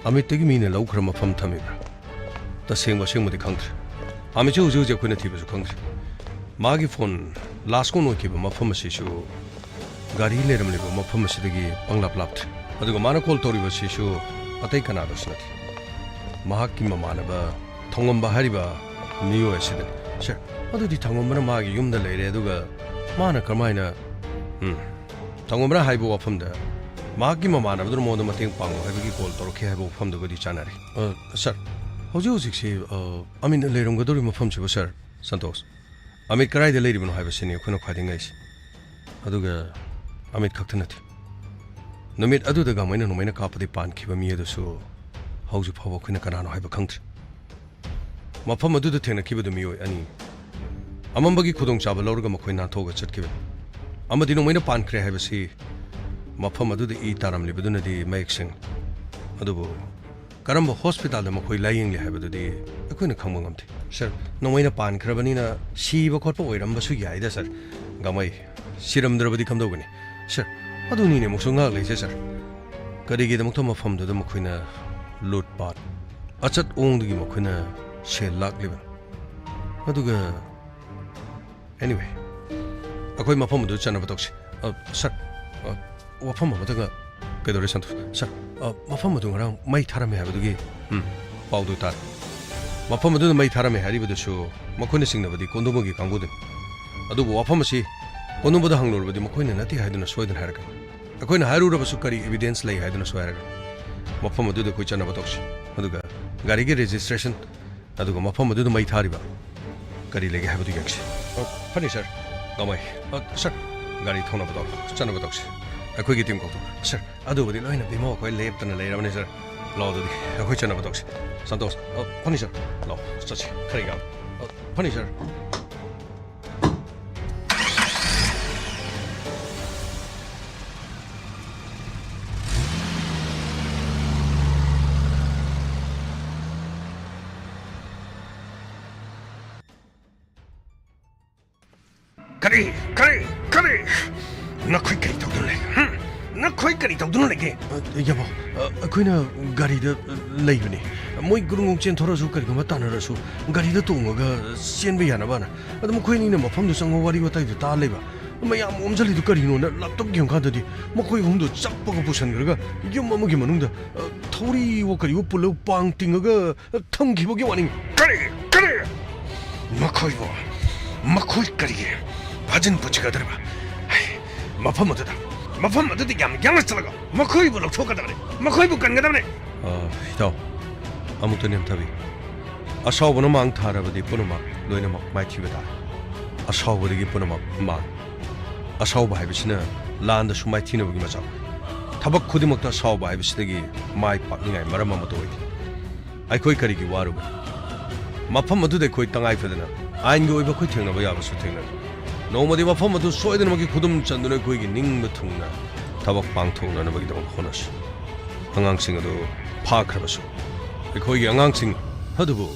ꯑꯃꯤꯠꯇꯒꯤ ꯃꯤꯅ ꯂꯧꯈ꯭ꯔ ꯃꯐꯝ ꯊꯝꯃꯤꯕ꯭ꯔꯥ? ꯇꯁꯦꯡꯕ ꯑꯁꯦꯡꯕꯗꯤ ꯈꯪꯗ꯭ꯔꯦ꯫ ꯑꯃꯤꯠꯁꯨ ꯍꯧꯖꯤꯛ ꯍꯧꯖꯤꯛ ꯑꯩꯈꯣꯏꯅ ꯊꯤꯕꯁꯨ ꯈꯪꯗ꯭ꯔꯦ꯫ ꯃꯥꯒꯤ phone last call ꯑꯣꯏꯈꯤꯕ ꯃꯐꯝ ꯑꯁꯤꯁꯨ ꯒꯥꯔꯤ ꯂꯩꯔꯝꯂꯤꯕ ꯃꯐꯝ ꯑꯁꯤꯗꯒꯤ ꯄꯪꯂꯥꯞ ꯂꯥꯞꯇ꯭ꯔꯦ꯫ ꯑꯗꯨꯒ ꯃꯥꯅ call ꯇꯧꯔꯤꯕ ꯑꯁꯤꯁꯨ ꯑꯇꯩ ꯀꯅꯥꯗꯁꯨ ꯅꯠꯇꯦ, ꯃꯍꯥꯛꯀꯤ ꯃꯃꯥꯟꯅꯕ ꯊꯣꯡꯉꯝꯕ ꯍꯥꯏꯔꯤꯕ ꯃꯤꯑꯣꯏ ꯑꯁꯤꯗꯅꯤ꯫ Sir, ꯑꯗꯨꯗꯤ ꯊꯣꯡꯉꯝꯕꯅ ꯃꯥꯒꯤ ꯌꯨꯝꯗ ꯂꯩꯔꯦ, ꯑꯗꯨꯒ ꯃꯥꯅ ꯀꯔꯝꯍꯥꯏꯅ, ꯎꯝ, ꯊꯣꯡꯉꯝꯕꯅ ꯍꯥꯏꯕ ꯋꯥꯐꯝꯗ ꯃꯍꯥꯛꯀꯤ ꯃꯃꯥꯟꯅꯕꯗꯨꯅ ꯃꯉꯣꯟꯗ ꯃꯇꯦꯡ ꯄꯥꯡꯉꯨ ꯍꯥꯏꯕꯒꯤ call ꯇꯧꯔꯛꯈꯤ ꯍꯥꯏꯕ ꯋꯥꯐꯝꯗꯨꯒꯗꯤ ꯆꯥꯟꯅꯔꯦ꯫ ꯑ, sir, ꯍꯧꯖꯤꯛ ꯍꯧꯖꯤꯛꯁꯤ, ꯑ, ꯑꯃꯤꯠꯅ ꯂꯩꯔꯝꯒꯗꯧꯔꯤꯕ ꯃꯐꯝꯁꯤꯕꯨ, sir, ꯁꯟꯇꯣꯁ, ꯑꯃꯤꯠ ꯀꯗꯥꯏꯗ ꯂꯩꯔꯤꯕꯅꯣ ꯍꯥꯏꯕꯁꯤꯅꯤ ꯑꯩꯈꯣꯏꯅ ꯈ꯭ꯋꯥꯏꯗꯒꯤ ꯉꯛꯏꯁꯤ꯫ ꯑꯗꯨꯒ ꯑꯃꯤꯠ ꯈꯛꯇ ꯅꯠꯇꯦ, ꯅꯨꯃꯤꯠ ꯑꯗꯨꯗ ꯒꯥꯡꯃꯩꯅ ꯅꯣꯡꯃꯩꯅ ꯀꯥꯞꯄꯗꯒꯤ ꯄꯥꯟꯈꯤꯕ ꯃꯤ ꯑꯗꯨꯁꯨ ꯍꯧꯖꯤꯛ ꯐꯥꯎꯕ ꯑꯩꯈꯣꯏꯅ ꯀꯅꯥꯅꯣ ꯍꯥꯏꯕ ꯈꯪꯗ꯭ꯔꯤ꯫ ꯃꯐꯝ ꯑꯗꯨꯗ ꯊꯦꯡꯅꯈꯤꯕꯗꯨ ꯃꯤꯑꯣꯏ ꯑꯅꯤ꯫ ꯑꯃꯝꯕꯒꯤ ꯈꯨꯗꯣꯡꯆꯥꯕ ꯂꯧꯔꯒ ꯃꯈꯣꯏ ꯅꯥꯟꯊꯣꯛꯑꯒ ꯆꯠꯈꯤꯕꯅꯤ꯫ ꯑꯃꯗꯤ ꯅꯣꯡꯃꯩꯅ ꯄꯥꯟꯈ꯭ꯔꯦ ꯍꯥꯏꯕꯁꯤ ꯃꯐꯝ ꯑꯗꯨꯗ ꯏ ꯇꯥꯔꯝꯂꯤꯕꯗꯨꯅꯗꯤ ꯃꯌꯦꯛ ꯁꯦꯡꯂꯤ꯫ ꯑꯗꯨꯕꯨ ꯀꯔꯝꯕ hospitalꯗ ꯃꯈꯣꯏ ꯂꯥꯌꯦꯡꯂꯤ ꯍꯥꯏꯕꯗꯨꯗꯤ ꯑꯩꯈꯣꯏꯅ ꯈꯪꯕ ꯉꯝꯗꯦ꯫ Sir, ꯅꯣꯡꯃꯩꯅ ꯄꯥꯟꯈ꯭ꯔꯕꯅꯤꯅ ꯁꯤꯕ ꯈꯣꯠꯄ ꯑꯣꯏꯔꯝꯕꯁꯨ ꯌꯥꯏꯗ, sir꯫ ꯒꯥꯡꯃꯩ, ꯁꯤꯔꯝꯗ꯭ꯔꯕꯗꯤ ꯀꯝꯗꯧꯒꯅꯤ? Sir, ꯑꯗꯨꯅꯤꯅꯦ ꯑꯃꯨꯛꯁꯨ ꯉꯥꯛ ꯂꯩꯁꯦ, sir꯫ ꯀꯔꯤꯒꯤꯗꯃꯛꯇ ꯃꯐꯝꯗꯨꯗ ꯃꯈꯣꯏꯅ ꯂꯨꯠ ꯄꯥꯠ, ꯑꯆꯠ ꯑꯣꯡꯗꯒꯤ ꯃꯈꯣꯏꯅ ꯁꯦꯜ ꯂꯥꯛꯂꯤꯕꯅꯣ? ꯑꯗꯨꯒ, anyway, ꯑꯩꯈꯣꯏ ꯃꯐꯝ ꯑꯗꯨ ꯆꯠꯅꯕ ꯇꯧꯁꯤ꯫ ꯑ, sir, ꯑ, ꯋꯥꯐꯝ ꯑꯃꯇꯪꯒ꯫ ꯀꯩꯗꯧꯔꯦ, ꯁꯟꯇꯣꯁ? Sir, ꯑ, ꯃꯐꯝ ꯑꯗꯨ ꯉꯔꯥꯡ ꯃꯩ ꯊꯥꯔꯝꯃꯦ ꯍꯥꯏꯕꯗꯨꯒꯤ, ꯎꯝ, ꯄꯥꯎꯗꯨ ꯇꯥꯔꯦ꯫ ꯃꯐꯝ ꯑꯗꯨꯗ ꯃꯩ ꯊꯥꯔꯝꯃꯦ ꯍꯥꯏꯔꯤꯕꯗꯨꯁꯨ ꯃꯈꯣꯏꯅ ꯆꯤꯡꯅꯕꯗꯤ ꯀꯣꯟꯗꯨꯃꯒꯤ ꯀꯥꯡꯕꯨꯗꯨꯅꯤ꯫ ꯑꯗꯨꯕꯨ ꯋꯥꯐꯝ ꯑꯁꯤ ꯀꯣꯟꯗꯨꯃꯗ ꯍꯪꯂꯨꯔꯕꯗꯤ ꯃꯈꯣꯏꯅ ꯅꯠꯇꯦ ꯍꯥꯏꯗꯨꯅ ꯁꯣꯏꯗꯅ ꯍꯥꯏꯔꯛꯀꯅꯤ꯫ ꯑꯩꯈꯣꯏꯅ ꯍꯥꯏꯔꯨꯔꯕꯁꯨ ꯀꯔꯤ evidence ꯂꯩ ꯍꯥꯏꯗꯨꯅꯁꯨ ꯍꯥꯏꯔꯒ, ꯃꯐꯝ ꯑꯗꯨꯗ ꯑꯩꯈꯣꯏ ꯆꯠꯅꯕ ꯇꯧꯁꯤ꯫ ꯑꯗꯨꯒ ꯒꯥꯔꯤꯒꯤ registration, ꯑꯗꯨꯒ ꯃꯐꯝ ꯑꯗꯨꯗ ꯃꯩ ꯊꯥꯔꯤꯕ ꯀꯔꯤ ꯂꯩꯒꯦ ꯍꯥꯏꯕꯗꯨ ꯌꯦꯡꯁꯤ꯫ ꯑ, ꯐꯅꯤ, sir꯫ ꯀꯃꯥꯏ? ꯑ, sir, ꯒꯥꯔꯤ ꯊꯧꯅꯕ ꯇꯧꯔꯣ, ꯆꯠꯅꯕ ꯇꯧꯁꯤ꯫ ꯑꯩꯈꯣꯏꯒꯤ team ꯀꯧꯊꯣꯛ꯫ Sir, ꯑꯗꯨꯕꯨꯗꯤ ꯂꯣꯏꯅ ꯕꯤꯃꯣ ꯑꯩꯈꯣꯏ ꯂꯦꯞꯇꯅ ꯂꯩꯔꯕꯅꯤ, sir꯫ ꯂꯥꯛꯑꯣ ꯑꯗꯨꯗꯤ, ꯑꯩꯈꯣꯏ ꯆꯠꯅꯕ ꯇꯧꯁꯤ꯫ ꯁꯟꯇꯣꯁ, ꯑ, ꯐꯅꯤ, sir꯫ ꯂꯥꯛꯑꯣ, ꯆꯠꯁꯤ꯫ ꯈꯔ ꯌꯥꯝ꯫ ꯑ, ꯐꯅꯤ, sir꯫ ꯀꯔꯤ? ꯀꯔꯤ? ꯀꯔꯤ? ꯅꯈꯣꯏ ꯀꯔꯤ ꯇꯧꯗꯨꯅ ꯂꯩ? ꯍꯨꯝ? ꯅꯈꯣꯏ ꯀꯔꯤ ꯇꯧꯗꯨꯅ ꯂꯩꯒꯦ? ꯑ, ꯌꯥꯝꯕꯧ, ꯑ, ꯑꯩꯈꯣꯏꯅ ꯒꯥꯔꯤꯗ, ꯑ, ꯂꯩꯕꯅꯤ꯫ ꯃꯣꯏ ꯒꯨꯔꯨꯡ ꯒꯨꯔꯨꯡ ꯆꯦꯟꯊꯣꯔꯛꯑꯁꯨ, ꯀꯔꯤꯒꯨꯝꯕ ꯇꯥꯟꯅꯔꯁꯨ, ꯒꯥꯔꯤꯗ ꯇꯣꯡꯉꯒ ꯆꯦꯟꯕ ꯌꯥꯅꯕꯅ꯫ ꯑꯗ ꯃꯈꯣꯏ ꯑꯅꯤꯅ ꯃꯐꯝꯗꯨ ꯆꯪꯉꯒ ꯋꯥꯔꯤ ꯋꯥꯇꯥꯏꯗꯨ ꯇꯥ ꯂꯩꯕ꯫ ꯃꯌꯥꯝ ꯑꯣꯝꯁꯤꯜꯂꯤꯗꯨ ꯀꯔꯤꯅꯣꯅ ꯂꯥꯞꯇꯛ ꯌꯦꯡꯀꯥꯟꯗꯗꯤ, ꯃꯈꯣꯏ ꯑꯍꯨꯝꯗꯨ ꯆꯞꯄꯒ ꯄꯨꯁꯟꯈ꯭ꯔꯒ ꯌꯨꯝ ꯑꯃꯒꯤ ꯃꯅꯨꯡꯗ, ꯑ, ꯊꯧꯔꯤꯋꯣ ꯀꯔꯤꯋꯣ ꯄꯨꯜꯂꯒ ꯄꯥꯡ ꯇꯤꯡꯉꯒ ꯊꯝꯈꯤꯕꯒꯤ ꯋꯥꯅꯤ꯫ ꯀꯔꯤ? ꯀꯔꯤ? ꯃꯈꯣꯏꯕꯨ, ꯃꯈꯣꯏ ꯀꯔꯤꯒꯤ ꯐꯥꯖꯤꯟ ꯄꯨꯁꯤꯟꯒꯗꯧꯔꯤꯕ? ꯍꯩ, ꯃꯐꯝ ꯑꯗꯨꯗ, ꯃꯐꯝ ꯑꯗꯨꯗ ꯌꯥꯝ ꯌꯥꯡꯅ ꯆꯠꯂꯒ ꯃꯈꯣꯏꯕꯨ ꯂꯧꯊꯣꯛꯀꯗꯕꯅꯤ, ꯃꯈꯣꯏꯕꯨ ꯀꯟꯒꯗꯕꯅꯤ꯫ ꯑ, ꯏꯇꯥꯎ, ꯑꯃꯨꯛꯇ ꯅꯦꯝꯊꯕꯤꯌꯨ꯫ ꯑꯁꯥꯎꯕꯅ ꯃꯥꯡ ꯊꯥꯔꯕꯗꯤ ꯄꯨꯝꯅꯃꯛ ꯂꯣꯏꯅꯃꯛ ꯃꯥꯏꯊꯤꯕ ꯇꯥꯏ꯫ ꯑꯁꯥꯎꯕꯗꯒꯤ ꯄꯨꯝꯅꯃꯛ ꯃꯥꯡ꯫ ꯑꯁꯥꯎꯕ ꯍꯥꯏꯕꯁꯤꯅ ꯂꯥꯟꯗꯁꯨ ꯃꯥꯏꯊꯤꯅꯕꯒꯤ ꯃꯆꯥꯛ꯫ ꯊꯕꯛ ꯈꯨꯗꯤꯡꯃꯛꯇ ꯑꯁꯥꯎꯕ ꯍꯥꯏꯕꯁꯤꯗꯒꯤ ꯃꯥꯏ ꯄꯥꯛꯅꯤꯡꯉꯥꯏ ꯃꯔꯝ ꯑꯃꯠꯇ ꯑꯣꯏꯗꯦ꯫ ꯑꯩꯈꯣꯏ ꯀꯔꯤꯒꯤ ꯋꯥꯔꯨꯕꯅꯣ? ꯃꯐꯝ ꯑꯗꯨꯗ ꯑꯩꯈꯣꯏ ꯇꯉꯥꯏ ꯐꯗꯅ ꯑꯥꯏꯟꯒꯤ ꯑꯣꯏꯕ ꯑꯩꯈꯣꯏ ꯊꯦꯡꯅꯕ ꯌꯥꯕꯁꯨ ꯊꯦꯡꯅꯔꯤ꯫ ꯅꯣꯡꯃꯗꯤ ꯃꯐꯝ ꯑꯗꯨ ꯁꯣꯏꯗꯅꯃꯛꯀꯤ ꯈꯨꯗꯨꯝ ꯆꯟꯗꯨꯅ ꯑꯩꯈꯣꯏꯒꯤ ꯅꯤꯡꯕ ꯊꯨꯡꯅ ꯊꯕꯛ ꯄꯥꯡꯊꯣꯛꯅꯅꯕꯒꯤꯗꯃꯛ ꯍꯣꯠꯅꯁꯤ꯫ ꯑꯉꯥꯡꯁꯤꯡ ꯑꯗꯨ ꯐꯥꯈ꯭ꯔꯕꯁꯨ, ꯑꯩꯈꯣꯏꯒꯤ ꯑꯉꯥꯡꯁꯤꯡ ꯑꯗꯨꯕꯨ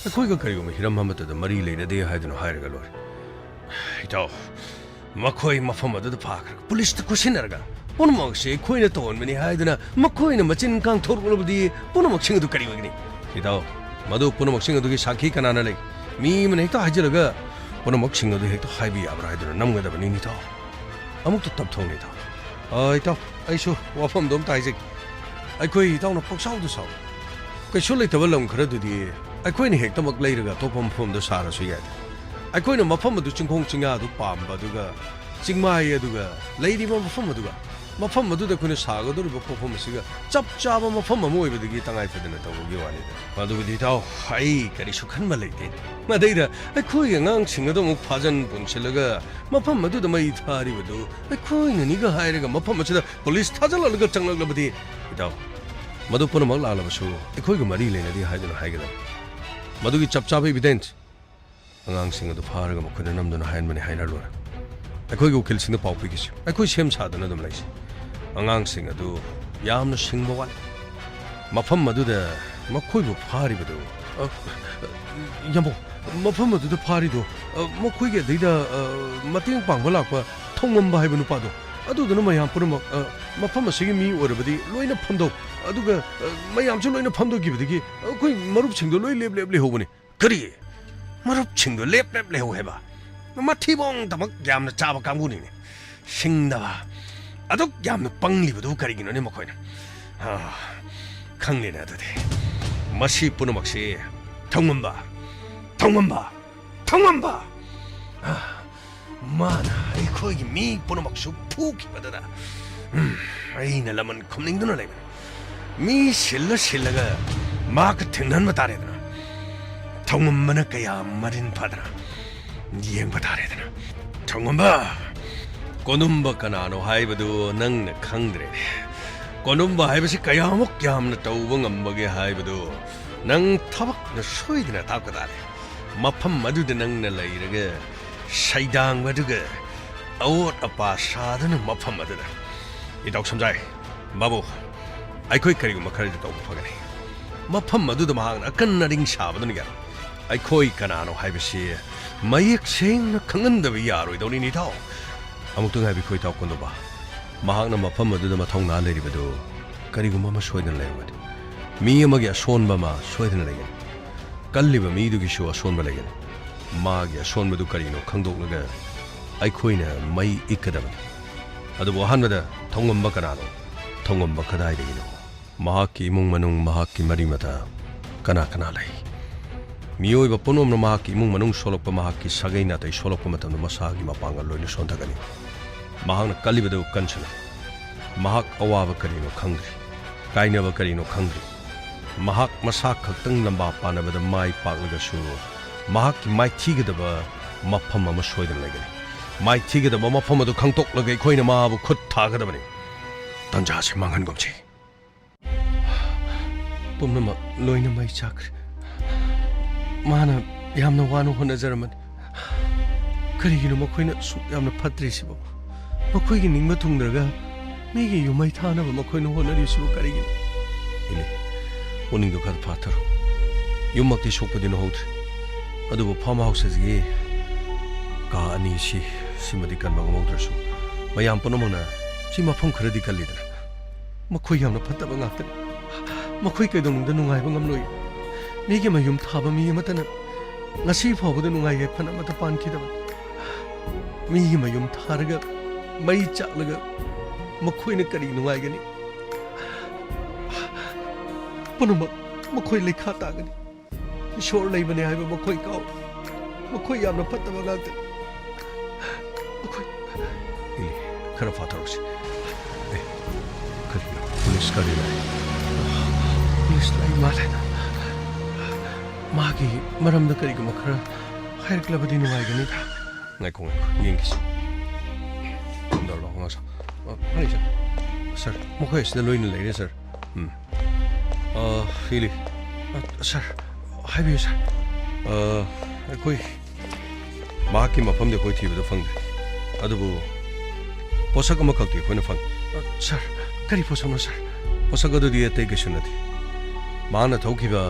ꯑꯩꯈꯣꯏꯒ ꯀꯔꯤꯒꯨꯝꯕ ꯍꯤꯔꯝ ꯑꯃꯠꯇꯗ ꯃꯔꯤ ꯂꯩꯅꯗꯦ ꯍꯥꯏꯗꯨꯅ ꯍꯥꯏꯔꯒ ꯂꯣꯏꯔꯦ꯫ ꯏꯇꯥꯎ, ꯃꯈꯣꯏ ꯃꯐꯝ ꯑꯗꯨꯗ ꯐꯥꯈ꯭ꯔꯒ ꯄꯨꯂꯤꯁꯇ ꯈꯨꯠꯁꯤꯟꯅꯔꯒ ꯄꯨꯝꯅꯃꯛꯁꯦ ꯑꯩꯈꯣꯏꯅ ꯇꯧꯍꯟꯕꯅꯤ ꯍꯥꯏꯗꯨꯅ ꯃꯈꯣꯏꯅ ꯃꯆꯤꯟ ꯀꯥꯡꯊꯣꯛꯂꯕꯗꯤ ꯄꯨꯝꯅꯃꯛꯁꯤꯡ ꯑꯗꯨ ꯀꯔꯤ ꯑꯣꯏꯒꯅꯤ? ꯏꯇꯥꯎ, ꯃꯗꯨ ꯄꯨꯝꯅꯃꯛꯁꯤꯡ ꯑꯗꯨꯒꯤ ꯁꯥꯈꯤ ꯀꯅꯥꯅ ꯂꯩ? ꯃꯤ ꯑꯃꯅ ꯍꯦꯛꯇ ꯍꯥꯏꯖꯤꯜꯂꯒ ꯄꯨꯝꯅꯃꯛꯁꯤꯡ ꯑꯗꯨ ꯍꯦꯛꯇ ꯍꯥꯏꯕ ꯌꯥꯕ꯭ꯔꯥ ꯍꯥꯏꯗꯨꯅ ꯅꯝꯒꯗꯕꯅꯤ, ꯏꯇꯥꯎ꯫ ꯑꯃꯨꯛꯇ ꯇꯞꯊꯧꯅꯦ, ꯏꯇꯥꯎ꯫ ꯑ, ꯏꯇꯥꯎ, ꯑꯩꯁꯨ ꯋꯥꯐꯝꯗꯣ ꯑꯝꯇ ꯍꯥꯏꯖꯒꯦ꯫ ꯑꯩꯈꯣꯏ ꯏꯇꯥꯎꯅ ꯄꯪꯁꯥꯎꯗ ꯁꯥꯎ꯫ ꯀꯩꯁꯨ ꯂꯩꯇꯕ ꯂꯝ ꯈꯔꯗꯨꯗꯤ ꯑꯩꯈꯣꯏꯅ ꯍꯦꯛꯇꯃꯛ ꯂꯩꯔꯒ ꯑꯇꯣꯞꯄ ꯃꯐꯝꯗ ꯁꯥꯔꯁꯨ ꯌꯥꯏ꯫ ꯑꯩꯈꯣꯏꯅ ꯃꯐꯝ ꯑꯗꯨ ꯆꯤꯡꯈꯣꯡ ꯆꯤꯡꯌꯥ ꯑꯗꯨ ꯄꯥꯝꯕ, ꯑꯗꯨꯒ ꯆꯤꯡꯃꯥꯏ ꯑꯗꯨꯒ ꯂꯩꯔꯤꯕ ꯃꯐꯝ ꯑꯗꯨꯒ ꯃꯐꯝ ꯑꯗꯨꯗ ꯑꯩꯈꯣꯏꯅ ꯁꯥꯒꯗꯧꯔꯤꯕ ꯄꯣꯠꯐꯝ ꯑꯁꯤꯒ ꯆꯞ ꯆꯥꯕ ꯃꯐꯝ ꯑꯃ ꯑꯣꯏꯕꯗꯒꯤ ꯇꯉꯥꯏ ꯐꯗꯅ ꯇꯧꯕꯒꯤ ꯋꯥꯅꯤꯗ꯫ ꯃꯗꯨꯕꯨꯗꯤ ꯏꯇꯥꯎ, ꯑꯩ ꯀꯔꯤꯁꯨ ꯈꯟꯕ ꯂꯩꯇꯦ꯫ ꯃꯗꯩꯗ ꯑꯩꯈꯣꯏꯒꯤ ꯑꯉꯥꯡꯁꯤꯡ ꯑꯗꯨ ꯑꯃꯨꯛ ꯐꯥꯖꯟ ꯄꯨꯟꯁꯤꯜꯂꯒ ꯃꯐꯝ ꯑꯗꯨꯗ ꯃꯩ ꯊꯥꯔꯤꯕꯗꯨ ꯑꯩꯈꯣꯏꯅꯅꯤꯒ ꯍꯥꯏꯔꯒ ꯃꯐꯝ ꯑꯁꯤꯗ ꯄꯨꯂꯤꯁ ꯊꯥꯖꯤꯜꯂꯛꯂꯒ ꯆꯪꯂꯛꯂꯕꯗꯤ, ꯏꯇꯥꯎ, ꯃꯗꯨ ꯄꯨꯝꯅꯃꯛ ꯂꯥꯛꯂꯕꯁꯨ ꯑꯩꯈꯣꯏꯒ ꯃꯔꯤ ꯂꯩꯅꯗꯦ ꯍꯥꯏꯗꯨꯅ ꯍꯥꯏꯒꯗꯕ꯫ ꯃꯗꯨꯒꯤ ꯆꯞ ꯆꯥꯕ evidence ꯑꯉꯥꯡꯁꯤꯡ ꯑꯗꯨ ꯐꯥꯔꯒ ꯃꯈꯣꯏꯅ ꯅꯝꯗꯨꯅ ꯍꯥꯏꯍꯟꯕꯅꯤ ꯍꯥꯏꯔ ꯂꯣꯏꯔꯦ꯫ ꯑꯩꯈꯣꯏꯒꯤ ꯎꯀꯤꯜꯁꯤꯡꯗ ꯄꯥꯎ ꯄꯤꯈꯤꯁꯤ꯫ ꯑꯩꯈꯣꯏ ꯁꯦꯝ ꯁꯥꯗꯨꯅ ꯑꯗꯨꯝ ꯂꯩꯁꯤ꯫ ꯑꯉꯥꯡꯁꯤꯡ ꯑꯗꯨ ꯌꯥꯝꯅ ꯁꯤꯡꯕ ꯋꯥꯠꯂꯤ꯫ ꯃꯐꯝ ꯑꯗꯨꯗ ꯃꯈꯣꯏꯕꯨ ꯐꯥꯔꯤꯕꯗꯨ, ꯑ, ꯌꯥꯝꯕꯧ, ꯃꯐꯝ ꯑꯗꯨꯗ ꯐꯥꯔꯤꯗꯨ, ꯑ, ꯃꯈꯣꯏꯒꯤ ꯑꯗꯩꯗ, ꯑ, ꯃꯇꯦꯡ ꯄꯥꯡꯕ ꯂꯥꯛꯄ ꯊꯧꯉꯝꯕ ꯍꯥꯏꯕ ꯅꯨꯄꯥꯗꯣ, ꯑꯗꯨꯗꯨꯅ ꯃꯌꯥꯝ ꯄꯨꯝꯅꯃꯛ, ꯑ, ꯃꯐꯝ ꯑꯁꯤꯒꯤ ꯃꯤ ꯑꯣꯏꯔꯕꯗꯤ ꯂꯣꯏꯅ ꯐꯝꯗꯧ, ꯑꯗꯨꯒ, ꯑ, ꯃꯌꯥꯝꯁꯨ ꯂꯣꯏꯅ ꯐꯝꯗꯣꯛꯈꯤꯕꯗꯒꯤ ꯑꯩꯈꯣꯏ ꯃꯔꯨꯞꯁꯤꯡꯗꯣ ꯂꯣꯏ ꯂꯦꯞ ꯂꯦꯞ ꯂꯩꯍꯧꯕꯅꯤ꯫ ꯀꯔꯤ? ꯃꯔꯨꯞꯁꯤꯡꯗꯣ ꯂꯦꯞ ꯂꯦꯞ ꯂꯩꯍꯧ ꯍꯥꯏꯕ? ꯃꯊꯤꯕꯣꯡꯗꯃꯛ ꯌꯥꯝꯅ ꯆꯥꯕ ꯀꯥꯡꯕꯨꯅꯤꯅꯦ꯫ ꯁꯤꯡꯗꯕ, ꯑꯗꯨꯛ ꯌꯥꯝꯅ ꯄꯪꯂꯤꯕꯗꯨ ꯀꯔꯤꯒꯤꯅꯣꯅꯦ ꯃꯈꯣꯏꯅ? ꯑꯥ, ꯈꯪꯂꯦꯅꯦ ꯑꯗꯨꯗꯤ꯫ ꯃꯁꯤ ꯄꯨꯝꯅꯃꯛꯁꯤ ꯊꯧꯉꯝꯕ, ꯊꯧꯉꯝꯕ, ꯊꯧꯉꯝꯕ! ꯑꯥ, ꯃꯥꯅ ꯑꯩꯈꯣꯏꯒꯤ ꯃꯤ ꯄꯨꯝꯅꯃꯛꯁꯨ ꯐꯨꯈꯤꯕꯗꯨꯗ, ꯎꯝ, ꯑꯩꯅ ꯂꯃꯟ ꯈꯨꯝꯅꯤꯡꯗꯨꯅ ꯂꯩꯕꯅꯤ꯫ ꯃꯤ ꯁꯤꯜꯂ ꯁꯤꯜꯂꯒ ꯃꯍꯥꯛꯀ ꯊꯦꯡꯅꯍꯟꯕ ꯇꯥꯔꯦꯗꯅ꯫ ꯊꯧꯉꯝꯕꯅ ꯀꯌꯥ ꯃꯔꯤꯟ ꯐꯗꯅ ꯌꯦꯡꯕ ꯇꯥꯔꯦꯗꯅ꯫ ꯊꯧꯉꯝꯕ! ꯀꯣꯅꯨꯝꯕ ꯀꯅꯥꯅꯣ ꯍꯥꯏꯕꯗꯨ ꯅꯪꯅ ꯈꯪꯗ꯭ꯔꯦꯅꯦ꯫ ꯀꯣꯅꯨꯝꯕ ꯍꯥꯏꯕꯁꯤ ꯀꯌꯥꯃꯨꯛ ꯌꯥꯝꯅ ꯇꯧꯕ ꯉꯝꯕꯒꯦ ꯍꯥꯏꯕꯗꯨ ꯅꯪ ꯊꯕꯛꯅ ꯁꯣꯏꯗꯅ ꯇꯥꯛꯄ ꯇꯥꯔꯦ꯫ ꯃꯐꯝ ꯑꯗꯨꯗ ꯅꯪꯅ ꯂꯩꯔꯒ ꯁꯩꯗꯥꯡꯕꯗꯨꯒ ꯑꯑꯣꯠ ꯑꯄꯥ ꯁꯥꯗꯨꯅ ꯃꯐꯝ ꯑꯗꯨꯗ꯫ ꯏꯇꯥꯎ ꯁꯝꯖꯥꯏ, ꯕꯥꯕꯨ, ꯑꯩꯈꯣꯏ ꯀꯔꯤꯒꯨꯝꯕ ꯈꯔꯗꯤ ꯇꯧꯕ ꯐꯒꯅꯤ꯫ ꯃꯐꯝ ꯑꯗꯨꯗ ꯃꯍꯥꯛꯅ ꯑꯀꯟ ꯑꯔꯤꯡ ꯁꯥꯕꯗꯨꯅ ꯌꯥꯔꯣꯏ꯫ ꯑꯩꯈꯣꯏ ꯀꯅꯥꯅꯣ ꯍꯥꯏꯕꯁꯤ ꯃꯌꯦꯛ ꯁꯦꯡꯅ ꯈꯪꯍꯟꯗꯕ ꯌꯥꯔꯣꯏꯗꯧꯔꯤꯅꯤ, ꯏꯇꯥꯎ꯫ ꯑꯃꯨꯛꯇ ꯉꯥꯏꯕꯤꯈꯣ, ꯏꯇꯥꯎ ꯀꯣꯟꯗꯣꯕ꯫ ꯃꯍꯥꯛꯅ ꯃꯐꯝ ꯑꯗꯨꯗ ꯃꯊꯧꯅꯥ ꯂꯩꯔꯤꯕꯗꯨ ꯀꯔꯤꯒꯨꯝꯕ ꯑꯃ ꯁꯣꯏꯗꯅ ꯂꯩꯔꯝꯒꯅꯤ꯫ ꯃꯤ ꯑꯃꯒꯤ ꯑꯁꯣꯟꯕ ꯑꯃ ꯁꯣꯏꯗꯅ ꯂꯩꯒꯅꯤ꯫ ꯀꯜꯂꯤꯕ ꯃꯤꯗꯨꯒꯤꯁꯨ ꯑꯁꯣꯟꯕ ꯂꯩꯒꯅꯤ꯫ ꯃꯥꯒꯤ ꯑꯁꯣꯟꯕꯗꯨ ꯀꯔꯤꯅꯣ ꯈꯪꯗꯣꯛꯂꯒ ꯑꯩꯈꯣꯏꯅ ꯃꯩ ꯏꯛꯀꯗꯕꯅꯤ꯫ ꯑꯗꯨꯕꯨ ꯑꯍꯥꯟꯕꯗ ꯊꯧꯉꯝꯕ ꯀꯅꯥꯅꯣ? ꯊꯧꯉꯝꯕ ꯀꯗꯥꯏꯗꯒꯤꯅꯣ? ꯃꯍꯥꯛꯀꯤ ꯏꯃꯨꯡ ꯃꯅꯨꯡ, ꯃꯍꯥꯛꯀꯤ ꯃꯔꯤ ꯃꯇꯥ ꯀꯅꯥ ꯀꯅꯥ ꯂꯩ? ꯃꯤꯑꯣꯏꯕ ꯄꯨꯝꯅꯃꯛꯅ ꯃꯍꯥꯛꯀꯤ ꯏꯃꯨꯡ ꯃꯅꯨꯡ ꯁꯣꯛꯂꯛꯄ, ꯃꯍꯥꯛꯀꯤ ꯁꯥꯒꯩ ꯅꯥꯇꯩ ꯁꯣꯛꯂꯛꯄ ꯃꯇꯝꯗ ꯃꯁꯥꯒꯤ ꯃꯄꯥꯡꯒꯜ ꯂꯣꯏꯅ ꯁꯣꯟꯊꯒꯅꯤ꯫ ꯃꯍꯥꯛꯅ ꯀꯜꯂꯤꯕꯗꯨ ꯀꯟꯁꯅꯨ꯫ ꯃꯍꯥꯛ ꯑꯋꯥꯕ ꯀꯔꯤꯅꯣ ꯈꯪꯗ꯭ꯔꯤ, ꯀꯥꯏꯅꯕ ꯀꯔꯤꯅꯣ ꯈꯪꯗ꯭ꯔꯤ꯫ ꯃꯍꯥꯛ ꯃꯁꯥ ꯈꯛꯇꯪ ꯂꯝꯕꯥ ꯄꯥꯅꯕꯗ ꯃꯥꯏ ꯄꯥꯛꯂꯒꯁꯨ ꯃꯍꯥꯛꯀꯤ ꯃꯥꯏꯊꯤꯒꯗꯕ ꯃꯐꯝ ꯑꯃ ꯁꯣꯏꯗꯅ ꯂꯩꯒꯅꯤ꯫ ꯃꯥꯏꯊꯤꯒꯗꯕ ꯃꯐꯝ ꯑꯗꯨ ꯈꯪꯗꯣꯛꯂꯒ ꯑꯩꯈꯣꯏꯅ ꯃꯥꯕꯨ ꯈꯨꯠ ꯊꯥꯒꯗꯕꯅꯤ꯫ ꯇꯥꯟꯖꯥꯁꯤ ꯃꯥꯡꯍꯟꯒꯨꯝꯁꯤ꯫ ꯄꯨꯝꯅꯃꯛ ꯂꯣꯏꯅ ꯃꯩ ꯆꯥꯛꯈ꯭ꯔꯦ꯫ ꯃꯥꯅ ꯌꯥꯝꯅ ꯋꯥꯅ ꯍꯣꯠꯅꯖꯔꯝꯕꯅꯤ꯫ ꯀꯔꯤꯒꯤꯅꯣ ꯃꯈꯣꯏꯅ ꯑꯁꯨꯛ ꯌꯥꯝꯅ ꯐꯠꯇ꯭ꯔꯤꯁꯤꯕꯣ? ꯃꯈꯣꯏꯒꯤ ꯅꯤꯡꯕ ꯊꯨꯡꯗ꯭ꯔꯒ ꯃꯤꯒꯤ ꯌꯨꯝ ꯃꯩ ꯊꯥꯅꯕ ꯃꯈꯣꯏꯅ ꯍꯣꯠꯅꯔꯤꯁꯤꯕꯨ ꯀꯔꯤꯒꯤꯅꯣ? ꯏꯂꯤ, ꯄꯨꯛꯅꯤꯡꯗꯨ ꯈꯔ ꯐꯥꯊꯔꯣ꯫ ꯌꯨꯝꯃꯛꯇꯤ ꯁꯣꯛꯄꯗꯤ ꯅꯍꯧꯗ꯭ꯔꯦ, ꯑꯗꯨꯕꯨ ꯐꯥꯔꯝ ꯍꯥꯎꯁ ꯑꯁꯤꯒꯤ ꯀꯥ ꯑꯅꯤ ꯁꯤ, ꯁꯤꯃꯗꯤ ꯀꯟꯕ ꯉꯝꯍꯧꯗ꯭ꯔꯁꯨ, ꯃꯌꯥꯝ ꯄꯨꯝꯅꯃꯛꯅ ꯁꯤ ꯃꯐꯝ ꯈꯔꯗꯤ ꯀꯜꯂꯤꯗꯅ꯫ ꯃꯈꯣꯏ ꯌꯥꯝꯅ ꯐꯠꯇꯕ ꯉꯥꯛꯇꯅꯤ꯫ ꯃꯈꯣꯏ ꯀꯩꯗꯧꯅꯨꯡꯗ ꯅꯨꯡꯉꯥꯏꯕ ꯉꯝꯂꯣꯏ꯫ ꯃꯤꯒꯤ ꯃꯌꯨꯝ ꯊꯥꯕ ꯃꯤ ꯑꯃꯠꯇꯅ ꯉꯁꯤ ꯐꯥꯎꯕꯗ ꯅꯨꯡꯉꯥꯏ ꯌꯥꯏꯐꯅ ꯑꯃꯠꯇ ꯄꯥꯟꯈꯤꯗꯕꯅꯤ꯫ ꯃꯤꯒꯤ ꯃꯌꯨꯝ ꯊꯥꯔꯒ ꯃꯩ ꯆꯥꯛꯂꯒ ꯃꯈꯣꯏꯅ ꯀꯔꯤ ꯅꯨꯡꯉꯥꯏꯒꯅꯤ? ꯄꯨꯝꯅꯃꯛ ꯃꯈꯣꯏ ꯂꯩꯈꯥ ꯇꯥꯒꯅꯤ꯫ ꯏꯁꯣꯔ ꯂꯩꯕꯅꯤ ꯍꯥꯏꯕ ꯃꯈꯣꯏ ꯀꯥꯎ꯫ ꯃꯈꯣꯏ ꯌꯥꯝꯅ ꯐꯠꯇꯕ ꯉꯥꯛꯇꯅꯤ꯫ ꯃꯈꯣꯏ ꯏꯂꯤ, ꯈꯔ ꯐꯥꯊꯔꯛꯁꯤ꯫ ꯑꯦ, ꯀꯔꯤꯅꯣ? ꯄꯨꯂꯤꯁ ꯒꯥꯔꯤ ꯂꯥꯛꯑꯦ꯫ ꯄꯨꯂꯤꯁ ꯂꯥꯛꯏ ꯃꯥꯜꯂꯦ꯫ ꯃꯥꯒꯤ ꯃꯔꯝꯗ ꯀꯔꯤꯒꯨꯝꯕ ꯈꯔ ꯍꯥꯏꯔꯛꯂꯕꯗꯤ ꯅꯨꯡꯉꯥꯏꯒꯅꯤꯗ꯫ ꯉꯥꯏꯈꯣ, ꯉꯥꯏꯈꯣ, ꯌꯦꯡꯈꯤꯁꯤ꯫ ꯐꯣꯟ ꯇꯧꯔ ꯂꯥꯛꯑꯣ, ꯉꯥꯛ ꯁꯥꯎ꯫ ꯑ, ꯐꯅꯤ, ꯁꯥꯔ꯫ ꯁꯥꯔ, ꯃꯈꯣꯏ ꯑꯁꯤꯗ ꯂꯣꯏꯅ ꯂꯩꯔꯦ, ꯁꯥꯔ꯫ ꯎꯝ꯫ ꯑ, ꯏꯂꯤ꯫ ꯑ, ꯁꯥꯔ, ꯍꯥꯏꯕꯤꯌꯨ, ꯁꯥꯔ꯫ ꯑ, ꯑꯩꯈꯣꯏ ꯃꯍꯥꯛꯀꯤ ꯃꯐꯝꯗꯤ ꯑꯩꯈꯣꯏ ꯊꯤꯕꯗ ꯐꯪꯗ꯭ꯔꯦ, ꯑꯗꯨꯕꯨ ꯄꯣꯠꯁꯛ ꯑꯃꯈꯛꯇꯤ ꯑꯩꯈꯣꯏꯅ ꯐꯪꯉꯤ꯫ ꯑ, ꯁꯥꯔ, ꯀꯔꯤ ꯄꯣꯠꯁꯛꯅꯣ, ꯁꯥꯔ? ꯄꯣꯠꯁꯛ ꯑꯗꯨꯗꯤ ꯑꯇꯩ ꯀꯩꯁꯨ ꯅꯠꯇꯦ, ꯃꯍꯥꯛꯅ ꯊꯧꯈꯤꯕ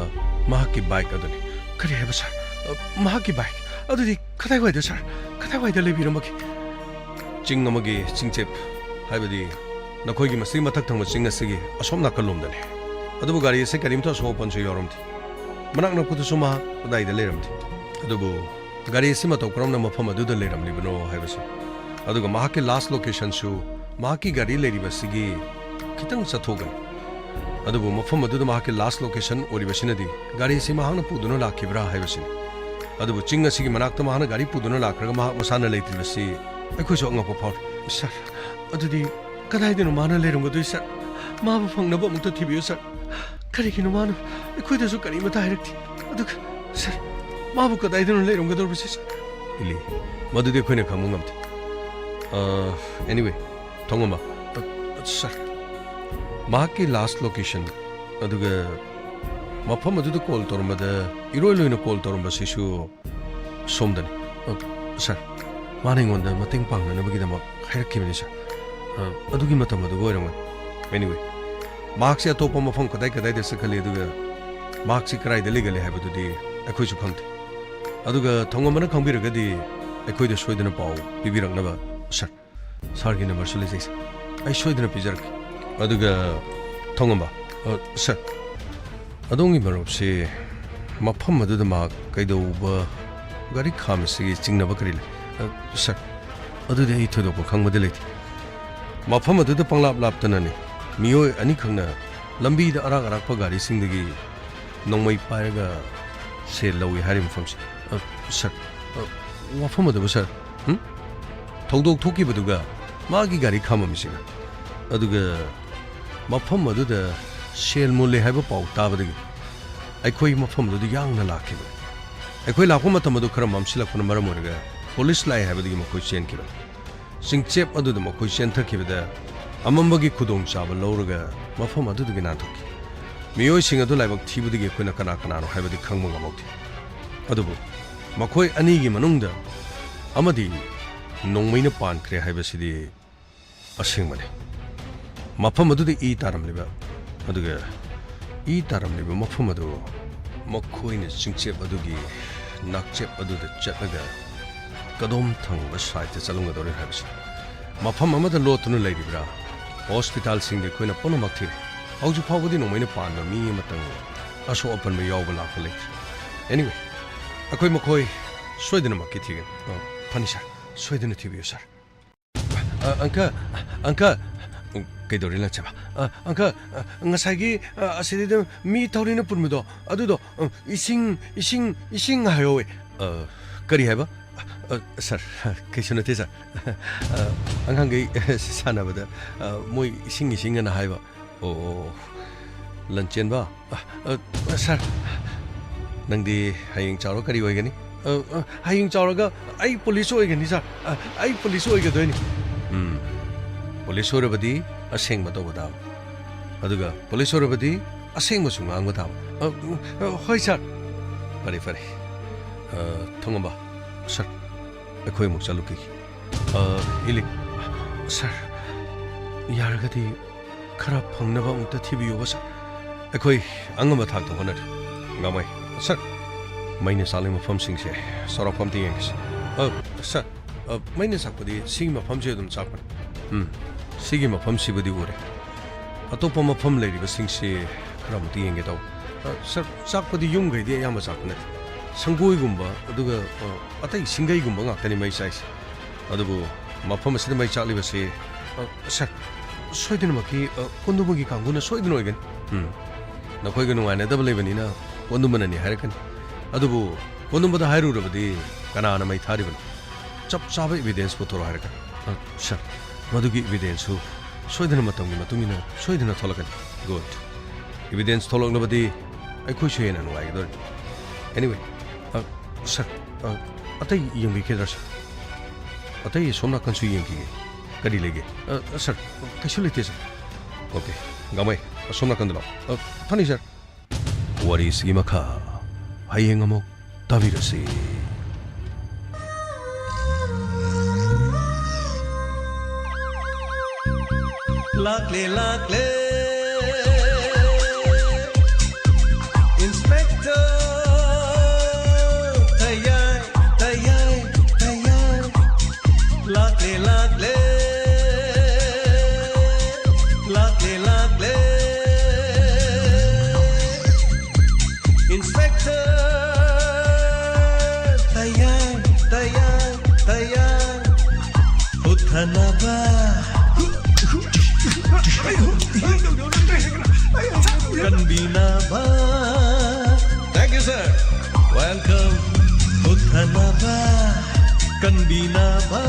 ꯃꯍꯥꯛꯀꯤ ꯕꯥꯏꯛ ꯑꯗꯨꯅꯤ꯫ ꯀꯔꯤ ꯍꯥꯏꯕ, ꯁꯥꯔ? ꯑ, ꯃꯍꯥꯛꯀꯤ ꯕꯥꯏꯛ ꯑꯗꯨꯗꯤ ꯀꯗꯥꯏꯋꯥꯏꯗ, ꯁꯥꯔ? ꯀꯗꯥꯏꯋꯥꯏꯗ ꯂꯩꯕꯤꯔꯝꯕꯒꯦ? ꯆꯤꯡ ꯑꯃꯒꯤ ꯆꯤꯡꯆꯦꯞ, ꯍꯥꯏꯕꯗꯤ ꯅꯈꯣꯏꯒꯤ ꯃꯁꯤꯒꯤ ꯃꯊꯛ ꯊꯪꯕ ꯆꯤꯡ ꯑꯁꯤꯒꯤ ꯑꯁꯣꯝ ꯅꯥꯀꯜꯂꯣꯝꯗꯅꯤ꯫ ꯑꯗꯨꯕꯨ ꯒꯥꯔꯤ ꯑꯁꯤ ꯀꯔꯤꯝꯇ ꯑꯁꯣꯛ ꯑꯄꯟꯁꯨ ꯌꯥꯎꯔꯝꯗꯦ꯫ ꯃꯅꯥꯛ ꯅꯛꯄꯗꯁꯨ ꯃꯍꯥꯛ ꯀꯗꯥꯏꯗ ꯂꯩꯔꯝꯗꯦ꯫ ꯑꯗꯨꯕꯨ ꯒꯥꯔꯤ ꯑꯁꯤ ꯃꯇꯧ ꯀꯔꯝꯅ ꯃꯐꯝ ꯑꯗꯨꯗ ꯂꯩꯔꯝꯂꯤꯕꯅꯣ ꯍꯥꯏꯕꯁꯤ, ꯑꯗꯨꯒ ꯃꯍꯥꯛꯀꯤ ꯂꯥꯁ ꯂꯣꯀꯦꯁꯟꯁꯨ ꯃꯍꯥꯛꯀꯤ ꯒꯥꯔꯤ ꯂꯩꯔꯤꯕ ꯑꯁꯤꯒꯤ ꯈꯤꯇꯪ ꯆꯠꯊꯣꯛꯀꯅꯤ꯫ ꯑꯗꯨꯕꯨ ꯃꯐꯝ ꯑꯗꯨꯗ ꯃꯍꯥꯛꯀꯤ ꯂꯥꯁ ꯂꯣꯀꯦꯁꯟ ꯑꯣꯏꯔꯤꯕꯁꯤꯅꯗꯤ ꯒꯥꯔꯤ ꯑꯁꯤ ꯃꯍꯥꯛꯅ ꯄꯨꯗꯨꯅ ꯂꯥꯛꯈꯤꯕ꯭ꯔꯥ ꯍꯥꯏꯕꯁꯤꯅꯤ꯫ ꯑꯗꯨꯕꯨ ꯆꯤꯡ ꯑꯁꯤꯒꯤ ꯃꯅꯥꯛꯇ ꯃꯍꯥꯛꯅ ꯒꯥꯔꯤ ꯄꯨꯗꯨꯅ ꯂꯥꯛꯈ꯭ꯔꯒ ꯃꯍꯥꯛ ꯃꯁꯥꯅ ꯂꯩꯇ꯭ꯔꯤꯕꯁꯤ ꯑꯩꯈꯣꯏꯁꯨ ꯑꯉꯛꯄ ꯐꯥꯎꯔꯤ꯫ ꯁꯥꯔ, ꯑꯗꯨꯗꯤ ꯀꯗꯥꯏꯗꯅꯣ ꯃꯥꯅ ꯂꯩꯔꯝꯒꯗꯣꯏ, ꯁꯥꯔ? ꯃꯥꯕꯨ ꯐꯪꯅꯕ ꯑꯃꯨꯛꯇ ꯊꯤꯕꯤꯌꯨ, ꯁꯥꯔ꯫ ꯀꯔꯤꯒꯤꯅꯣ ꯃꯥꯅ ꯑꯩꯈꯣꯏꯗꯁꯨ ꯀꯔꯤꯃꯇ ꯍꯥꯏꯔꯛꯇꯦ? ꯑꯗꯨꯒ, ꯁꯥꯔ, ꯃꯥꯕꯨ ꯀꯗꯥꯏꯗꯅꯣ ꯂꯩꯔꯝꯒꯗꯧꯔꯤꯕꯁꯦ, ꯁꯥꯔ? ꯏꯂꯤ, ꯃꯗꯨꯗꯤ ꯑꯩꯈꯣꯏꯅ ꯈꯪꯕ ꯉꯝꯗꯦ꯫ ꯑ, anyway, ꯊꯣꯡꯉꯝꯕ꯫ ꯑ, ꯁꯥꯔ, ꯃꯍꯥꯛꯀꯤ last location, ꯑꯗꯨꯒ ꯃꯐꯝ ꯑꯗꯨꯗ call ꯇꯧꯔꯝꯕꯗ, ꯏꯔꯣꯏ ꯂꯣꯏꯅ call ꯇꯧꯔꯝꯕꯁꯤꯁꯨ ꯁꯣꯝꯗꯅꯤ꯫ ꯑ, ꯁꯥꯔ, ꯃꯥꯅ ꯑꯩꯉꯣꯟꯗ ꯃꯇꯦꯡ ꯄꯥꯡꯅꯅꯕꯒꯤꯗꯃꯛ ꯍꯥꯏꯔꯛꯈꯤꯕꯅꯤ, ꯁꯥꯔ꯫ ꯑ, ꯑꯗꯨꯒꯤ ꯃꯇꯝ ꯑꯗꯨꯒ ꯑꯣꯏꯔꯝꯒꯅꯤ꯫ Anyway, ꯃꯍꯥꯛꯁꯤ ꯑꯇꯣꯞꯄ ꯃꯐꯝ ꯀꯗꯥꯏ ꯀꯗꯥꯏꯗ ꯆꯠꯈꯜꯂꯤ, ꯑꯗꯨꯒ ꯃꯍꯥꯛꯁꯤ ꯀꯗꯥꯏꯗ ꯂꯩꯒꯜꯂꯤ ꯍꯥꯏꯕꯗꯨꯗꯤ ꯑꯩꯈꯣꯏꯁꯨ ꯈꯪꯗꯦ꯫ ꯑꯗꯨꯒ ꯊꯣꯡꯉꯝꯕꯅ ꯈꯪꯕꯤꯔꯒꯗꯤ ꯑꯩꯈꯣꯏꯗ ꯁꯣꯏꯗꯅ ꯄꯥꯎ ꯄꯤꯕꯤꯔꯛꯅꯕ, ꯁꯥꯔ꯫ ꯁꯥꯔꯒꯤ numberꯁꯨ ꯂꯩꯖꯩ, ꯁꯥꯔ꯫ ꯑꯩ ꯁꯣꯏꯗꯅ ꯄꯤꯖꯔꯛꯀꯦ꯫ ꯑꯗꯨꯒ ꯊꯣꯡꯉꯝꯕ, ꯑ, ꯁꯥꯔ, ꯑꯗꯣꯝꯒꯤ ꯃꯔꯨꯞꯁꯤ ꯃꯐꯝ ꯑꯗꯨꯗ ꯃꯍꯥꯛ ꯀꯩꯗꯧꯕ, ꯒꯥꯔꯤ ꯈꯥꯝꯃꯤꯁꯤꯒꯤ ꯆꯤꯡꯅꯕ ꯀꯔꯤ ꯂꯩ? ꯑ, ꯁꯥꯔ, ꯑꯗꯨꯗꯤ ꯑꯩ ꯊꯣꯏꯗꯣꯛꯄ ꯈꯪꯕꯗꯤ ꯂꯩꯇꯦ꯫ ꯃꯐꯝ ꯑꯗꯨꯗ ꯄꯪꯂꯥꯞ ꯂꯥꯞꯇꯅꯅꯤ ꯃꯤꯑꯣꯏ ꯑꯅꯤꯈꯛꯅ ꯂꯝꯕꯤꯗ ꯑꯔꯥꯛ ꯑꯔꯥꯛꯄ ꯒꯥꯔꯤꯁꯤꯡꯗꯒꯤ ꯅꯣꯡꯃꯩ ꯄꯥꯏꯔꯒ ꯁꯦꯜ ꯂꯧꯏ ꯍꯥꯏꯔꯤꯕ ꯃꯐꯝꯁꯦ꯫ ꯑ, ꯁꯥꯔ, ꯑ, ꯋꯥꯐꯝ ꯑꯗꯨꯕꯨ, ꯁꯥꯔ, ꯍꯨꯝ? ꯊꯧꯗꯣꯛ ꯊꯣꯛꯈꯤꯕꯗꯨꯒ ꯃꯥꯒꯤ ꯒꯥꯔꯤ ꯈꯥꯝꯃꯝꯃꯤꯁꯤꯒ꯫ ꯑꯗꯨꯒ ꯃꯐꯝ ꯑꯗꯨꯗ ꯁꯦꯜ ꯃꯨꯜꯂꯦ ꯍꯥꯏꯕ ꯄꯥꯎ ꯇꯥꯕꯗꯒꯤ ꯑꯩꯈꯣꯏ ꯃꯐꯝꯗꯨꯗ ꯌꯥꯡꯅ ꯂꯥꯛꯈꯤꯕꯅꯤ꯫ ꯑꯩꯈꯣꯏ ꯂꯥꯛꯄ ꯃꯇꯝ ꯑꯗꯨ ꯈꯔ ꯃꯝꯁꯤꯜꯂꯛꯄꯅ ꯃꯔꯝ ꯑꯣꯏꯔꯒ ꯄꯨꯂꯤꯁ ꯂꯥꯛꯑꯦ ꯍꯥꯏꯕꯗꯒꯤ ꯃꯈꯣꯏ ꯆꯦꯟꯈꯤꯕꯅꯤ꯫ ꯆꯤꯡꯆꯦꯞ ꯑꯗꯨꯗ ꯃꯈꯣꯏ ꯆꯦꯟꯊꯈꯤꯕꯗ ꯑꯃꯝꯕꯒꯤ ꯈꯨꯗꯣꯡꯆꯥꯕ ꯂꯧꯔꯒ ꯃꯐꯝ ꯑꯗꯨꯗꯒꯤ ꯅꯥꯟꯊꯣꯛꯈꯤ꯫ ꯃꯤꯑꯣꯏꯁꯤꯡ ꯑꯗꯨ ꯂꯥꯏꯕꯛ ꯊꯤꯕꯗꯒꯤ ꯑꯩꯈꯣꯏꯅ ꯀꯅꯥ ꯀꯅꯥꯅꯣ ꯍꯥꯏꯕꯗꯤ ꯈꯪꯕ ꯉꯝꯍꯧꯗꯦ꯫ ꯑꯗꯨꯕꯨ ꯃꯈꯣꯏ ꯑꯅꯤꯒꯤ ꯃꯅꯨꯡꯗ ꯑꯃꯗꯤ ꯅꯣꯡꯃꯩꯅ ꯄꯥꯟꯈ꯭ꯔꯦ ꯍꯥꯏꯕꯁꯤꯗꯤ ꯑꯁꯦꯡꯕꯅꯤ꯫ ꯃꯐꯝ ꯑꯗꯨꯗ ꯏ ꯇꯥꯔꯝꯂꯤꯕ, ꯑꯗꯨꯒ ꯏ ꯇꯥꯔꯝꯂꯤꯕ ꯃꯐꯝ ꯑꯗꯨ ꯃꯈꯣꯏꯅ ꯆꯤꯡꯆꯦꯞ ꯑꯗꯨꯒꯤ ꯅꯥꯛꯆꯦꯞ ꯑꯗꯨꯗ ꯆꯠꯂꯒ ꯀꯗꯣꯝ ꯊꯪꯕ ꯁꯥꯏꯠꯇ ꯆꯠꯂꯝꯒꯗꯧꯔꯤ ꯍꯥꯏꯕꯁꯤ, ꯃꯐꯝ ꯑꯃꯗ ꯂꯣꯠꯇꯨꯅ ꯂꯩꯔꯤꯕ꯭ꯔꯥ? ꯍꯣꯁꯄꯤꯇꯥꯜꯁꯤꯡꯗ ꯑꯩꯈꯣꯏꯅ ꯄꯨꯝꯅꯃꯛ ꯊꯤꯔꯦ꯫ ꯍꯧꯖꯤꯛ ꯐꯥꯎꯕꯗꯤ ꯅꯣꯡꯃꯩꯅ ꯄꯥꯟꯕ ꯃꯤ ꯑꯃꯇꯪ ꯑꯁꯣꯛ ꯑꯄꯟꯕ ꯌꯥꯎꯕ ꯂꯥꯛꯄ ꯂꯩꯇ꯭ꯔꯤ꯫ Anyway, ꯑꯩꯈꯣꯏ ꯃꯈꯣꯏ ꯁꯣꯏꯗꯅꯃꯛꯀꯤ ꯊꯤꯒꯅꯤ꯫ ꯑ, ꯐꯅꯤ, ꯁꯥꯔ꯫ ꯁꯣꯏꯗꯅ ꯊꯤꯕꯤꯌꯨ, ꯁꯥꯔ꯫ ꯑ, ꯑꯪꯀꯜ, ꯑꯪꯀꯜ꯫ ꯀꯩꯗꯧꯔꯦ, ꯂꯟꯆꯦꯕ? ꯑ, ꯑꯪꯀꯜ, ꯑ, ꯉꯁꯥꯏꯒꯤ, ꯑ, ꯑꯁꯤꯗ ꯃꯤ ꯊꯧꯔꯤꯅ ꯄꯨꯟꯕꯗꯣ, ꯑꯗꯨꯗꯣ, ꯑ, ꯏꯁꯤꯡ, ꯏꯁꯤꯡ, ꯏꯁꯤꯡ ꯍꯥꯏꯍꯧꯋꯦ꯫ ꯑ, ꯀꯔꯤ ꯍꯥꯏꯕ? ꯑ, ꯁꯥꯔ, ꯀꯩꯁꯨ ꯅꯠꯇꯦ, ꯁꯥꯔ꯫ ꯑ, ꯑꯉꯥꯡꯈꯩ ꯁꯥꯟꯅꯕꯗ, ꯑ, ꯃꯣꯏ ꯏꯁꯤꯡ, ꯏꯁꯤꯡ ꯑꯅ ꯍꯥꯏꯕ꯫ ꯑꯣ, ꯑꯣ, ꯂꯟꯆꯦꯟꯕ? ꯑ, ꯑ, ꯁꯥꯔ, ꯅꯪꯗꯤ ꯍꯌꯦꯡ ꯆꯥꯎꯔ ꯀꯔꯤ ꯑꯣꯏꯒꯅꯤ? ꯑ, ꯑ, ꯍꯌꯦꯡ ꯆꯥꯎꯔꯒ ꯑꯩ ꯄꯨꯂꯤꯁ ꯑꯣꯏꯒꯅꯤ, ꯁꯥꯔ꯫ ꯑ, ꯑꯩ ꯄꯨꯂꯤꯁ ꯑꯣꯏꯒꯗꯣꯏꯅꯤ꯫ ꯎꯝ, ꯄꯨꯂꯤꯁ ꯑꯣꯏꯔꯕꯗꯤ ꯑꯁꯦꯡꯕ ꯇꯧꯕ ꯇꯥꯕ꯫ ꯑꯗꯨꯒ ꯄꯨꯂꯤꯁ ꯑꯣꯏꯔꯕꯗꯤ ꯑꯁꯦꯡꯕꯁꯨ ꯉꯥꯡꯕ ꯇꯥꯕ꯫ ꯑ, ꯑ, ꯍꯣꯏ, ꯁꯥꯔ꯫ ꯐꯔꯦ, ꯐꯔꯦ꯫ ꯑ, ꯊꯣꯡꯉꯝꯕ, ꯁꯥꯔ, ꯑꯩꯈꯣꯏ ꯑꯃꯨꯛ ꯆꯠꯂꯨꯈꯤꯒꯦ꯫ ꯑ, ꯏꯂꯤꯛ, ꯁꯥꯔ, ꯌꯥꯔꯒꯗꯤ ꯈꯔ ꯐꯪꯅꯕ ꯑꯃꯨꯛꯇ ꯊꯤꯕꯤꯌꯨꯕ, ꯁꯥꯔ꯫ ꯑꯩꯈꯣꯏ ꯑꯉꯝꯕ ꯊꯥꯛꯇ ꯍꯣꯠꯅꯔꯤ꯫ ꯉꯝꯃꯩ, ꯁꯥꯔ, ꯃꯩꯅ ꯆꯥꯛꯂꯤ ꯃꯐꯝꯁꯤꯡꯁꯦ ꯆꯥꯎꯔꯥꯛꯄ ꯑꯝꯇ ꯌꯦꯡꯒꯦꯁꯦ꯫ ꯑ, ꯁꯥꯔ, ꯑ, ꯃꯩꯅ ꯆꯥꯛꯄꯗꯤ ꯁꯤꯒꯤ ꯃꯐꯝꯁꯦ ꯑꯗꯨꯝ ꯆꯥꯛꯄꯅꯤ꯫ ꯎꯝ, ꯁꯤꯒꯤ ꯃꯐꯝꯁꯤꯕꯨꯗꯤ ꯎꯔꯦ꯫ ꯑꯇꯣꯞꯄ ꯃꯐꯝ ꯂꯩꯔꯤꯕꯁꯤꯡꯁꯤ ꯈꯔ ꯑꯃꯨꯛꯇ ꯌꯦꯡꯒꯦ ꯇꯧꯕ꯫ ꯑ, ꯁꯥꯔ, ꯆꯥꯛꯄꯗꯤ ꯌꯨꯝꯈꯩꯗꯤ ꯑꯌꯥꯝꯕ ꯆꯥꯛꯄ ꯅꯠꯇꯦ꯫ ꯁꯪꯒꯣꯏꯒꯨꯝꯕ, ꯑꯗꯨꯒ, ꯑ, ꯑꯇꯩ ꯁꯤꯡꯒꯩꯒꯨꯝꯕ ꯉꯥꯛꯇꯅꯤ ꯃꯩ ꯆꯥꯛꯏꯁꯦ꯫ ꯑꯗꯨꯕꯨ ꯃꯐꯝ ꯑꯁꯤꯗ ꯃꯩ ꯆꯥꯛꯂꯤꯕꯁꯤ, ꯑ, ꯁꯥꯔ, ꯁꯣꯏꯗꯅꯃꯛꯀꯤ, ꯑ, ꯀꯣꯟꯗꯨꯃꯒꯤ ꯀꯥꯡꯕꯨꯅ ꯁꯣꯏꯗꯅ ꯑꯣꯏꯒꯅꯤ꯫ ꯎꯝ, ꯅꯈꯣꯏꯒ ꯅꯨꯡꯉꯥꯏꯅꯗꯕ ꯂꯩꯕꯅꯤꯅ ꯀꯣꯟꯗꯨꯃꯅꯅꯤ ꯍꯥꯏꯔꯛꯀꯅꯤ꯫ ꯑꯗꯨꯕꯨ ꯀꯣꯟꯗꯨꯃꯗ ꯍꯥꯏꯔꯨꯔꯕꯗꯤ ꯀꯅꯥꯅ ꯃꯩ ꯊꯥꯔꯤꯕꯅꯣ? ꯆꯞ ꯆꯥꯕ evidence ꯄꯨꯊꯣꯔꯛꯑꯣ ꯍꯥꯏꯔꯛꯀꯅꯤ꯫ ꯑ, ꯁꯥꯔ, ꯃꯗꯨꯒꯤ evidence ꯁꯨ ꯁꯣꯏꯗꯅ ꯃꯇꯝꯒꯤ ꯃꯇꯨꯡ ꯏꯟꯅ ꯁꯣꯏꯗꯅ ꯊꯣꯛꯂꯛꯀꯅꯤ꯫ Good. Evidence ꯊꯣꯛꯂꯛꯂꯕꯗꯤ ꯑꯩꯈꯣꯏꯁꯨ ꯍꯦꯟꯅ ꯅꯨꯡꯉꯥꯏꯒꯗꯧꯔꯤꯕꯅꯤ꯫ Anyway, ꯑ, ꯁꯥꯔ, ꯑ, ꯑꯇꯩ ꯌꯦꯡꯕꯤꯈꯤꯗ꯭ꯔꯥ, ꯁꯥꯔ? ꯑꯇꯩ ꯑꯁꯣꯝ ꯅꯥꯀꯟꯁꯨ ꯌꯦꯡꯈꯤꯒꯦ꯫ ꯀꯔꯤ ꯂꯩꯒꯦ? ꯑ, ꯁꯥꯔ, ꯀꯩꯁꯨ ꯂꯩꯇꯦ, ꯁꯥꯔ꯫ Okay, ꯒꯥꯡꯃꯩ, ꯑꯁꯣꯝ ꯅꯥꯀꯟꯗ ꯂꯥꯛꯑꯣ꯫ ꯑ, ꯐꯅꯤ, ꯁꯥꯔ꯫ ꯋꯥꯔꯤꯁꯤꯒꯤ ꯃꯈꯥ ꯍꯌꯦꯡ ꯑꯃꯨꯛ ꯇꯥꯕꯤꯔꯁꯤ꯫ ꯂꯥꯛꯂꯦ, ꯂꯥꯛꯂꯦ, Inspector ꯇꯌꯥꯏ, ꯇꯌꯥꯏ, ꯇꯌꯥꯏ꯫ ꯂꯥꯛꯂꯦ, ꯂꯥꯛꯂꯦ, ꯂꯥꯛꯂꯦ, ꯂꯥꯛꯂꯦ꯫ Inspector ꯇꯌꯥꯏ, ꯇꯌꯥꯏ, ꯇꯌꯥꯏ꯫ ꯍꯨꯠꯊꯅꯕ, ꯀꯟꯕꯤꯅꯕ꯫ Thank you, sir. Welcome. ꯍꯨꯠꯊꯅꯕ, ꯀꯟꯕꯤꯅꯕ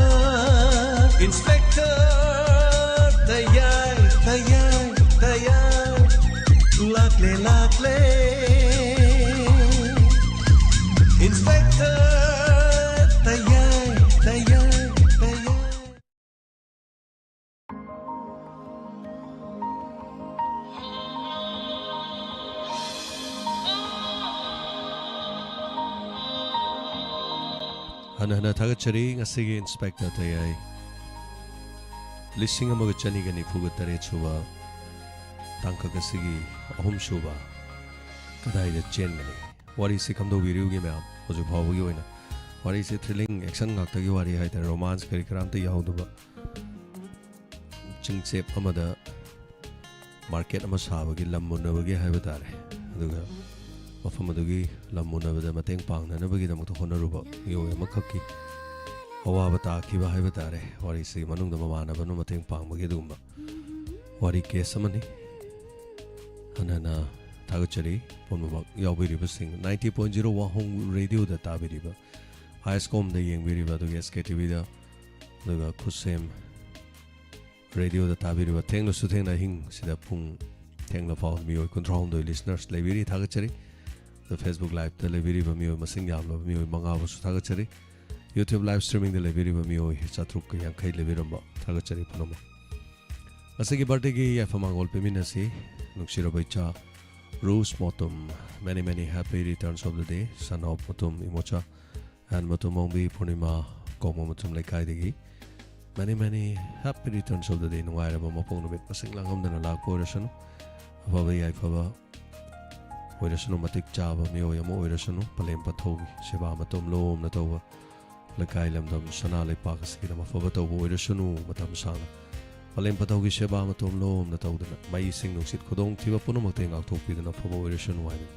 ꯏꯟꯁꯄꯦꯛꯇꯔ ꯇꯌꯥꯏ, ꯇꯌꯥꯏ, ꯇꯌꯥꯏ꯫ ꯂꯥꯛꯂꯦ, ꯂꯥꯛꯂꯦ꯫ ꯏꯟꯁꯄꯦꯛꯇꯔ ꯇꯌꯥꯏ, ꯇꯌꯥꯏ, ꯇꯌꯥꯏ꯫ ꯍꯟꯅ ꯍꯟꯅ ꯊꯥꯒꯠꯆꯔꯤ꯫ ꯉꯁꯤꯒꯤ ꯏꯟꯁꯄꯦꯛꯇꯔ ꯇꯌꯥꯏ ꯂꯤꯁꯤꯡ ꯑꯃꯒ ꯆꯅꯤꯒ ꯅꯤꯐꯨꯒ ꯇꯔꯦꯠ ꯁꯨꯕ ꯇꯥꯡꯀꯛ ꯑꯁꯤꯒꯤ ꯑꯍꯨꯝ ꯁꯨꯕ ꯀꯗꯥꯏꯗ ꯆꯦꯟꯒꯅꯤ? ꯋꯥꯔꯤꯁꯤ ꯈꯪꯗꯣꯛꯄꯤꯔꯤꯕꯒꯤ ꯃꯌꯥꯝ, ꯍꯧꯖꯤꯛ ꯐꯥꯎꯕꯒꯤ ꯑꯣꯏꯅ ꯋꯥꯔꯤꯁꯤ ꯊ꯭ꯔꯤꯂꯤꯡ ꯑꯦꯛꯁꯟ ꯉꯥꯛꯇꯒꯤ ꯋꯥꯔꯤ ꯍꯥꯏꯇꯥꯔꯦ, ꯔꯣꯃꯥꯟꯁ ꯀꯔꯤ ꯀꯔꯥ ꯑꯝꯇ ꯌꯥꯎꯗꯕ, ꯆꯤꯡꯆꯦꯞ ꯑꯃꯗ ꯃꯥꯔꯀꯦꯠ ꯑꯃ ꯁꯥꯕꯒꯤ ꯂꯝ ꯃꯨꯟꯅꯕꯒꯤ ꯍꯥꯏꯕ ꯇꯥꯔꯦ꯫ ꯑꯗꯨꯒ ꯃꯐꯝ ꯑꯗꯨꯒꯤ ꯂꯝ ꯃꯨꯟꯅꯕꯗ ꯃꯇꯦꯡ ꯄꯥꯡꯅꯅꯕꯒꯤꯗꯃꯛꯇ ꯍꯣꯠꯅꯔꯨꯕ ꯃꯤꯑꯣꯏ ꯑꯃꯈꯛꯀꯤ ꯑꯋꯥꯕ ꯇꯥꯈꯤꯕ ꯍꯥꯏꯕ ꯇꯥꯔꯦ꯫ ꯋꯥꯔꯤꯁꯤꯒꯤ ꯃꯅꯨꯡꯗ ꯃꯃꯥꯟꯅꯕꯅ ꯃꯇꯦꯡ ꯄꯥꯡꯕꯒꯤ ꯑꯗꯨꯒꯨꯝꯕ ꯋꯥꯔꯤ ꯀꯦꯁ ꯑꯃꯅꯤ꯫ ꯍꯟꯅ ꯍꯟꯅ ꯊꯥꯒꯠꯆꯔꯤ ꯄꯨꯝꯅꯃꯛ ꯌꯥꯎꯕꯤꯔꯤꯕꯁꯤꯡ, ꯅꯥꯏꯟꯇꯤ ꯄꯣꯏꯟ ꯖꯤꯔꯣ ꯋꯥꯍꯣꯡ ꯔꯦꯗꯤꯑꯣꯗ ꯇꯥꯕꯤꯔꯤꯕ, ꯍꯥꯏ ꯁ꯭ꯀꯨꯜꯗ ꯌꯦꯡꯕꯤꯔꯤꯕ, ꯑꯗꯨꯒ ꯑꯦꯁ ꯀꯦ ꯇꯤ ꯚꯤꯗ, ꯑꯗꯨꯒ ꯈꯨꯠꯁꯦꯝ ꯔꯦꯗꯤꯑꯣꯗ ꯇꯥꯕꯤꯔꯤꯕ, ꯊꯦꯡꯂꯁꯨ ꯊꯦꯡꯅ ꯑꯍꯤꯡꯁꯤꯗ ꯄꯨꯡ ꯊꯦꯡꯂ ꯐꯥꯎ ꯃꯤꯑꯣꯏ ꯀꯨꯟꯊ꯭ꯔꯥ ꯍꯨꯝꯗꯣꯏ ꯂꯤꯁꯅꯔꯁ ꯂꯩꯕꯤꯔꯤ, ꯊꯥꯒꯠꯆꯔꯤ꯫ ꯑꯗ ꯐꯦꯁꯕꯨꯛ ꯂꯥꯏꯞꯇ ꯂꯩꯕꯤꯔꯤꯕ ꯃꯤꯑꯣꯏ ꯃꯁꯤꯡ ꯌꯥꯝꯂꯕ ꯃꯤꯑꯣꯏ ꯃꯉꯥꯕꯨꯁꯨ ꯊꯥꯒꯠꯆꯔꯤ꯫ ꯌꯨꯇ꯭ꯌꯨꯕ ꯂꯥꯏꯞ ꯁ꯭ꯇ꯭ꯔꯤꯃꯤꯡꯗ ꯂꯩꯕꯤꯔꯤꯕ ꯃꯤꯑꯣꯏ ꯆꯥꯇ꯭ꯔꯨꯛꯀ ꯌꯥꯡꯈꯩ ꯂꯩꯕꯤꯔꯝꯕ, ꯊꯥꯒꯠꯆꯔꯤ ꯄꯨꯝꯅꯃꯛ꯫ ꯉꯁꯤꯒꯤ ꯕꯥꯔꯗꯦꯒꯤ ꯌꯥꯏꯐ ꯃꯪꯒꯣꯜ ꯄꯤꯃꯤꯟꯅꯁꯤ ꯅꯨꯡꯁꯤꯔꯕ ꯏꯆꯥ ꯔꯣꯁ ꯃꯣꯇꯨꯝ꯫ Many many happy returns of the day, son of ꯃꯣꯇꯨꯝ ꯏꯃꯣꯆꯥ and ꯃꯣꯇꯨꯝ ꯑꯣꯡꯕꯤ ꯄꯨꯔꯅꯤꯃꯥ ꯀꯣꯡꯕ ꯃꯣꯇꯨꯝ ꯂꯩꯀꯥꯏꯗꯒꯤ꯫ Many many happy returns of the day, ꯅꯨꯡꯉꯥꯏꯔꯕ ꯃꯄꯣꯛ ꯅꯨꯃꯤꯠ ꯃꯁꯤꯡ ꯂꯥꯡꯉꯝꯗꯅ ꯂꯥꯛꯄ ꯑꯣꯏꯔꯁꯅꯨ꯫ ꯑꯐꯕ ꯌꯥꯏꯐꯕ ꯑꯣꯏꯔꯁꯅꯨ, ꯃꯇꯤꯛ ꯆꯥꯕ ꯃꯤꯑꯣꯏ ꯑꯃ ꯑꯣꯏꯔꯁꯅꯨ, ꯄꯂꯦꯝ ꯄꯟꯊꯧꯒꯤ ꯁꯦꯕꯥ ꯃꯇꯣꯝ ꯂꯣꯝꯅ ꯇꯧꯕ, ꯂꯩꯀꯥꯏ ꯂꯝꯗꯝ ꯁꯅꯥ ꯂꯩꯄꯥꯛ ꯑꯁꯤꯒꯤꯗꯃꯛ ꯑꯐꯕ ꯇꯧꯕ ꯑꯣꯏꯔꯁꯅꯨ, ꯃꯇꯝ ꯁꯥꯡꯅ ꯄꯂꯦꯝ ꯄꯟꯊꯧꯒꯤ ꯁꯦꯕꯥ ꯃꯇꯣꯝ ꯂꯣꯝꯅ ꯇꯧꯗꯨꯅ, ꯃꯩ ꯏꯁꯤꯡ ꯅꯨꯡꯁꯤꯠ ꯈꯨꯗꯣꯡꯊꯤꯕ ꯄꯨꯝꯅꯃꯛꯇꯒꯤ ꯉꯥꯛꯊꯣꯛꯄꯤꯗꯨꯅ ꯑꯐꯕ ꯑꯣꯏꯔꯁꯅꯨ ꯍꯥꯏꯅ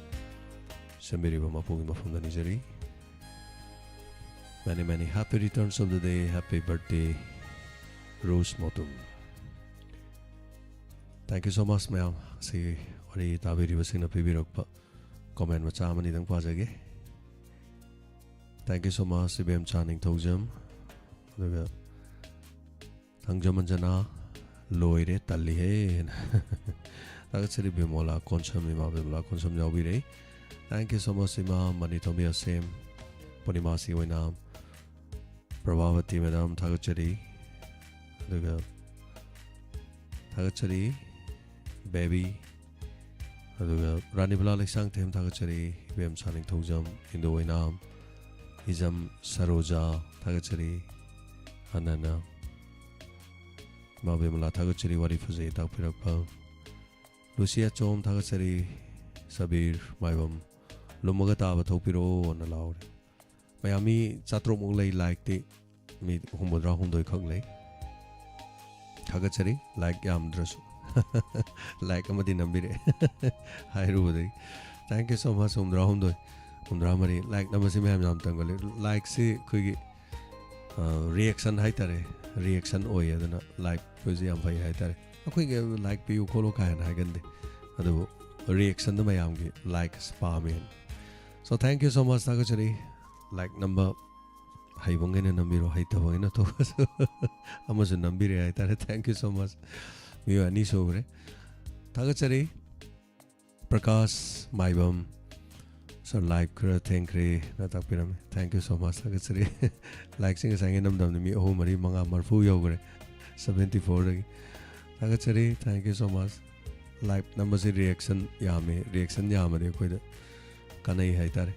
ꯁꯦꯝꯕꯤꯔꯤꯕ ꯃꯄꯨꯒꯤ ꯃꯐꯝꯗ ꯅꯤꯖꯔꯤ꯫ Many many happy returns of the day, happy birthday, rose ꯃꯣꯇꯨꯝ꯫ Thank you so much ꯃꯌꯥꯝ, ꯉꯁꯤ ꯋꯥꯔꯤ ꯇꯥꯕꯤꯔꯤꯕꯁꯤꯡꯅ ꯄꯤꯕꯤꯔꯛꯄ ꯀꯣꯃꯦꯟ ꯃꯆꯥ ꯑꯃꯅꯤꯗꯪ ꯄꯥꯖꯒꯦ꯫ Thank you so much, ꯏꯕꯦꯝꯆꯥ ꯅꯤꯡꯊꯧꯖꯝ꯫ ꯑꯗꯨꯒ ꯊꯥꯡꯖꯃꯟꯖꯅ ꯂꯣꯏꯔꯦ, ꯇꯜꯂꯤꯍꯦ꯫ ꯊꯥꯒꯠꯆꯔꯤ ꯕꯤꯃꯣꯂꯥ ꯀꯣꯟꯁꯝ, ꯏꯃꯥ ꯕꯤꯃꯣꯂꯥ Konsam ꯌꯥꯎꯕꯤꯔꯦ꯫ Thank you so much, ꯏꯃꯥ ꯃꯅꯤꯊꯣꯝꯕꯤ ꯑꯁꯦꯝ, ꯄꯨꯔꯅꯤꯃꯥꯁꯤ ꯑꯣꯏꯅ ꯄ꯭ꯔꯚꯥꯕꯇꯤ ꯃꯦꯗꯥꯝ ꯊꯥꯒꯠꯆꯔꯤ꯫ ꯑꯗꯨꯒ ꯊꯥꯒꯠꯆꯔꯤ ꯕꯦꯕꯤ꯫ ꯑꯗꯨꯒ ꯔꯥꯅꯤꯕꯂꯥ ꯂꯩꯁꯥꯡꯊꯦꯝ ꯊꯥꯒꯠꯆꯔꯤ꯫ ꯏꯕꯦꯝ ꯁꯥꯅꯤꯡꯊꯧꯖꯝ, ꯏꯟꯗꯣ ꯑꯣꯏꯅꯥꯝ, ꯏꯖꯝ ꯁꯔꯣꯖꯥ ꯊꯥꯒꯠꯆꯔꯤ꯫ ꯍꯟꯅ ꯍꯟꯅ ꯏꯃꯥ ꯕꯤꯃꯂꯥ ꯊꯥꯒꯠꯆꯔꯤ, ꯋꯥꯔꯤ ꯐꯖꯩ ꯇꯥꯛꯄꯤꯔꯛꯄ꯫ ꯂꯨꯁꯤ ꯑꯆꯣꯝ ꯊꯥꯒꯠꯆꯔꯤ꯫ ꯁꯕꯤꯔ ꯃꯥꯏꯕꯝ, ꯂꯨꯝꯃꯒ ꯇꯥꯕ ꯊꯣꯛꯄꯤꯔꯛꯑꯣꯅ ꯂꯥꯎꯔꯦ꯫ ꯃꯌꯥꯝ ꯃꯤ ꯆꯥꯇ꯭ꯔꯨꯛꯃꯨꯛ ꯂꯩ, ꯂꯥꯏꯛꯇꯤ ꯃꯤ ꯍꯨꯝꯐꯨꯇꯔꯥ ꯍꯨꯝꯗꯣꯏ ꯈꯛ ꯂꯩ꯫ ꯊꯥꯒꯠꯆꯔꯤ, ꯂꯥꯏꯛ ꯌꯥꯝꯗ꯭ꯔꯁꯨ꯫ ꯂꯥꯏꯛ ꯑꯃꯗꯤ ꯅꯝꯕꯤꯔꯛꯑꯦ ꯍꯥꯏꯔꯨꯕꯗꯒꯤ꯫ Thank you so much, ꯍꯨꯝꯐꯨꯇꯔꯥ ꯍꯨꯝꯗꯣꯏ, ꯍꯨꯝꯐꯨꯇꯔꯥ ꯃꯔꯤ꯫ ꯂꯥꯏꯛ ꯅꯝꯕꯁꯤ ꯃꯌꯥꯝ ꯌꯥꯝ ꯇꯝꯒꯜꯂꯤ꯫ ꯂꯥꯏꯛꯁꯤ ꯑꯩꯈꯣꯏꯒꯤ ꯔꯤꯌꯦꯛꯁꯟ ꯍꯥꯏꯇꯥꯔꯦ, ꯔꯤꯌꯦꯛꯁꯟ ꯑꯣꯏꯌꯦ꯫ ꯑꯗꯨꯅ ꯂꯥꯏꯛ ꯑꯩꯈꯣꯏꯁꯦ ꯌꯥꯝ ꯐꯩ ꯍꯥꯏꯇꯥꯔꯦ꯫ ꯑꯩꯈꯣꯏꯒꯤ ꯂꯥꯏꯛ ꯄꯤꯌꯨ ꯈꯣꯠꯂꯨ ꯀꯥꯏꯅ ꯍꯥꯏꯒꯟꯗꯦ, ꯑꯗꯨꯕꯨ ꯔꯤꯌꯦꯛꯁꯟꯗ ꯃꯌꯥꯝꯒꯤ ꯂꯥꯏꯛ ꯄꯥꯝꯃꯦ꯫ So thank you so much, ꯊꯥꯒꯠꯆꯔꯤ꯫ ꯂꯥꯏꯛ ꯅꯝꯕ ꯍꯩꯕꯉꯩꯅ ꯅꯝꯕꯤꯔꯣ, ꯍꯩꯇꯕꯉꯩꯅ ꯇꯣꯛꯑꯁꯨ꯫ ꯑꯃꯁꯨ ꯅꯝꯕꯤꯔꯦ ꯍꯥꯏꯇꯥꯔꯦ꯫ Thank you so much꯫ ꯃꯤꯑꯣꯏ ꯑꯅꯤ ꯁꯨꯈ꯭ꯔꯦ꯫ ꯊꯥꯒꯠꯆꯔꯤ꯫ ꯄ꯭ꯔꯀꯥꯁ ꯃꯥꯏꯕꯝ, "Sir, ꯂꯥꯏꯚ ꯈꯔ ꯊꯦꯡꯈ꯭ꯔꯦꯅ" ꯇꯥꯛꯄꯤꯔꯝꯃꯤ꯫ Thank you so much, ꯊꯥꯒꯠꯆꯔꯤ꯫ ꯂꯥꯏꯛꯁꯤ ꯉꯁꯥꯏꯒꯤ ꯅꯝꯗꯕꯅꯤ, ꯃꯤ ꯑꯍꯨꯝ, ꯃꯔꯤ, ꯃꯉꯥ, ꯃꯔꯤꯐꯨ ꯌꯧꯈ꯭ꯔꯦ, seventy fourꯗꯒꯤ꯫ ꯊꯥꯒꯠꯆꯔꯤ, thank you so much꯫ Live ꯅꯝꯕꯁꯤ ꯔꯤꯌꯦꯛꯁꯟ ꯌꯥꯝꯃꯦ, ꯔꯤꯌꯦꯛꯁꯟ ꯌꯥꯝꯃꯗꯤ ꯑꯩꯈꯣꯏꯗ ꯀꯥꯟꯅꯩ ꯍꯥꯏꯇꯥꯔꯦ꯫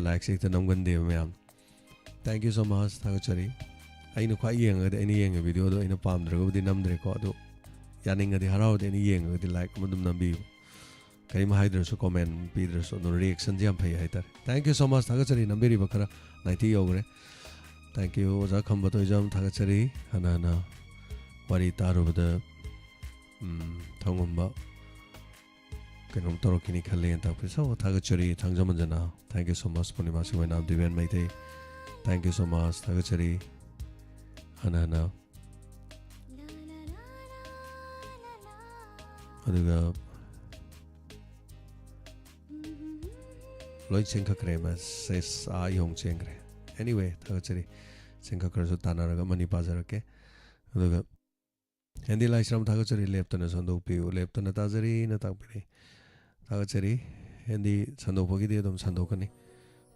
ꯂꯥꯏꯛꯁꯦ ꯍꯦꯛꯇ ꯅꯝꯒꯟꯗꯦꯕ ꯃꯌꯥꯝ꯫ Thank you so much, ꯊꯥꯒꯠꯆꯔꯤ꯫ ꯑꯩꯅ ꯈ꯭ꯋꯥꯏ ꯌꯦꯡꯉꯒꯗꯤ, ꯑꯩꯅ ꯌꯦꯡꯉꯦ ꯚꯤꯗꯤꯑꯣꯗꯣ, ꯑꯩꯅ ꯄꯥꯝꯗ꯭ꯔꯒꯕꯨꯗꯤ ꯅꯝꯗ꯭ꯔꯦꯀꯣ, ꯑꯗꯣ ꯌꯥꯅꯤꯡꯉꯗꯤ, ꯍꯔꯥꯎꯔꯗꯤ ꯑꯩꯅ ꯌꯦꯡꯉꯒꯗꯤ ꯂꯥꯏꯛ ꯑꯃ ꯑꯗꯨꯝ ꯅꯝꯕꯤꯌꯨ꯫ ꯀꯔꯤꯝ ꯍꯥꯏꯗ꯭ꯔꯁꯨ, ꯀꯣꯃꯦꯟ ꯄꯤꯗ꯭ꯔꯁꯨ, ꯑꯗꯣ ꯔꯤꯌꯦꯛꯁꯟꯁꯦ ꯌꯥꯝ ꯐꯩ ꯍꯥꯏꯇꯥꯔꯦ꯫ Thank you so much, ꯊꯥꯒꯠꯆꯔꯤ꯫ ꯅꯝꯕꯤꯔꯤꯕ ꯈꯔ ninety ꯌꯧꯈ꯭ꯔꯦ꯫ Thank you, ꯑꯣꯖꯥ ꯈꯝꯕ ꯇꯣꯏꯖꯝ, ꯊꯥꯒꯠꯆꯔꯤ꯫ ꯍꯥꯟꯅ ꯍꯥꯟꯅ ꯋꯥꯔꯤ ꯇꯥꯔꯨꯕꯗ, ꯎꯝ, ꯊꯧꯉꯝꯕ ꯀꯩꯅꯣꯝ ꯇꯧꯔꯛꯈꯤꯅꯤ ꯈꯜꯂꯦꯅ ꯇꯥꯛꯄꯤ꯫ So, ꯊꯥꯒꯠꯆꯔꯤ, ꯊꯥꯡꯖꯃꯟꯖꯅ꯫ Thank you so much, Purnima ꯁꯤꯡꯑꯣꯏꯅꯥꯝ, Diben Meitei. Thank you so much, ꯊꯥꯒꯠꯆꯔꯤ꯫ ꯍꯟꯅ ꯍꯟꯅ꯫ ꯑꯗꯨꯒ ꯂꯣꯏ ꯆꯦꯟꯈꯠꯈ꯭ꯔꯦ, ꯃꯦꯁꯦꯖ ꯑꯥ ꯌꯧ ꯆꯦꯟꯈ꯭ꯔꯦ꯫ Anyway, ꯊꯥꯒꯠꯆꯔꯤ꯫ ꯆꯦꯟꯈꯠꯈ꯭ꯔꯁꯨ ꯇꯥꯟꯅꯔꯒ ꯑꯃꯅꯤ ꯄꯥꯖꯔꯛꯀꯦ꯫ ꯑꯗꯨꯒ ꯍꯦꯟꯗꯤ ꯂꯥꯏꯁ꯭ꯔꯝ ꯊꯥꯒꯠꯆꯔꯤ, ꯂꯦꯞꯇꯅ ꯁꯟꯗꯣꯛꯄꯤꯌꯨ, ꯂꯦꯞꯇꯅ ꯇꯥꯖꯔꯤꯅ ꯇꯥꯛꯄꯤꯔꯤ꯫ ꯊꯥꯒꯠꯆꯔꯤ꯫ ꯍꯦꯟꯗꯤ ꯁꯟꯗꯣꯛꯄꯒꯤꯗꯤ ꯑꯗꯨꯝ ꯁꯟꯗꯣꯛꯀꯅꯤ꯫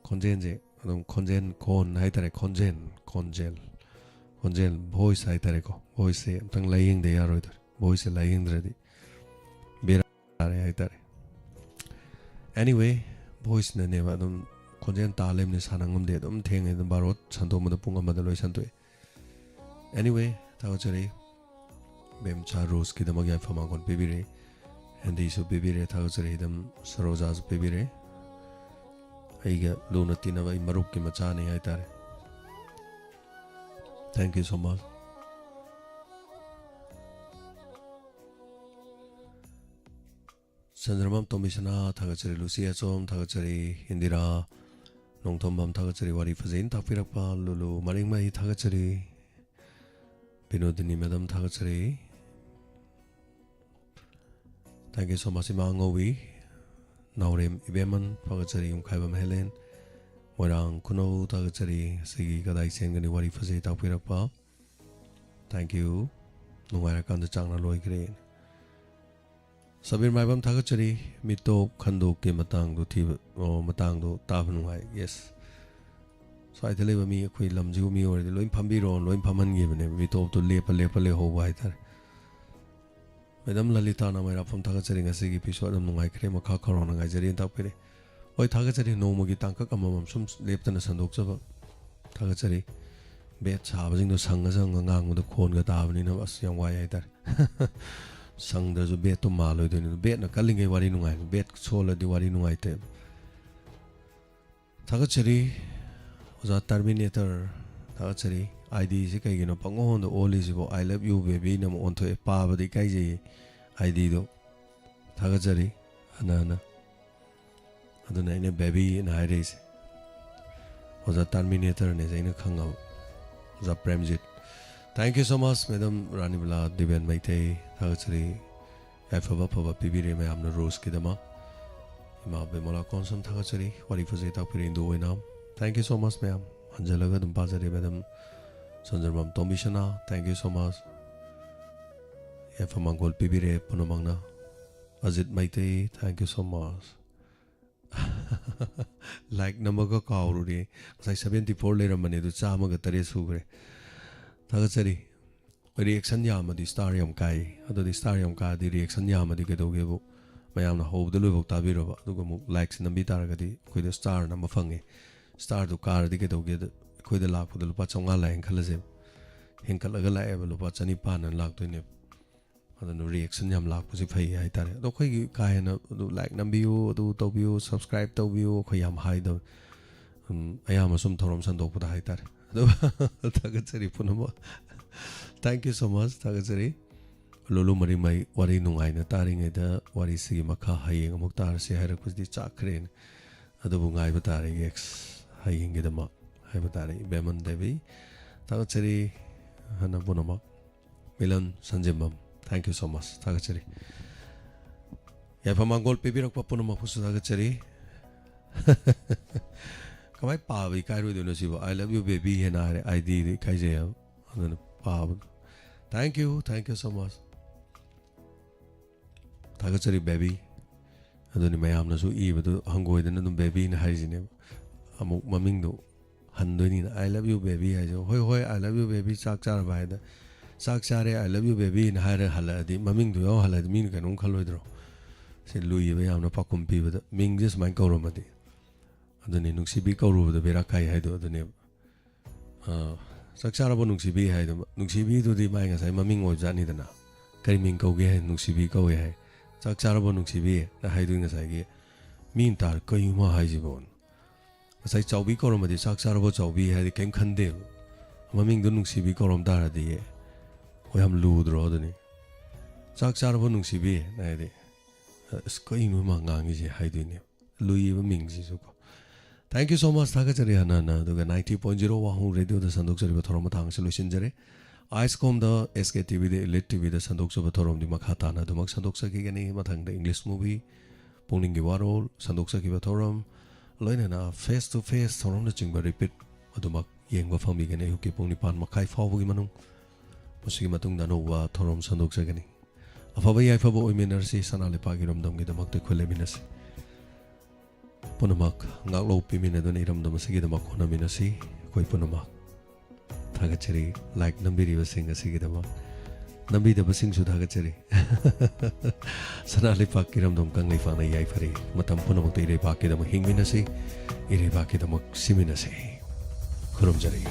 ꯈꯣꯟꯖꯦꯜꯁꯦ ꯑꯗꯨꯝ ꯈꯣꯟꯖꯦꯜ ꯈꯣꯟ ꯍꯥꯏꯇꯥꯔꯦ, ꯈꯣꯟꯖꯦꯜ, ꯈꯣꯟꯖꯦꯜ, ꯈꯣꯟꯖꯦꯜ, ꯚꯣꯏꯁ ꯍꯥꯏꯇꯥꯔꯦꯀꯣ꯫ ꯚꯣꯏꯁꯁꯦ ꯑꯝꯇꯪ ꯂꯥꯏꯌꯦꯡꯗ ꯌꯥꯔꯣꯏꯗꯣꯔꯤ꯫ ꯚꯣꯏꯁꯁꯦ ꯂꯥꯏꯌꯦꯡꯗ꯭ꯔꯗꯤ ꯕꯦꯔꯥ ꯇꯥꯔꯦ ꯍꯥꯏꯇꯥꯔꯦ꯫ Anyway, ꯚꯣꯏꯁꯅꯅꯦꯕ ꯑꯗꯨꯝ ꯈꯣꯟꯖꯦꯜ ꯇꯥ ꯂꯩꯕꯅꯤ, ꯁꯥꯟꯅ ꯉꯝꯗꯦ, ꯑꯗꯨꯝ ꯊꯦꯡꯉꯦ, ꯑꯗꯨꯝ ꯕꯥꯔꯣ ꯁꯟꯗꯣꯛꯑꯝꯕꯗ ꯄꯨꯡ ꯑꯃꯗ ꯂꯣꯏ ꯁꯟꯗꯣꯛꯑꯦ꯫ Anyway, ꯊꯥꯒꯠꯆꯔꯤ꯫ ꯕꯦꯝꯆꯥ ꯔꯣꯁꯀꯤꯗꯃꯛ ꯌꯥꯏꯐ ꯃꯥꯡꯒꯣꯜ ꯄꯤꯕꯤꯔꯦ꯫ ꯍꯦꯟꯗꯤꯁꯨ ꯄꯤꯕꯤꯔꯦ, ꯊꯥꯒꯠꯆꯔꯤ꯫ ꯑꯗꯨꯝ ꯁꯔꯣꯖꯥꯁꯨ ꯄꯤꯕꯤꯔꯦ꯫ ꯑꯩꯒ ꯂꯨꯅ ꯇꯤꯟꯅꯕ ꯑꯩ ꯃꯔꯨꯞꯀꯤ ꯃꯆꯥꯅꯤ ꯍꯥꯏꯇꯥꯔꯦ꯫ Thank you so much. ꯆꯟꯗ꯭ꯔꯃꯝ ꯇꯣꯝꯕꯤꯁꯅꯥ ꯊꯥꯒꯠꯆꯔꯤ, ꯂꯨꯁꯤ ꯑꯆꯣꯝ ꯊꯥꯒꯠꯆꯔꯤ, ꯏꯟꯗꯤꯔꯥ ꯅꯣꯡꯊꯣꯝꯕꯝ ꯊꯥꯒꯠꯆꯔꯤ, ꯋꯥꯔꯤ ꯐꯖꯩꯅ ꯇꯥꯛꯄꯤꯔꯛꯄ ꯂꯨꯂꯨ ꯃꯔꯤꯡꯃꯩ ꯊꯥꯒꯠꯆꯔꯤ, ꯕꯤꯅꯣꯗꯤꯅꯤ ꯃꯦꯗꯝ ꯊꯥꯒꯠꯆꯔꯤ, thank you so much꯫ ꯏꯃꯥ ꯉꯧꯕꯤ, ꯅꯥꯎꯔꯦꯝ ꯏꯕꯦꯝꯃꯟ ꯊꯥꯒꯠꯆꯔꯤ, ꯌꯨꯝꯈꯥꯏꯕꯝ ꯍꯦꯂꯦꯟ, ꯃꯣꯏꯔꯥꯡ ꯈꯨꯅꯧ ꯊꯥꯒꯠꯆꯔꯤ꯫ ꯁꯤꯒꯤ ꯀꯗꯥꯏ ꯆꯦꯟꯒꯅꯤ ꯋꯥꯔꯤ ꯐꯖꯩ ꯇꯥꯛꯄꯤꯔꯛꯄ, thank you꯫ ꯅꯨꯡꯉꯥꯏꯔꯀꯥꯟꯗ ꯆꯥꯛꯅ ꯂꯣꯏꯈ꯭ꯔꯦ꯫ ꯁꯕꯤꯔ ꯃꯥꯏꯕꯝ ꯊꯥꯒꯠꯆꯔꯤ꯫ ꯃꯤꯇꯣꯞ ꯈꯟꯗꯣꯛꯀꯤ ꯃꯇꯥꯡꯗꯣ ꯊꯤꯕ, ꯑꯣ, ꯃꯇꯥꯡꯗꯣ ꯇꯥꯕ ꯅꯨꯡꯉꯥꯏ꯫ Yes꯫ ꯁ꯭ꯋꯥꯏꯗ ꯂꯩꯕ ꯃꯤ, ꯑꯩꯈꯣꯏ ꯂꯝꯁꯤꯕꯨ ꯃꯤ ꯑꯣꯏꯔꯗꯤ ꯂꯣꯏ ꯐꯝꯕꯤꯔꯣ, ꯂꯣꯏ ꯐꯝꯍꯟꯈꯤꯕꯅꯦ꯫ ꯃꯤꯇꯣꯞꯇꯣ ꯂꯦꯞꯄ ꯂꯦꯞꯄ ꯂꯩꯍꯧꯕ ꯍꯥꯏꯇꯥꯔꯦ꯫ ꯃꯦꯗꯝ ꯂꯂꯤꯇꯥ ꯅꯃꯥꯏꯔꯥꯛꯐꯝ ꯊꯥꯒꯠꯆꯔꯤ꯫ ꯉꯁꯤꯒꯤ episode ꯌꯥꯝ ꯅꯨꯡꯉꯥꯏꯈ꯭ꯔꯦ꯫ ꯃꯈꯥ ꯈꯔꯣꯅ ꯉꯥꯏꯖꯔꯤꯅ ꯇꯥꯛꯄꯤꯔꯦ꯫ ꯍꯣꯏ, ꯊꯥꯒꯠꯆꯔꯤ꯫ ꯅꯣꯡꯃꯒꯤ ꯇꯥꯡꯀꯛ ꯑꯃꯃꯝ ꯁꯨꯝ ꯂꯦꯞꯇꯅ ꯁꯟꯗꯣꯛꯆꯕ ꯊꯥꯒꯠꯆꯔꯤ꯫ ꯕꯦꯠ ꯁꯥꯕꯁꯤꯡꯗꯣ ꯁꯪꯉ ꯁꯪꯉ ꯉꯥꯡꯕꯗ ꯈꯣꯟꯒ ꯇꯥꯕꯅꯤꯅ ꯑꯁ ꯌꯥꯝ ꯋꯥꯏ ꯍꯥꯏꯇꯥꯔꯦ꯫ ꯁꯪꯗ꯭ꯔꯁꯨ ꯕꯦꯠꯇꯣ ꯃꯥꯜꯂꯣꯏꯗꯣꯏꯅꯤ꯫ ꯕꯦꯠꯅ ꯀꯜꯂꯤꯉꯩ ꯋꯥꯔꯤ ꯅꯨꯡꯉꯥꯏ, ꯕꯦꯠ ꯁꯣꯜꯂꯗꯤ ꯋꯥꯔꯤ ꯅꯨꯡꯉꯥꯏꯇꯦ꯫ ꯊꯥꯒꯠꯆꯔꯤ ꯑꯣꯖꯥ ꯇꯔꯃꯤꯅꯦꯇꯔ, ꯊꯥꯒꯠꯆꯔꯤ꯫ ꯑꯥꯏ ꯗꯤꯁꯤ ꯀꯩꯒꯤꯅꯣ ꯄꯪꯑꯣꯟꯗ ꯑꯣꯜꯂꯤꯁꯤꯕꯣ? "I love you baby"ꯅ ꯑꯃꯨꯛ ꯑꯣꯟꯊꯣꯛꯑꯦ, ꯄꯥꯕꯗ ꯏꯀꯥꯏꯖꯩꯌꯦ ꯑꯥꯏ ꯗꯤꯗꯣ꯫ ꯊꯥꯒꯠꯆꯔꯤ ꯍꯟꯅ ꯍꯟꯅ꯫ ꯑꯗꯨꯅ ꯑꯩꯅ babyꯅ ꯍꯥꯏꯔꯛꯏꯁꯦ꯫ ꯑꯣꯖꯥ ꯇꯔꯃꯤꯅꯦꯇꯔꯅꯦꯁꯦ ꯑꯩꯅ ꯈꯪꯉꯕ꯫ ꯑꯣꯖꯥ Premjit. Thank you so much, madam ꯔꯥꯅꯤꯕꯂꯥ ꯗꯤꯕꯦꯟ ꯃꯩꯇꯩ꯫ ꯊꯥꯒꯠꯆꯔꯤ꯫ ꯌꯥꯏꯐꯕ ꯑꯐꯕ ꯄꯤꯕꯤꯔꯦ ꯃꯌꯥꯝꯅ ꯔꯣꯁꯀꯤꯗꯃꯛ꯫ ꯏꯃꯥ ꯕꯦꯃꯣꯂꯥ ꯀꯣꯟꯁꯝ ꯊꯥꯒꯠꯆꯔꯤ, ꯋꯥꯔꯤ ꯐꯖꯩ ꯇꯥꯛꯄꯤꯔꯤ ꯏꯟꯗꯨ ꯑꯣꯏꯅ꯫ Thank you so much ꯃꯌꯥꯝ꯫ ꯍꯟꯖꯤꯜꯂꯒ ꯑꯗꯨꯝ ꯄꯥꯖꯔꯤ madam ꯁꯟꯖꯔꯃꯝ ꯇꯣꯝꯕꯤꯁꯅꯥ, thank you so much꯫ ꯌꯥꯏꯐ ꯃꯪꯒꯣꯜ ꯄꯤꯕꯤꯔꯦ ꯄꯨꯝꯅꯃꯛꯅ꯫ Ajit Meitei, thank you so much꯫ Like ꯅꯝꯕꯒ ꯀꯥꯎꯔꯨꯔꯦ꯫ ꯉꯁꯥꯏ seventy four ꯂꯩꯔꯝꯕꯅꯦ, ꯑꯗꯨ ꯆꯥꯝꯃꯒ ꯇꯔꯦꯠ ꯁꯨꯈ꯭ꯔꯦ꯫ ꯊꯥꯒꯠꯆꯔꯤ꯫ Reaction ꯌꯥꯝꯃꯗꯤ star ꯌꯥꯝ ꯀꯥꯏ꯫ ꯑꯗꯨꯗꯤ star ꯌꯥꯝ ꯀꯥꯔꯗꯤ reaction ꯌꯥꯝꯃꯗꯤ ꯀꯩꯗꯧꯒꯦꯕꯨ? ꯃꯌꯥꯝꯅ ꯍꯧꯕꯗ ꯂꯣꯏꯐꯥꯎ ꯇꯥꯕꯤꯔꯕ, ꯑꯗꯨꯒ ꯑꯃꯨꯛ likes ꯅꯝꯕꯤ ꯇꯥꯔꯒꯗꯤ ꯑꯩꯈꯣꯏꯗ star ꯑꯃ ꯐꯪꯉꯦ꯫ Starꯗꯨ ꯀꯥꯔꯗꯤ ꯀꯩꯗꯧꯒꯦꯗ, ꯑꯩꯈꯣꯏꯗ ꯂꯥꯛꯄꯗ ꯂꯨꯄꯥ ꯆꯥꯝꯃꯉꯥ ꯂꯥꯛꯑꯦꯅ ꯈꯜꯂꯁꯦꯕ, ꯍꯦꯟꯀꯠꯂꯒ ꯂꯥꯛꯑꯦꯕ, ꯂꯨꯄꯥ ꯆꯅꯤꯄꯥꯟ ꯑꯅ ꯂꯥꯛꯇꯣꯏꯅꯦꯕ꯫ ꯑꯗꯨꯅ reaction ꯌꯥꯝ ꯂꯥꯛꯄꯁꯤ ꯐꯩ ꯍꯥꯏꯇꯥꯔꯦ꯫ ꯑꯗꯣ ꯑꯩꯈꯣꯏꯒꯤ ꯀꯥ ꯍꯦꯟꯅ ꯑꯗꯨ like ꯅꯝꯕꯤꯌꯨ, ꯑꯗꯨ ꯇꯧꯕꯤꯌꯨ, subscribe ꯇꯧꯕꯤꯌꯨ, ꯑꯩꯈꯣꯏ ꯌꯥꯝ ꯍꯥꯏꯗꯕ꯫ ꯎꯝ, ꯑꯌꯥꯝꯕ ꯁꯨꯝ ꯊꯧꯔꯝ ꯁꯟꯗꯣꯛꯄꯗ ꯍꯥꯏꯇꯥꯔꯦ꯫ ꯑꯗꯣ ꯊꯥꯒꯠꯆꯔꯤ ꯄꯨꯝꯅꯃꯛ꯫ Thank you so much, ꯊꯥꯒꯠꯆꯔꯤ꯫ ꯂꯣꯂꯨ ꯃꯔꯤꯃꯩ, ꯋꯥꯔꯤ ꯅꯨꯡꯉꯥꯏꯅ ꯇꯥꯔꯤꯉꯩꯗ ꯋꯥꯔꯤꯁꯤꯒꯤ ꯃꯈꯥ ꯍꯌꯦꯡ ꯑꯃꯨꯛ ꯇꯥꯔꯁꯤ ꯍꯥꯏꯔꯛꯄꯁꯤꯗꯤ ꯆꯥꯛꯈ꯭ꯔꯦꯅꯦ꯫ ꯑꯗꯨꯕꯨ ꯉꯥꯏꯕ ꯇꯥꯔꯦ, ꯌꯦꯛꯁ, ꯍꯌꯦꯡꯒꯤꯗꯃꯛ ꯍꯥꯏꯕ ꯇꯥꯔꯦ꯫ ꯏꯕꯦꯃꯟ ꯗꯦꯕꯤ, ꯊꯥꯒꯠꯆꯔꯤ ꯍꯥꯟꯅ ꯄꯨꯝꯅꯃꯛ꯫ Milan ꯁꯟꯖꯦꯝꯕꯝ, thank you so much, ꯊꯥꯒꯠꯆꯔꯤ꯫ ꯌꯥꯏꯐ ꯃꯥꯡꯒꯣꯜ ꯄꯤꯕꯤꯔꯛꯄ ꯄꯨꯝꯅꯃꯛꯄꯨꯁꯨ ꯊꯥꯒꯠꯆꯔꯤ꯫ ꯀꯃꯥꯏ ꯄꯥꯕ ꯏꯀꯥꯏꯔꯣꯏꯗꯣꯏꯅꯣ ꯁꯤꯕꯨ? "I love you baby" ꯍꯥꯏꯅ ꯍꯥꯏꯔꯦ, ꯑꯥꯏ ꯗꯤꯗ ꯏꯀꯥꯏꯖꯩ ꯍꯥꯏꯕ꯫ ꯑꯗꯨꯅ ꯄꯥꯕ꯫ Thank you, thank you so much꯫ ꯊꯥꯒꯠꯆꯔꯤ baby꯫ ꯑꯗꯨꯅꯤ ꯃꯌꯥꯝꯅꯁꯨ ꯏꯕꯗꯨ ꯍꯪꯒꯣꯏꯗꯅ ꯑꯗꯨꯝ babyꯅ ꯍꯥꯏꯔꯤꯁꯤꯅꯦꯕ꯫ ꯑꯃꯨꯛ ꯃꯃꯤꯡꯗꯣ ꯍꯟꯗꯣꯏꯅꯤꯅ, "I love you baby" ꯍꯥꯏꯁꯦ, "ꯍꯣꯏ, ꯍꯣꯏ, I love you baby, ꯆꯥꯛ ꯆꯥꯔꯕ?" ꯍꯥꯏꯗ, "ꯆꯥꯛ ꯆꯥꯔꯦ, I love you babyꯅ" ꯍꯥꯏꯔ ꯍꯜꯂꯛꯑꯗꯤ, ꯃꯃꯤꯡꯗꯣ ꯌꯥꯎ ꯍꯜꯂꯛꯑꯗꯤ ꯃꯤꯅ ꯀꯩꯅꯣꯝ ꯈꯜꯂꯣꯏꯗ꯭ꯔꯣ? ꯁꯤ ꯂꯨꯏꯌꯦꯕ ꯌꯥꯝꯅ ꯄꯥꯎꯈꯨꯝ ꯄꯤꯕꯗ꯫ ꯃꯤꯡꯁꯦ ꯁꯨꯃꯥꯏꯅ ꯀꯧꯔꯝꯃꯗꯤ꯫ ꯑꯗꯨꯅꯤ ꯅꯨꯡꯁꯤꯕꯤ ꯀꯧꯔꯨꯕꯗ ꯕꯦꯔꯥ ꯀꯥꯏ ꯍꯥꯏꯗꯣ ꯑꯗꯨꯅꯦꯕ꯫ ꯑꯥ, "ꯆꯥꯛ ꯆꯥꯔꯕꯣ ꯅꯨꯡꯁꯤꯕꯤ?" ꯍꯥꯏꯗꯣ, ꯅꯨꯡꯁꯤꯕꯤꯗꯨꯗꯤ ꯃꯥꯏ ꯉꯁꯥꯏ ꯃꯃꯤꯡ ꯑꯣꯏꯕꯖꯥꯠꯅꯤꯗꯅ꯫ "ꯀꯔꯤ ꯃꯤꯡ ꯀꯧꯒꯦ?" ꯍꯥꯏ, "ꯅꯨꯡꯁꯤꯕꯤ ꯀꯧꯋꯦ" ꯍꯥꯏ꯫ "ꯆꯥꯛ ꯆꯥꯔꯕꯣ ꯅꯨꯡꯁꯤꯕꯤ?" ꯅ ꯍꯥꯏꯗꯣꯏ ꯉꯁꯥꯏꯒꯤ ꯃꯤꯅ ꯇꯥꯔ "ꯀꯩꯅꯣ ꯃꯥ ꯍꯥꯏꯁꯤꯕꯣ?" ꯉꯁꯥꯏ ꯆꯥꯎꯕꯤ ꯀꯧꯔꯝꯃꯗꯤ "ꯆꯥꯛ ꯆꯥꯔꯕꯣ ꯆꯥꯎꯕꯤ?" ꯍꯥꯏꯗꯤ ꯀꯩꯝ ꯈꯟꯗꯦꯕ꯫ ꯃꯃꯤꯡꯗꯣ ꯅꯨꯡꯁꯤꯕꯤ ꯀꯧꯔꯝ ꯇꯥꯔꯗꯤ, ꯍꯣꯏ, ꯌꯥꯝ ꯂꯨꯗ꯭ꯔꯣ? ꯑꯗꯨꯅꯤ, "ꯆꯥꯛ ꯆꯥꯔꯕꯣ ꯅꯨꯡꯁꯤꯕꯤ?" ꯍꯥꯏꯗꯤ, "ꯑꯁ, ꯀꯩꯅꯣ ꯃꯥ ꯉꯥꯡꯉꯤꯁꯦ?" ꯍꯥꯏꯗꯣꯏꯅꯦ꯫ ꯂꯨꯏꯌꯦꯕ ꯃꯤꯡꯁꯤꯁꯨꯀꯣ꯫ Thank you so much, ꯊꯥꯒꯠꯆꯔꯤ ꯍꯟꯅ ꯍꯟꯅ꯫ ꯑꯗꯨꯒ ninety point zero ꯋꯥꯍꯣꯡ ꯔꯦꯗꯤꯑꯣꯗ ꯁꯟꯗꯣꯛꯆꯔꯤꯕ ꯊꯧꯔꯝ ꯃꯇꯥꯡ ꯑꯁꯤ ꯂꯣꯏꯁꯤꯟꯖꯔꯦ꯫ ꯑꯥꯏꯁ ꯀꯣꯝꯗ, ꯑꯦꯁ ꯀꯦ ꯇꯤ ꯚꯤꯗ, ꯏꯂꯤꯠ ꯇꯤ ꯚꯤꯗ ꯁꯟꯗꯣꯛꯆꯕ ꯊꯧꯔꯝꯗꯤ ꯃꯈꯥ ꯇꯥꯅ ꯑꯗꯨꯃꯛ ꯁꯟꯗꯣꯛꯆꯈꯤꯒꯅꯤ꯫ ꯃꯊꯪꯗ English movie ꯄꯨꯛꯅꯤꯡꯒꯤ ꯋꯥꯔꯣꯜ, ꯁꯟꯗꯣꯛꯆꯈꯤꯕ ꯊꯧꯔꯝ, ꯂꯣꯏꯅꯅ face to face ꯊꯧꯔꯝꯅꯆꯤꯡꯕ repeat ꯑꯗꯨꯃꯛ ꯌꯦꯡꯕ ꯐꯪꯕꯤꯒꯅꯤ ꯑꯌꯨꯛꯀꯤ ꯄꯨꯡ ꯅꯤꯄꯥꯟ ꯃꯈꯥꯏ ꯐꯥꯎꯕꯒꯤ ꯃꯅꯨꯡ꯫ ꯃꯁꯤꯒꯤ ꯃꯇꯨꯡꯗ ꯑꯅꯧꯕ ꯊꯧꯔꯝ ꯁꯟꯗꯣꯛꯆꯒꯅꯤ꯫ ꯑꯐꯕ ꯌꯥꯏꯐꯕ ꯑꯣꯏꯃꯤꯟꯅꯔꯁꯤ, ꯁꯅꯥ ꯂꯩꯄꯥꯛ ꯏꯔꯝꯗꯝꯒꯤꯗꯃꯛꯇ ꯑꯩꯈꯣꯏ ꯂꯩꯃꯤꯟꯅꯁꯤ꯫ ꯄꯨꯝꯅꯃꯛ ꯉꯥꯛꯂꯧ ꯄꯤꯃꯤꯟꯅꯗꯨꯅ ꯏꯔꯝꯗꯝ ꯑꯁꯤꯒꯤꯗꯃꯛ ꯍꯣꯠꯅꯃꯤꯟꯅꯁꯤ꯫ ꯑꯩꯈꯣꯏ ꯄꯨꯝꯅꯃꯛ ꯊꯥꯒꯠꯆꯔꯤ, like ꯅꯝꯕꯤꯔꯤꯕꯁꯤꯡ ꯑꯁꯤꯒꯤꯗꯃꯛ꯫ ꯅꯝꯕꯤꯗꯕꯁꯤꯡꯁꯨ ꯊꯥꯒꯠꯆꯔꯤ꯫ ꯁꯅꯥ ꯂꯩꯄꯥꯛ ꯏꯔꯝꯗꯝ ꯀꯪꯂꯩꯄꯥꯛꯅ ꯌꯥꯏꯐꯔꯤ꯫ ꯃꯇꯝ ꯄꯨꯝꯅꯃꯛꯇ ꯏꯔꯩꯕꯥꯛꯀꯤꯗꯃꯛ ꯍꯤꯡꯃꯤꯟꯅꯁꯤ, ꯏꯔꯩꯕꯥꯛꯀꯤꯗꯃꯛ ꯁꯤꯃꯤꯟꯅꯁꯤ꯫ ꯈꯨꯔꯨꯝꯖꯔꯤ꯫